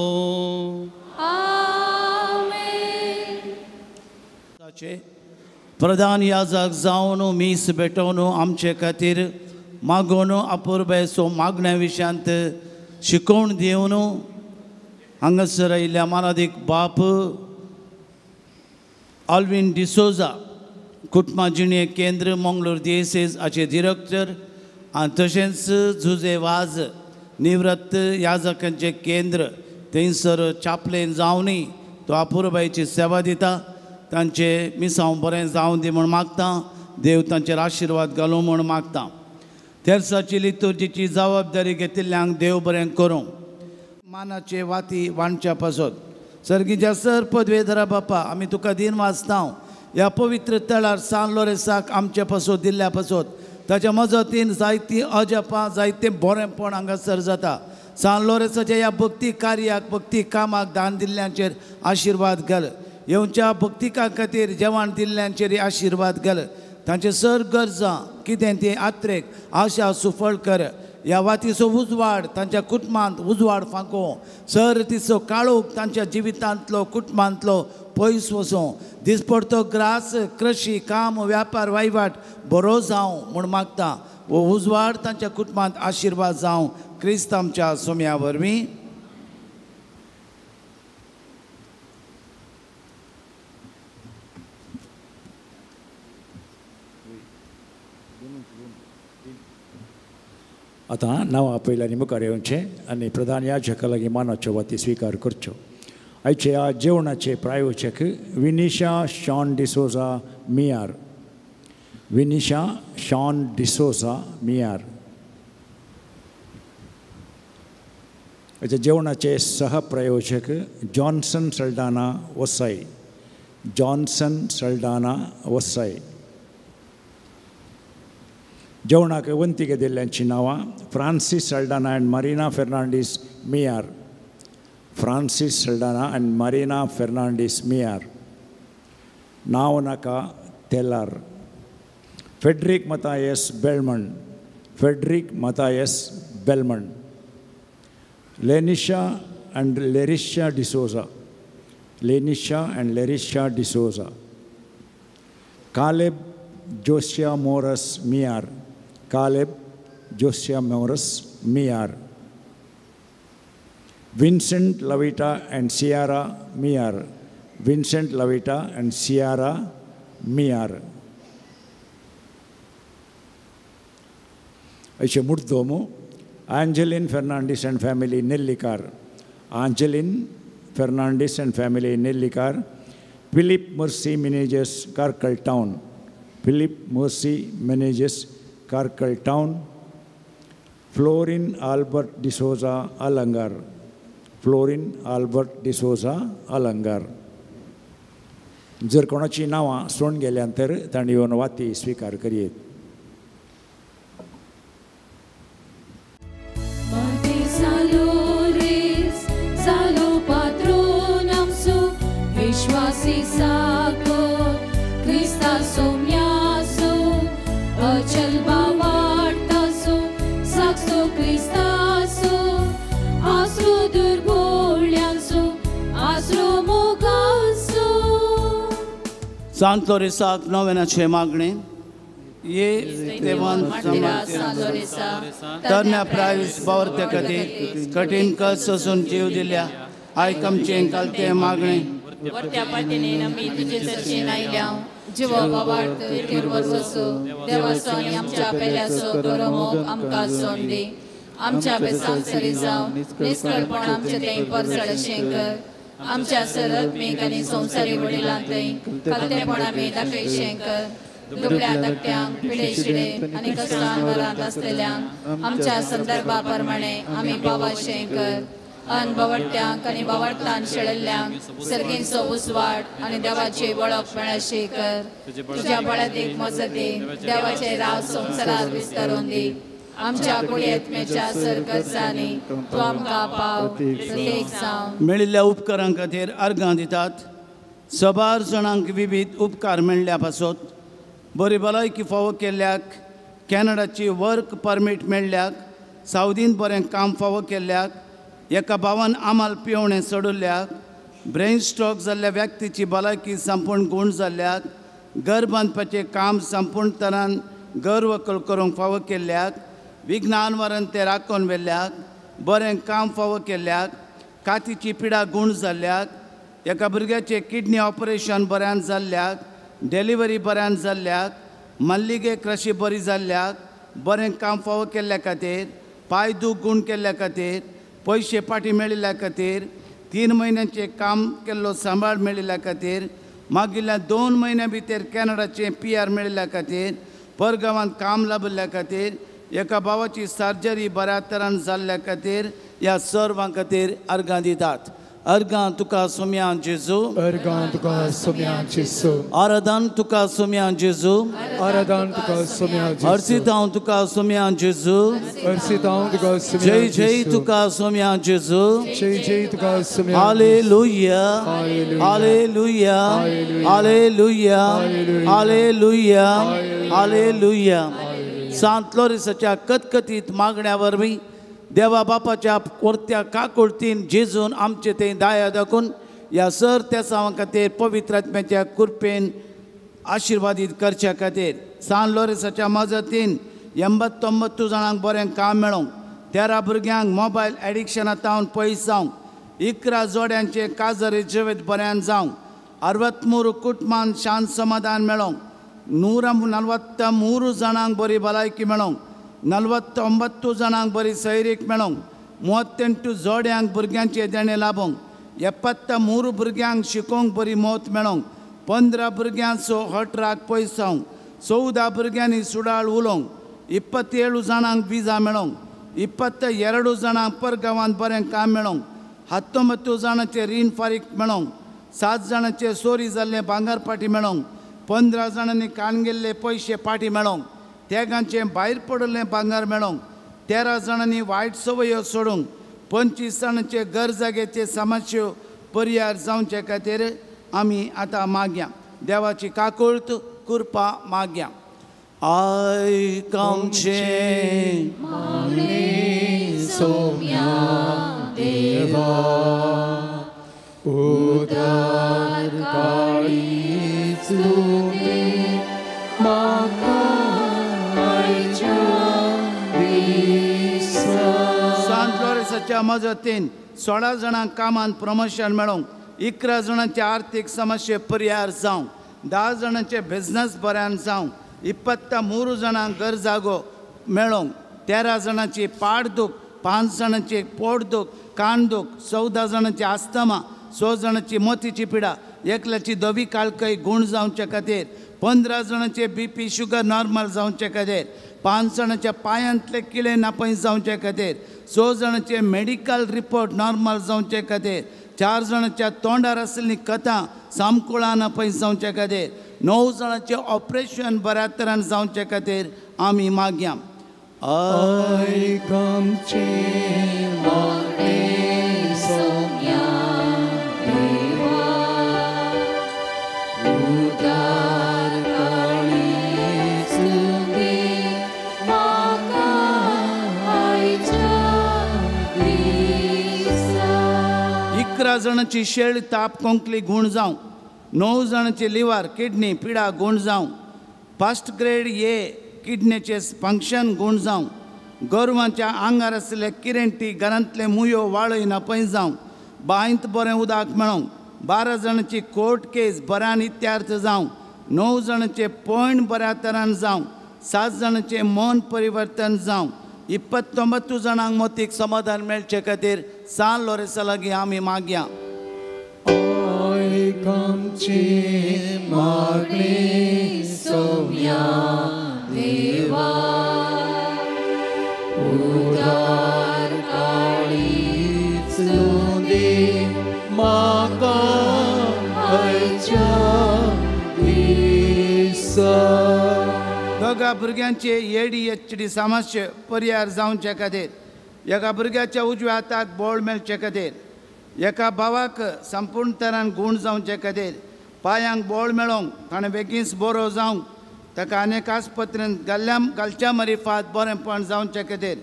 आमेन. प्रधान याजक जावन मीस भेटोवन आमचे खातीर मागोवन अपुरबायेचो मागण्या विशयांत शिकोवन दिवन हांगासर आयिल्ल्या मानादीक बाप आल्विन डिसोजा कुटुंबा जिणे केंद्र मंगळूर दियेसेज हाचे डिरेक्टर आनी तशेंच जुजे वाज निवृत्त याजकांचें केंद्र थंयसर चापलेन जावनूय तो अपुरबायेची सेवा दिता. तांचे मिसांव बरें जावं दी म्हूण मागता. देव तांचेर आशिर्वाद घालूं म्हूण मागता. तेर्साची लितुर्जीची जबाबदारी घेतिल्ल्यांक देव बरें करूं. मानाचे वाती वांटच्या पासत सर्गीच्या सर पदवेधरा बापा आमी तुका दिन वाचता ह्या पवित्र तळार सान लोरेसाक आमचे पासत दिल्ल्या पासत ताच्या मजतीन जायतीं अजापां जायतें बरेंपण हांगासर जाता. सान लोरेसाच्या ह्या भक्ती कार्याक भक्ती कामाक दान दिल्ल्यांचेर आशिर्वाद घाल. येवच्या भक्तिका खातीर जेवण दिल्ल्यांचेर आशिर्वाद घाल. तांचे सर गरजां कितें तें आत्रेक आशा सुफळ कर. ह्या वातीचो उजवाड तांच्या कुटुंबांत उजवाड फांको सर तिचो काळोख तांच्या जिवितांतलो कुटुंबांतलो पयस वचूं. दिसपडतो ग्रास कृशी काम व्यापार वहिवाट बरो जावं म्हूण मागता. हो उजवाड तांच्या कुटुंबांत आशिर्वाद जावं क्रिस्त आमच्या सोम्या वरवीं. आतां नांवां पयल्यानी मुखार येवचें आनी प्रधान याजका लागीं मानाच्यो वाती स्विकार करच्यो. आयच्या जेवणाचे प्रायोजक विनिशा शॉन डिसोजा मियार, विनिशा शॉन डिसोजा मियार. आयच्या जेवणाचे सहप्रायोजक जॉन्सन सल्डाना वसाई, जॉन्सन सल्डाना वसाई. जेवणाक वंतीक दिल्ल्यांची नांवां Francis Saldanha and Marina Fernandes Miyar, Francis Saldanha and Marina Fernandes Miyar. नांव नाका तेलार, Fredrick Mathias Belman, Fredrick Mathias Belman. Lenisha and Lerisha D'Souza, Lenisha and Lerisha D'Souza. Caleb Josiah Moras Miyar, Caleb Josiah Moras Miyar. Vincent Lavita and Ciara Miyar, Vincent Lavita and Ciara Miyar. अशें मुर्दोमो Angeline Fernandes and family Nellikar, Angeline Fernandes and family Nellikar. Philip Mercy Menezes Karkal town, Philip Mercy Menezes Karkal town. Florin Albert D'Souza Alangar, Florin Albert D'Souza Alangar. जर कोणाची नांवां सोडून गेल्यान तर तांणी येवन वाती स्विकार करयेत. सांत लोरेसाक नोवेनाचे मागणे ये देवान तरण्या प्रायस बावरत्या खातीर कठीण कस सोसून जीव दिल्या आयक आमचें कालते मागणे. वरत्या पाटीने आमी तुजे सरशीन आयल्या जिवो बाबार्थ तिरवसो देवाचो आनी आमच्या पेल्याचो बरो मोग आमकां सोड दी. आमच्या बेसांक सरी जावं निस्कळपण आमचे तें परजळशें कर. आमच्या सरत्मीक आनी संवसारी वडिलांतय कलतेपण आमी दाखयशें कर. दुबळ्या धाकट्यांक पिडे शिडे आनी कश्टान घरांत आसलेल्यांक आमच्या संदर्भा प्रमाणे आमी पावाशें कर. अन बावडट्यांक आनी बावडतान शेळिल्ल्यांक सर्गींचो उजवाड आनी देवाची वळख मेळशें कर. तुज्या बळादीक मजतीन देवाचे राव संवसारात विस्तारून दी. आमच्या कुडयेतमेच्या सरगर्जांनी तूं आमकां पाव प्रत्येक जावं. मेळिल्ल्या उपकारां खातीर अर्गां दितात. सबार जाणांक विविध उपकार मेळ्ळ्या पासत बरी भलायकी फावो केल्ल्याक, कॅनडाची वर्क परमीट मेळ्ळ्याक, सावदीन बरें काम फावो केल्ल्याक, एका भावान आमाल पिवणें सोडिल्ल्याक, ब्रेन स्ट्रोक जाल्ल्या व्यक्तीची भलायकी संपूर्ण गूण जाल्ल्याक, घर बांदपाचें काम संपूर्ण तरान घर वकल करूंक फावो केल्ल्याक, विज्ञान वरण ते राखून व्हेल्ल्याक, बरें काम फावो केल्ल्याक, कातीची पिडा गूण जाल्ल्याक, एका भुरग्याचें किडनी ऑपरेशन बऱ्यान जाल्ल्याक, डिलिव्हरी बऱ्यान जाल्ल्याक, मल्लिगे क्रशी बरी जाल्ल्याक, बरें काम फावो केल्ल्या खातीर, पांय दूख गूण केल्ल्या खातीर, पयशे पाटी मेळिल्ल्या खातीर, 3 म्हयन्यांचें काम केल्लो सांबाळ मेळिल्ल्या खातीर, मागिल्ल्या 2 म्हयन्यां भितर कॅनडाचें PR मेळिल्ल्या खातीर, परगांवांत काम लाबिल्ल्या खातीर, एका भावाची सर्जरी बऱ्या तरान जाल्ल्या खातीर, ह्या सर्वां खातीर अर्गां दितात. अर्गां तुका सोम्या जेजू, अर्गां तुका सोम्या जेजू, आराधन तुका सोम्या जेजू, आराधन तुका सोम्या जेजू, अर्सितांव तुका सोम्या जेजू, अर्सितांव तुका सोम्या, जय जय तुका सोम्या जेजू, जय जय तुका सोम्या. Hallelujah, hallelujah, hallelujah, hallelujah, hallelujah. सांत लोरेसाच्या कतकतीत मागण्या वरवीं देवा बापाच्या कोर्त्या काकुळतीन जेजून आमचे ते दाया दाखून ह्या सर त्या सावां खातीर पवित्र आत्म्याच्या कृपेन आशिर्वादीत करच्या खातीर सान लोरेसाच्या मजतीन 89 जाणांक बरें काम मेळोंक, 13 भुरग्यांक मोबायल एडिक्शना तावन पयस जावंक, 11 जोड्यांचे काजर जिवीत बऱ्यान जावंक, 63 कुटुंबान शांत समाधान मेळोंक, 143 जाणांक बरी भलायकी मेळोंक, 49 जाणांक बरी सैरीक मेळोंक, 38 जोड्यांक भुरग्यांचे देणें लाबोंक, 73 भुरग्यांक शिकोवंक बरी मौत मेळोंक, 15 भुरग्यांचो 18 पयस जावंक, 14 भुरग्यांनी सुडाळ उलोवंक, 27 जाणांक विजा मेळोंक, 22 जाणांक परगांवांत बरें काम मेळोंक, 19 जाणांचें रीण फारीक मेळोंक, 7 जाणांचे चोरी जाल्लें भांगर पाटी मेळोंक, 15 जाणांनी काण गेल्ले पयशे पाटी मेळोंक, तेगांचें भायर पडिल्लें भांगर मेळोंक, 13 जाणांनी वायट संवयो सोडूंक, 25 जाणांचे घर जाग्याचे समस्यो परिहार जावचे खातीर आमी आतां मागया. देवाची काकुळट कृपा मागया. आयक आमचें मागणें सोम्या देवा, उदार काळीज तुवें म्हाका आयच्या दिसा. सांत लॉरेन्साच्या मजतीन 16 जाणांक कामांत प्रमोशन मेळोवंक, 11 जाणांचे आर्थीक समस्ये परिहार जावंक, 10 जाणांचे बिजनस बऱ्यान जावंक, 23 जाणांक घर जागो मेळोवंक, 13 जाणांची पाड दूख, 5 जाणांची पोट दूख, कान दूख, 14 जाणांची आस्थमा, 6 जाणांची मोतीची पिडा, एकल्याची धवी काळकय गूण जावचे खातीर, 15 जाणांचे बीपी शुगर नॉर्मल जावचे खातीर, 5 जाणांच्या पांयांतले किळे नापय जावचे खातीर, 6 जाणांचे मेडिकल रिपोर्ट नॉर्मल जावचे खातीर, 4 जाणांच्या तोंडार आशिल्ली कथा सामकुळां नापय जावचे खातीर, 9 जाणांचें ऑपरेशन बऱ्या तरान जावचे खातीर आमी मागया. आयक आमचें मागणें सोम्या देवा, उदार काळीज तुवें म्हाका आयच्या दिसा. 11 जाणांची शेळ ताप कोंकली गूण जावं, 9 जाणांची लिव्हर किडनी पिडा गूण जावं, फर्स्ट ग्रेड ए किडनीचे फंक्शन गूण जावं, गोरवांच्या आंगार आशिल्ले किरेंटी घरांतले मुयो वाळय नापय जावं, बांयत बरें उदक मेळोंक, 12 जाणांची कोर्ट केस बऱ्यान इत्यार्थ जावं, 9 जाणांचे पॉयंट बऱ्या तरान जावं, 7 जाणांचें मन परिवर्तन जावं, 29 जाणांक मोतीक समाधान मेळचे खातीर सान लॉरेन्सा लागीं आमी मागया. आयक आमचें मागणें सोम्या देवा, उदार काळीज तुवें म्हाका आयच्या दिसा. दोगा भुरग्यांचे ADHD समस्ये परिहार जावचे खातीर, एका भुरग्याच्या उजव्या हाताक बोळ मेळचे खातीर, एका भावाक संपूर्ण तरान गूण जावचे खातीर, पांयांक बोळ मेळोवंक, ताणें बेगीन बरो जावंक, ताका अनेक आस्पत्रेंत घालच्या मरिफात बरेंपण जावचे खातीर,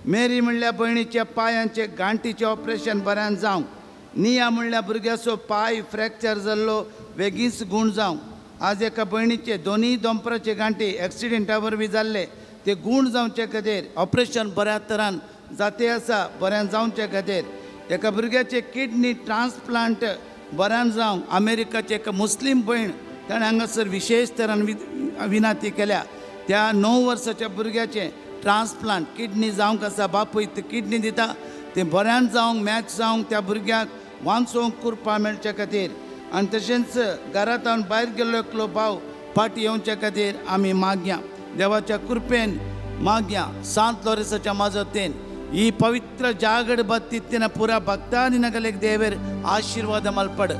मेरी म्हणल्या भयणीच्या पांयांचे गांठीचें ऑपरेशन बऱ्यान जावंक, निया म्हणल्या भुरग्याचो पांय फ्रॅक्चर जाल्लो बेगीन गूण जावंक, आज एका भयणीचे दोनूय दोंपराचे गांठी एक्सिडेंटा वरवीं जाल्ले ते गूण जावचे खातीर, ऑपरेशन बऱ्या तरान जाते आसा बऱ्यान जावचे खातीर, एका भुरग्याचे किडनी ट्रान्सप्लांट बऱ्यान जावंक, अमेरिकाचे एका मुस्लीम भयण ताणें हांगासर विशेश तरान विनाती केल्या, त्या 9 वर्साच्या भुरग्याचें ट्रान्सप्लांट किडनी जावंक आसा, बापूय ती किडनी दिता तें बऱ्यान जावंक, मॅच जावंक, त्या भुरग्याक वांचोवंक कृपा मेळचे खातीर, आनी तशेंच घरांत भायर गेल्लो एकलो भाव फाटी येवचे खातीर आमी मागया. देवाच्या कृपेन मागया. सांत लॉरेन्साच्या मजतीन ಈ ಪವಿತ್ರ ಜಾಗಡ್ ಬತ್ತಿತ್ತಿನ ಪೂರ ಭಕ್ತಾದಿನಗಲಿಗೆ ದೇವರ ಆಶೀರ್ವಾದ ಮಲ್ಪಡು.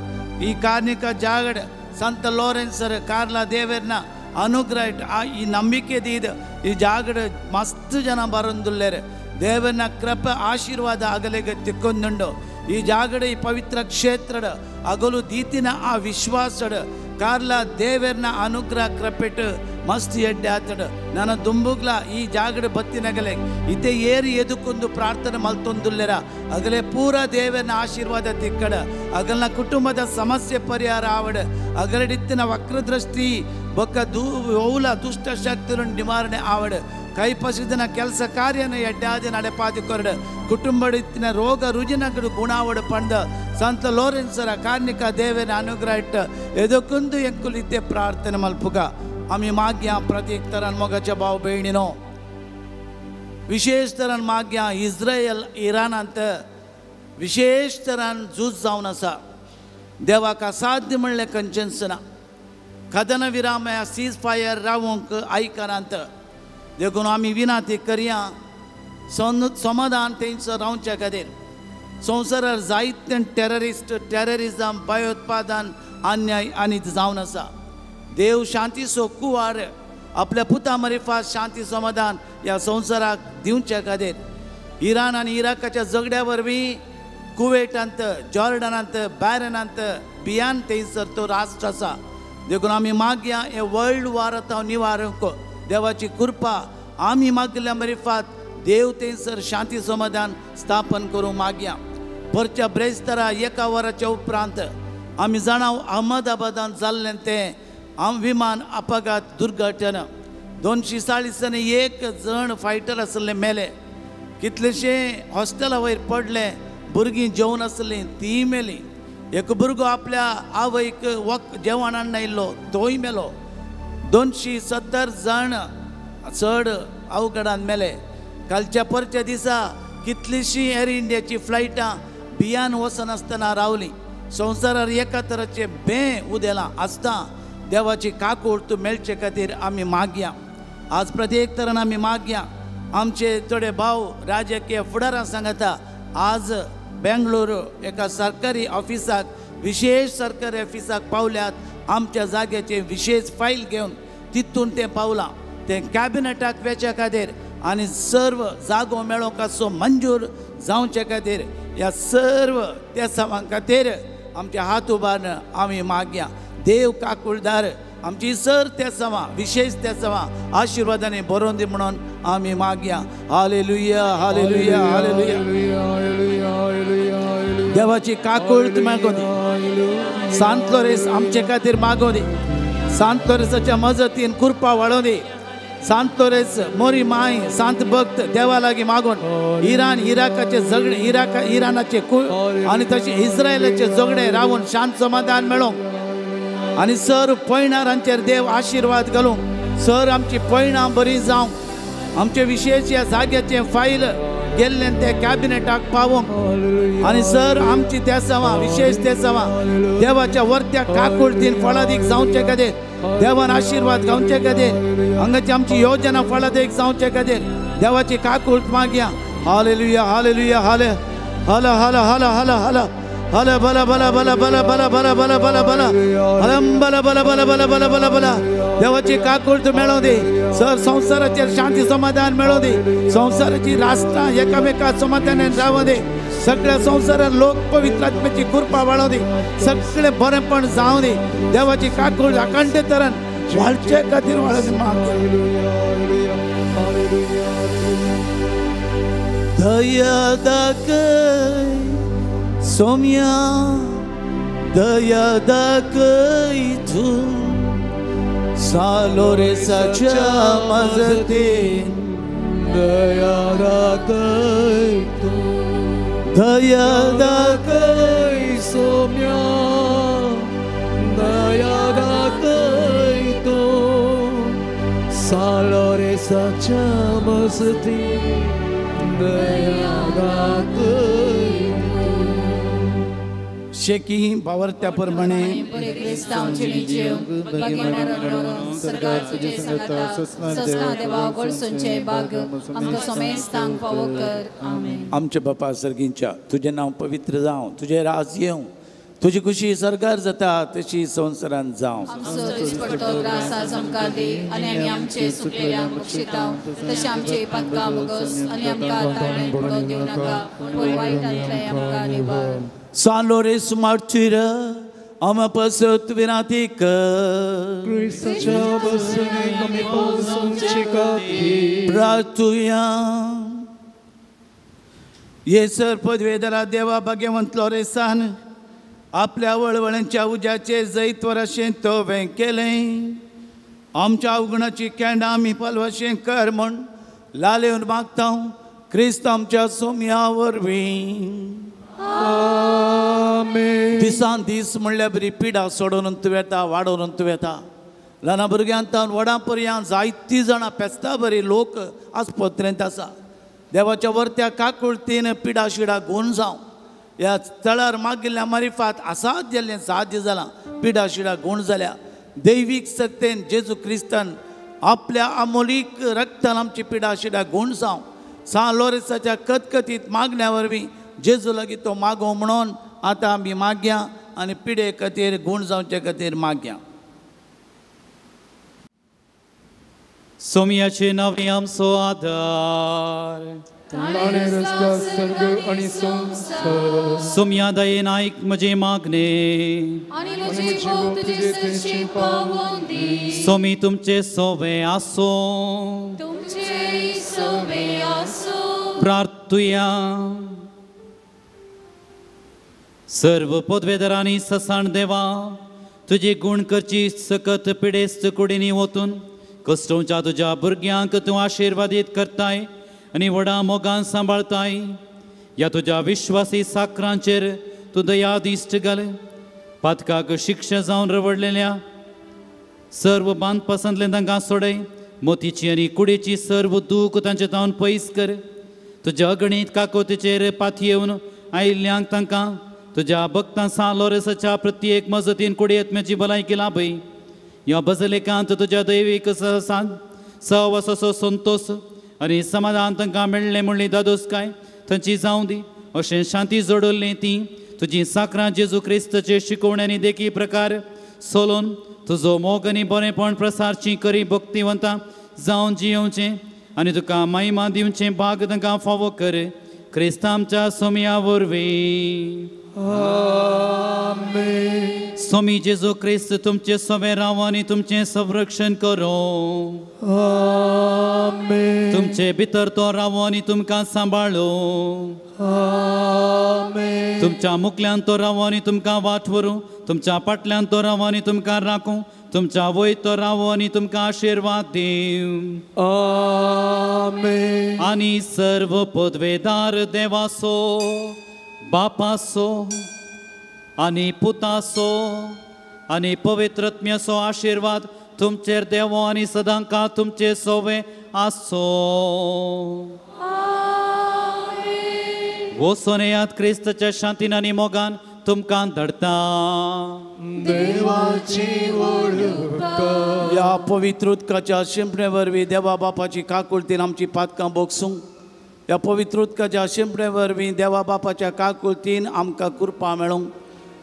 ಈ ಕಾರ್ಣಿಕ ಜಾಗಡ್ ಸಂತ ಲಾರೆನ್ಸರ್ ಕಾರ್ಲ ದೇವರನ ಅನುಗ್ರಹ ಈ ನಂಬಿಕೆ ದೀದ ಈ ಜಾಗಡ್ ಮಸ್ತ್ ಜನ ಬರಂದುಲ್ಲೇರು. ದೇವರನ ಕೃಪೆ ಆಶೀರ್ವಾದ ಅಗಲಿಗೆ ತಿಕ್ಕೊಂದುಂಡು. ಈ ಜಾಗಡ್ ಈ ಪವಿತ್ರ ಕ್ಷೇತ್ರದ ಅಗಲು ದೀತಿನ ಆ ವಿಶ್ವಾಸಡ್ ಕಾರ್ಲ ದೇವರನ ಅನುಗ್ರಹ ಕೃಪೆಟ್ ಮಸ್ತ್ ಎಡ್ಡೆ ಆತಡು. ನನ್ನ ದುಂಬುಗ್ಲ ಈ ಜಾಗಡ್ ಬತ್ತಿನಗಲೆ ಇತ್ತೆ ಏರಿ ಎದುಕೊಂದು ಪ್ರಾರ್ಥನೆ ಮಲ್ತೊಂದುಲ್ಲೆರ ಅಗಲೆ ಪೂರ ದೇವರನ ಆಶೀರ್ವಾದ ತಿಕ್ಕಡ. ಅಗಲ್ನ ಕುಟುಂಬದ ಸಮಸ್ಯೆ ಪರಿಹಾರ ಆವಡ. ಅಗಲಡಿತ್ತಿನ ವಕ್ರದೃಷ್ಟಿ ಬೊಕ್ಕ ಓಲ ದುಷ್ಟ ಶಕ್ತಿಯನ್ನು ನಿವಾರಣೆ ಆವಡ. ಕೈಪಸಿದನ ಕೆಲಸ ಕಾರ್ಯನ ಎಡ್ಡಾದಿ ನಡೆಪಾದಿ ಕೊರಡು. ಕುಟುಂಬಡಿತ್ತಿನ ರೋಗ ರುಜಿನಗಡು ಗುಣಾವಡು ಪಂಡ ಸಂತ ಲೋರೆನ್ಸರ ಕಾರ್ಣಿಕ ದೇವರ ಅನುಗ್ರಹ ಇಟ್ಟ ಎದಕ್ಕೊಂದು ಎಂಕುಲಿದ್ದೆ ಪ್ರಾರ್ಥನೆ ಮಲ್ಪುಗ. आमी मागया प्रत्येक तरान मोगाच्या भाव भयणीनो, विशेष तरान मागया इस्रायल इराणांत विशेश तरान झूज जावन आसा. देवाक असाध्य म्हणलें खंयचेंच ना. कदन विराम ह्या सीज फायर रावंक आयकनात. देखून आमी विनाती करया समाधान तेंचो रावच्या खातीर. संवसारार जायते टेररिस्ट, टेररिजम, भयोत्पादन, अन्याय आनी जावन आसा. देव शांतीचो कुवार आपल्या पुता मरिफात शांती समाधान ह्या संवसाराक दिवच्या खातीर. इराण आनी इराकाच्या झगड्या वरवीं कुवेटांत, जॉर्डनांत, बॅरनांत बियान थंयसर तो राष्ट्र आसा. देखून आमी मागया हे वर्ल्ड वॉर आतां निवारूंक देवाची कृपा आमी मागिल्ल्या मरिफात देव थंयसर शांती समाधान स्थापन करूंक मागया. परच्या ब्रेस्तारा एका वराच्या उपरांत आमी जाणा अहमदाबादांत जाल्लें तें विमान अपघात दुर्घटना. 241 जण फायटर आसले मेले. कितलेशे हॉस्टेला वयर पडले, भुरगीं जेवन आसलीं तीं मेलीं. एक भुरगो आपल्या आवयक वक जेवण हाडून आयिल्लो तोय मेलो. 270 जाण चड अवघडान मेले. कालच्या परच्या दिसा कितलीशीं एअर इंडियाची फ्लायटां बियान वचनासतना रावलीं. संवसारार एका तराचें बें उदेलां आसता. देवाची काकूळ मेळचे खातीर आमी मागया. आज प्रत्येक तरान आमी मागया. आमचे थोडे भाव राजकीय फुडारां सांगता आज बेंगळुरू एका सरकारी ऑफिसाक, विशेष सरकारी ऑफिसाक पावल्यात. आमच्या जाग्याचे विशेष फायल घेवन तितून तें पावलां. तें कॅबिनेटाक वेच्या खातीर आनी सर्व जागो मेळोंक आसो मंजूर जावचे खातीर ह्या सर्व तेसांवां खातीर आमचे हात उबारून आमी मागया. देव काकुळदार आमची सर तेसांवां, विशेष तेसांवां आशिर्वादांनी बरोवन दी म्हणून आमी मागया. Hallelujah, hallelujah, hallelujah. देवाची काकूळ मागो दी. सांत लोरेस आमचे खातीर मागो दी. सांत लोरेसाच्या मजतीन कृपा वाडोवं दी. सांत लोरेस मोरी माय सांत भक्त देवा लागीं मागून इराण इराकाचे झगडे, इराका इराणाचे आनी तशें इस्रायलाचे झगडे रावून शांत समाधान मेळोवंक आनी सर पयणारांचेर देव आशिर्वाद घालूंक. सर आमची पयणां बरी जावंक. आमचे विशेष ह्या जाग्याचें फायल गेल्लें ते कॅबिनेटाक पावोवंक आनी सर आमची तेसांवां, विशेष तेसांवां देवाच्या वर्त्या काकुळतीन फळादीक जावचे खातीर, देवान आशिर्वाद गावचे खातीर, हांगाची आमची योजना फळादीक जावचे खातीर देवाची काकूळत मागया. हालेलुया, हालेलुया, हाले हल हल हल हल हल हल बल बल बल बल बल बल बल बल बल हलम बल बल बल बल बल बल बल. देवाची काकूळत मेळोवं दी. सर संवसाराचेर शांती समाधान मेळोवं दी. संवसाराची राष्ट्रां एकामेका समाधानान रावों दी. सगळ्या संवसारार लोक पवित्र आत्म्याची कृपा वाडोवं दी. सगळें बरेंपण जावं दी. देवाची काकूळ अखंड तरान वाडचे खातीर वाडोवं दी. दया दाखय सोम्या, दया दाखय तूं सालोरेसाच्या मजतीन. दया दाखय तूं, दया दाखय सोम्या, दया दाखय तूं सालोरेसाच्या मजतीन. दया दाखय. शेकी बावरत्या प्रमाणे आमच्या बापा सर्गींच्या तुजें नांव पवित्र जावं, तुजें राज येवं, तुजी खुशी सरकार जाता तशी संवसारांत जावं. सान लोरेस मार्टीर आमा पासत विनाती कर. क्रिस्ताच्या बसने कमी पावसाची खातीर प्रार्थुया. येसर पदवेदरा देवा भाग्यवंत लोरेसान आपल्या वळवळ्यांच्या उज्याचेर जैतवर अशें तोवें केलें. आमच्या अवगुणाची केंडां आमी पालवाशें कर म्हूण लालेवन मागता क्रिस्त आमच्या सोम्या वरवीं. आमेन. दिसान दीस म्हणल्यार बरी पिडा सोडून तूं येता, वाडोवन तूं येता. ल्हान भुरग्यांत व्हडां पर्यंत जायतीं जाणां पेस्ता बरी लोक आस्पत्रेंत आसा. देवाच्या वर्त्या काकुळतीन पिडा शिडा गुण जावं. ह्या तळार मागिल्ल्या मारिफात असाध्य जाल्लें साध्य जालां, पिडा शिडा गूण जाल्या. दैवीक सत्तेन जेजू क्रिस्तान आपल्या अमोलीक रक्तान आमची पिडा शिडा गूण जावं. सान लोरेसाच्या कतकतीत मागण्या वरवीं जेजू लागीं तो मागो म्हणून आतां आमी मागया आनी पिडे खातीर गूण जावचे खातीर मागया. सोमयाचे नांवे आमचो आदार, सोमया दयेन आयक म्हजें मागणें, सोमी तुमचे सोवे आसूं. प्रार्थुया. सर्व पदवेदारांनी ससाण देवा, तुजी गूण करची सकत पिडेस्त कुडींनी वतून कश्टोवच्या तुज्या भुरग्यांक तूं आशिर्वादीत करताय आनी व्हडा मोगान सांबाळताय. ह्या तुज्या विश्वासी साकरांचेर तूं दया दिश्ट घाल. पातकाक शिक्षा जावन रवडलेल्या सर्व बांदपासांतल्यान तांकां सोडय. मोतीची आनी कुडीची सर्व दूख तांचे जावन पयस कर. तुज्या अगणीत काकोतीचेर पातयेवन आयिल्ल्यांक तांकां तुज्या भक्तां सान लोरेसाच्या प्रत्येक मजतीन कुडयेत्म्याची भलायकी लाभय. ह्या बजलेकांत तुज्या दैवीक सहसान सहवासाचो संतोश आनी समाधान तांकां मेळ्ळें म्हणली दादोसकाय तांची जावं दी. अशें शांती जोडल्ली ती तुजी साकरां जेजू क्रिस्ताचे शिकोवणे आनी देखी प्रकार सोलोन तुजो मोग आनी बरेंपण प्रसारची करी भक्तिवंतां जावन जियोवचें आनी तुका महिमा दिवचें भाग तांकां फावो कर. क्रिस्त आमच्या सोमया वरवीं. आमेन. स्वामी जेजू क्रिस्त तुमचे सवे राव आनी तुमचें संरक्षण करूं. आमेन. तुमचे भितर तो राव आनी तुमकां सांबाळूं. आमेन. तुमच्या मुखल्यान तो राव आनी तुमकां वाट व्हरूं. तुमच्या फाटल्यान तो राव आनी तुमकां राखूं. तुमच्या वयर तो राव आनी तुमकां आशिर्वाद दिवं. आमेन. आनी सर्व पदवेदार देवासो, बापासो आनी पुतासो आनी पवित्रत्म्याचो आशिर्वाद तुमचेर देवो आनी सदांकाळ तुमचे सोवे आसो. वचून येयात क्रिस्ताच्या शांतीन आनी मोगान तुमकां धाडटा. देवाची वळख. ह्या पवित्र उदकाच्या शिंपणे वरवीं देवा बापाची काकुळतीन आमची पातकां बोगसूंक. ह्या पवित्र उदकाच्या शिंपणे वरवीं देवा बापाच्या काकुळतीन आमकां कृपा मेळूंक.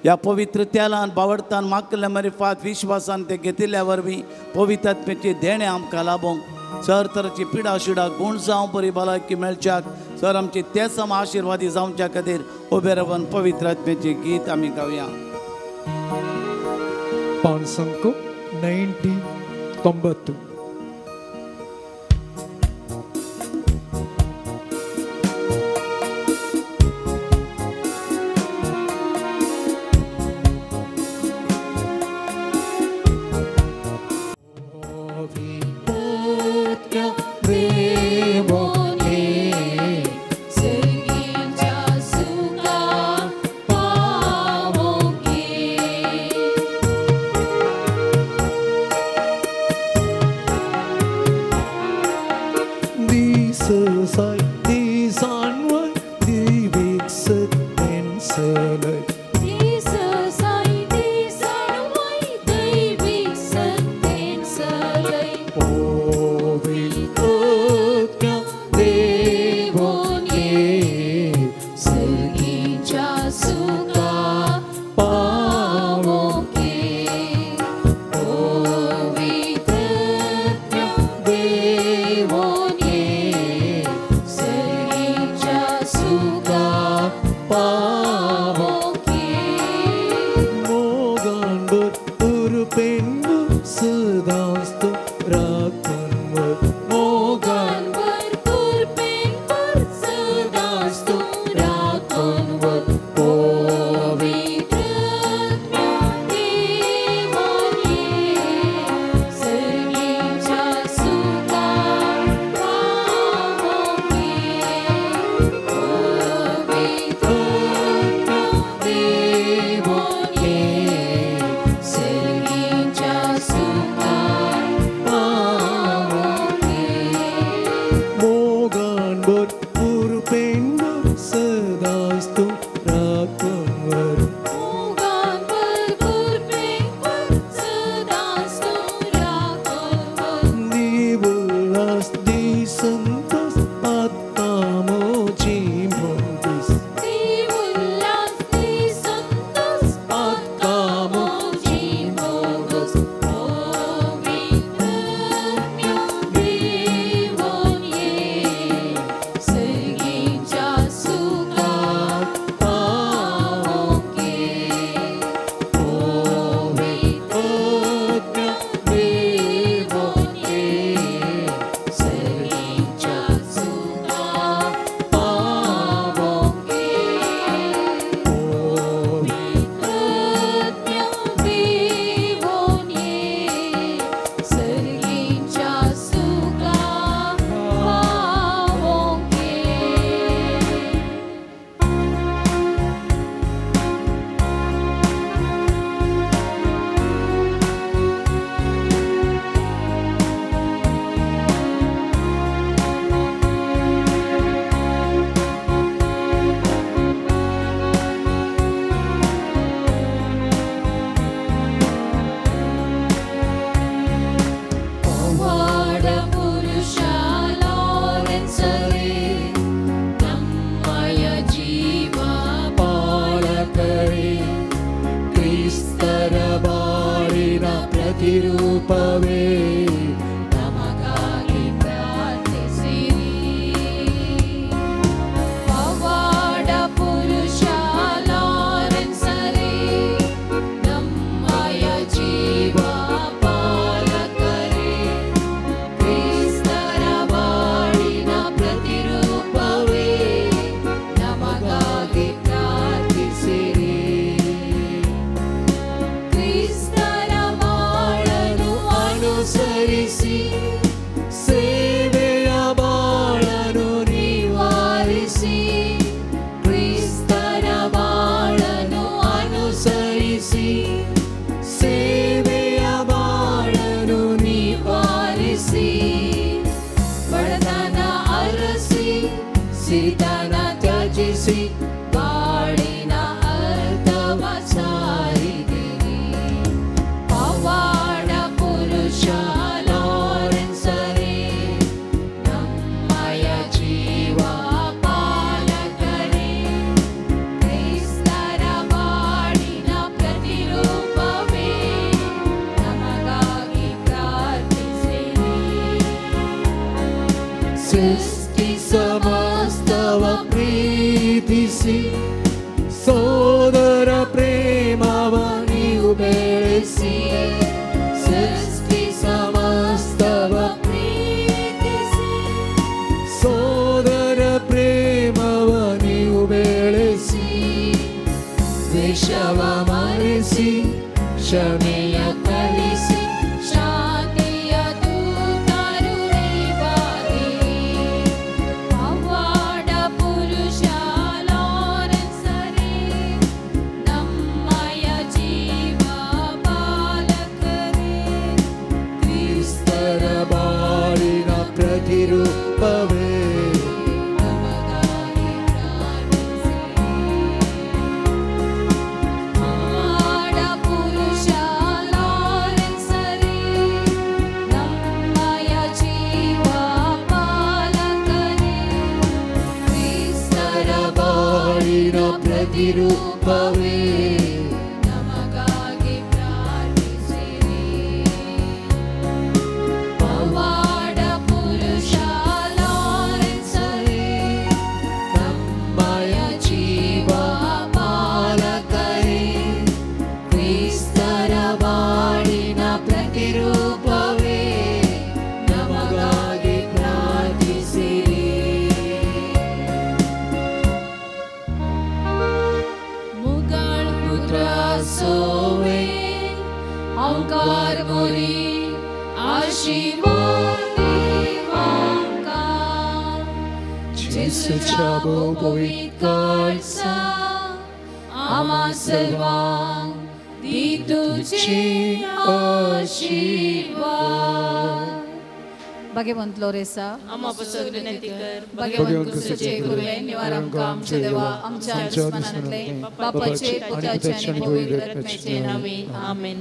ह्या पवित्र तेलान बावडतान मागल्या मारिफात विश्वासान ते घेतिल्ल्या वरवीं पवित्र आत्म्याचें देणें आमकां लाबोवंक. सर तराची पिडा शिडा गूण जावं बरी भलायकी मेळच्याक सर आमची तेसम आशिर्वादी जावच्या खातीर उबे रावन पवित्र आत्म्याचें गीत आमी गावया. 5 90 9. ಪ್ರತಿರೂಪವೇ ನಮಗಾಗಿ ಪ್ರಾರ್ಥಿಸಿರಿ. ಪವಾಡ ಪುರುಷ ಲಾರೆನ್ಸರೇ, ನಮ್ಮಯ ಜೀವ ಪಾಲಕರೇ, ಕ್ರಿಸ್ತರ ಬಾಳಿನ ಪ್ರತಿರೂಪವೇ ನಮಗಾಗಿ ಪ್ರಾರ್ಥಿಸಿರಿ. ಕ್ರಿಸ್ತರ ಬಾಳನು ಅನುಸರಿಸಿ ಸೇವೆಯ ಬಾಳನು ನಿವಾರಿಸಿ, ಕ್ರಿಸ್ತರ ಬಾಳನು ಅನುಸರಿಸಿ ಸೇವೆಯ ಬಾಳನು ನಿವಾರಿಸಿ, ಬಡತನ ಅರಸಿ ಸಿರಿತನ ತ್ಯಜಿಸಿ ಬಾಳಿನ ಅರ್ಥವ ಸಾರಿದಿರಿ. ಪವಾಡ ಪುರುಷ ಲಾರೆನ್ಸರೇ, ನಮ್ಮಯ ಜೀವ ಪಾಲಕರೇ, ಕ್ರಿಸ್ತರ ಬಾಳಿನ ಪ್ರತಿರೂಪವೇ ನಮಗಾಗಿ ಪ್ರಾರ್ಥಿಸಿರಿ. ಸೃಷ್ಟಿ ಸಮಸ್ತವ ಪ್ರೀತಿಸಿ ಸೋದರ ಪ್ರೇಮವ ನೀವು ಬೆಳೆಸಿ, ಸೃಷ್ಟಿ ಸಮಸ್ತವ ಪ್ರೀತಿಸಿ ಸೋದರ ಪ್ರೇಮವ ನೀವು ಬೆಳೆಸಿ, ದ್ವೇಷವ ಮರೆಸಿ ಕ್ಷಮೆಯ ಕಲಿಸಿ ಶಾಂತಿಯ ದೂತರು ನೀವಾಗಿರಿ. ಪವಾಡ ಪುರುಷ ಲಾರೆನ್ಸರೇ, ನಮ್ಮಯ ಜೀವ ಪಾಲಕರೇ, ಕ್ರಿಸ್ತರ ಬಾಳಿನ ಪ್ರತಿರೂಪವೇ ನಮಗಾಗಿ ಪ್ರಾರ್ಥಿಸಿರಿ. ಪವಾಡ ಪುರುಷ ಲಾರೆನ್ಸರೇ, ನಮ್ಮಯ ಜೀವ ಪಾಲಕರೇ, ಕ್ರಿಸ್ತರ ಬಾಳಿನ ಪ್ರತಿರೂಪವೇ ನಮಗಾಗಿ ಪ್ರಾರ್ಥಿಸಿರಿ. ಪವಾಡ ಪುರುಷ ಲಾರೆನ್ಸರೇ, ನಮ್ಮಯ ಜೀವ ಪಾಲಕರೇ, ಕ್ರಿಸ್ತರ ಬಾಳಿನ ಪ್ರತಿರೂಪವೇ ನಮಗಾಗಿ ಪ್ರಾರ್ಥಿಸಿರಿ. ಮುಗಳ ಪುತ್ರ ಸೋವೆ ಓಂಕಾರ मोरी आशीर्वाद देवांका, जेसूच्या भोव-पवित्र आम्हा सर्वांक दी तुझे आशीर्वाद. भाग्यवंत लोरेसा, आम्हा पासून विनंती कर. भाग्यवंत क्रिस्ताचे गुरुवे, निवार आमकां आमच्या देवा, आमच्या दुस्मनांतले बापाचे, पुताचे आनी पवित्र आत्म्याचे नावे आमेन.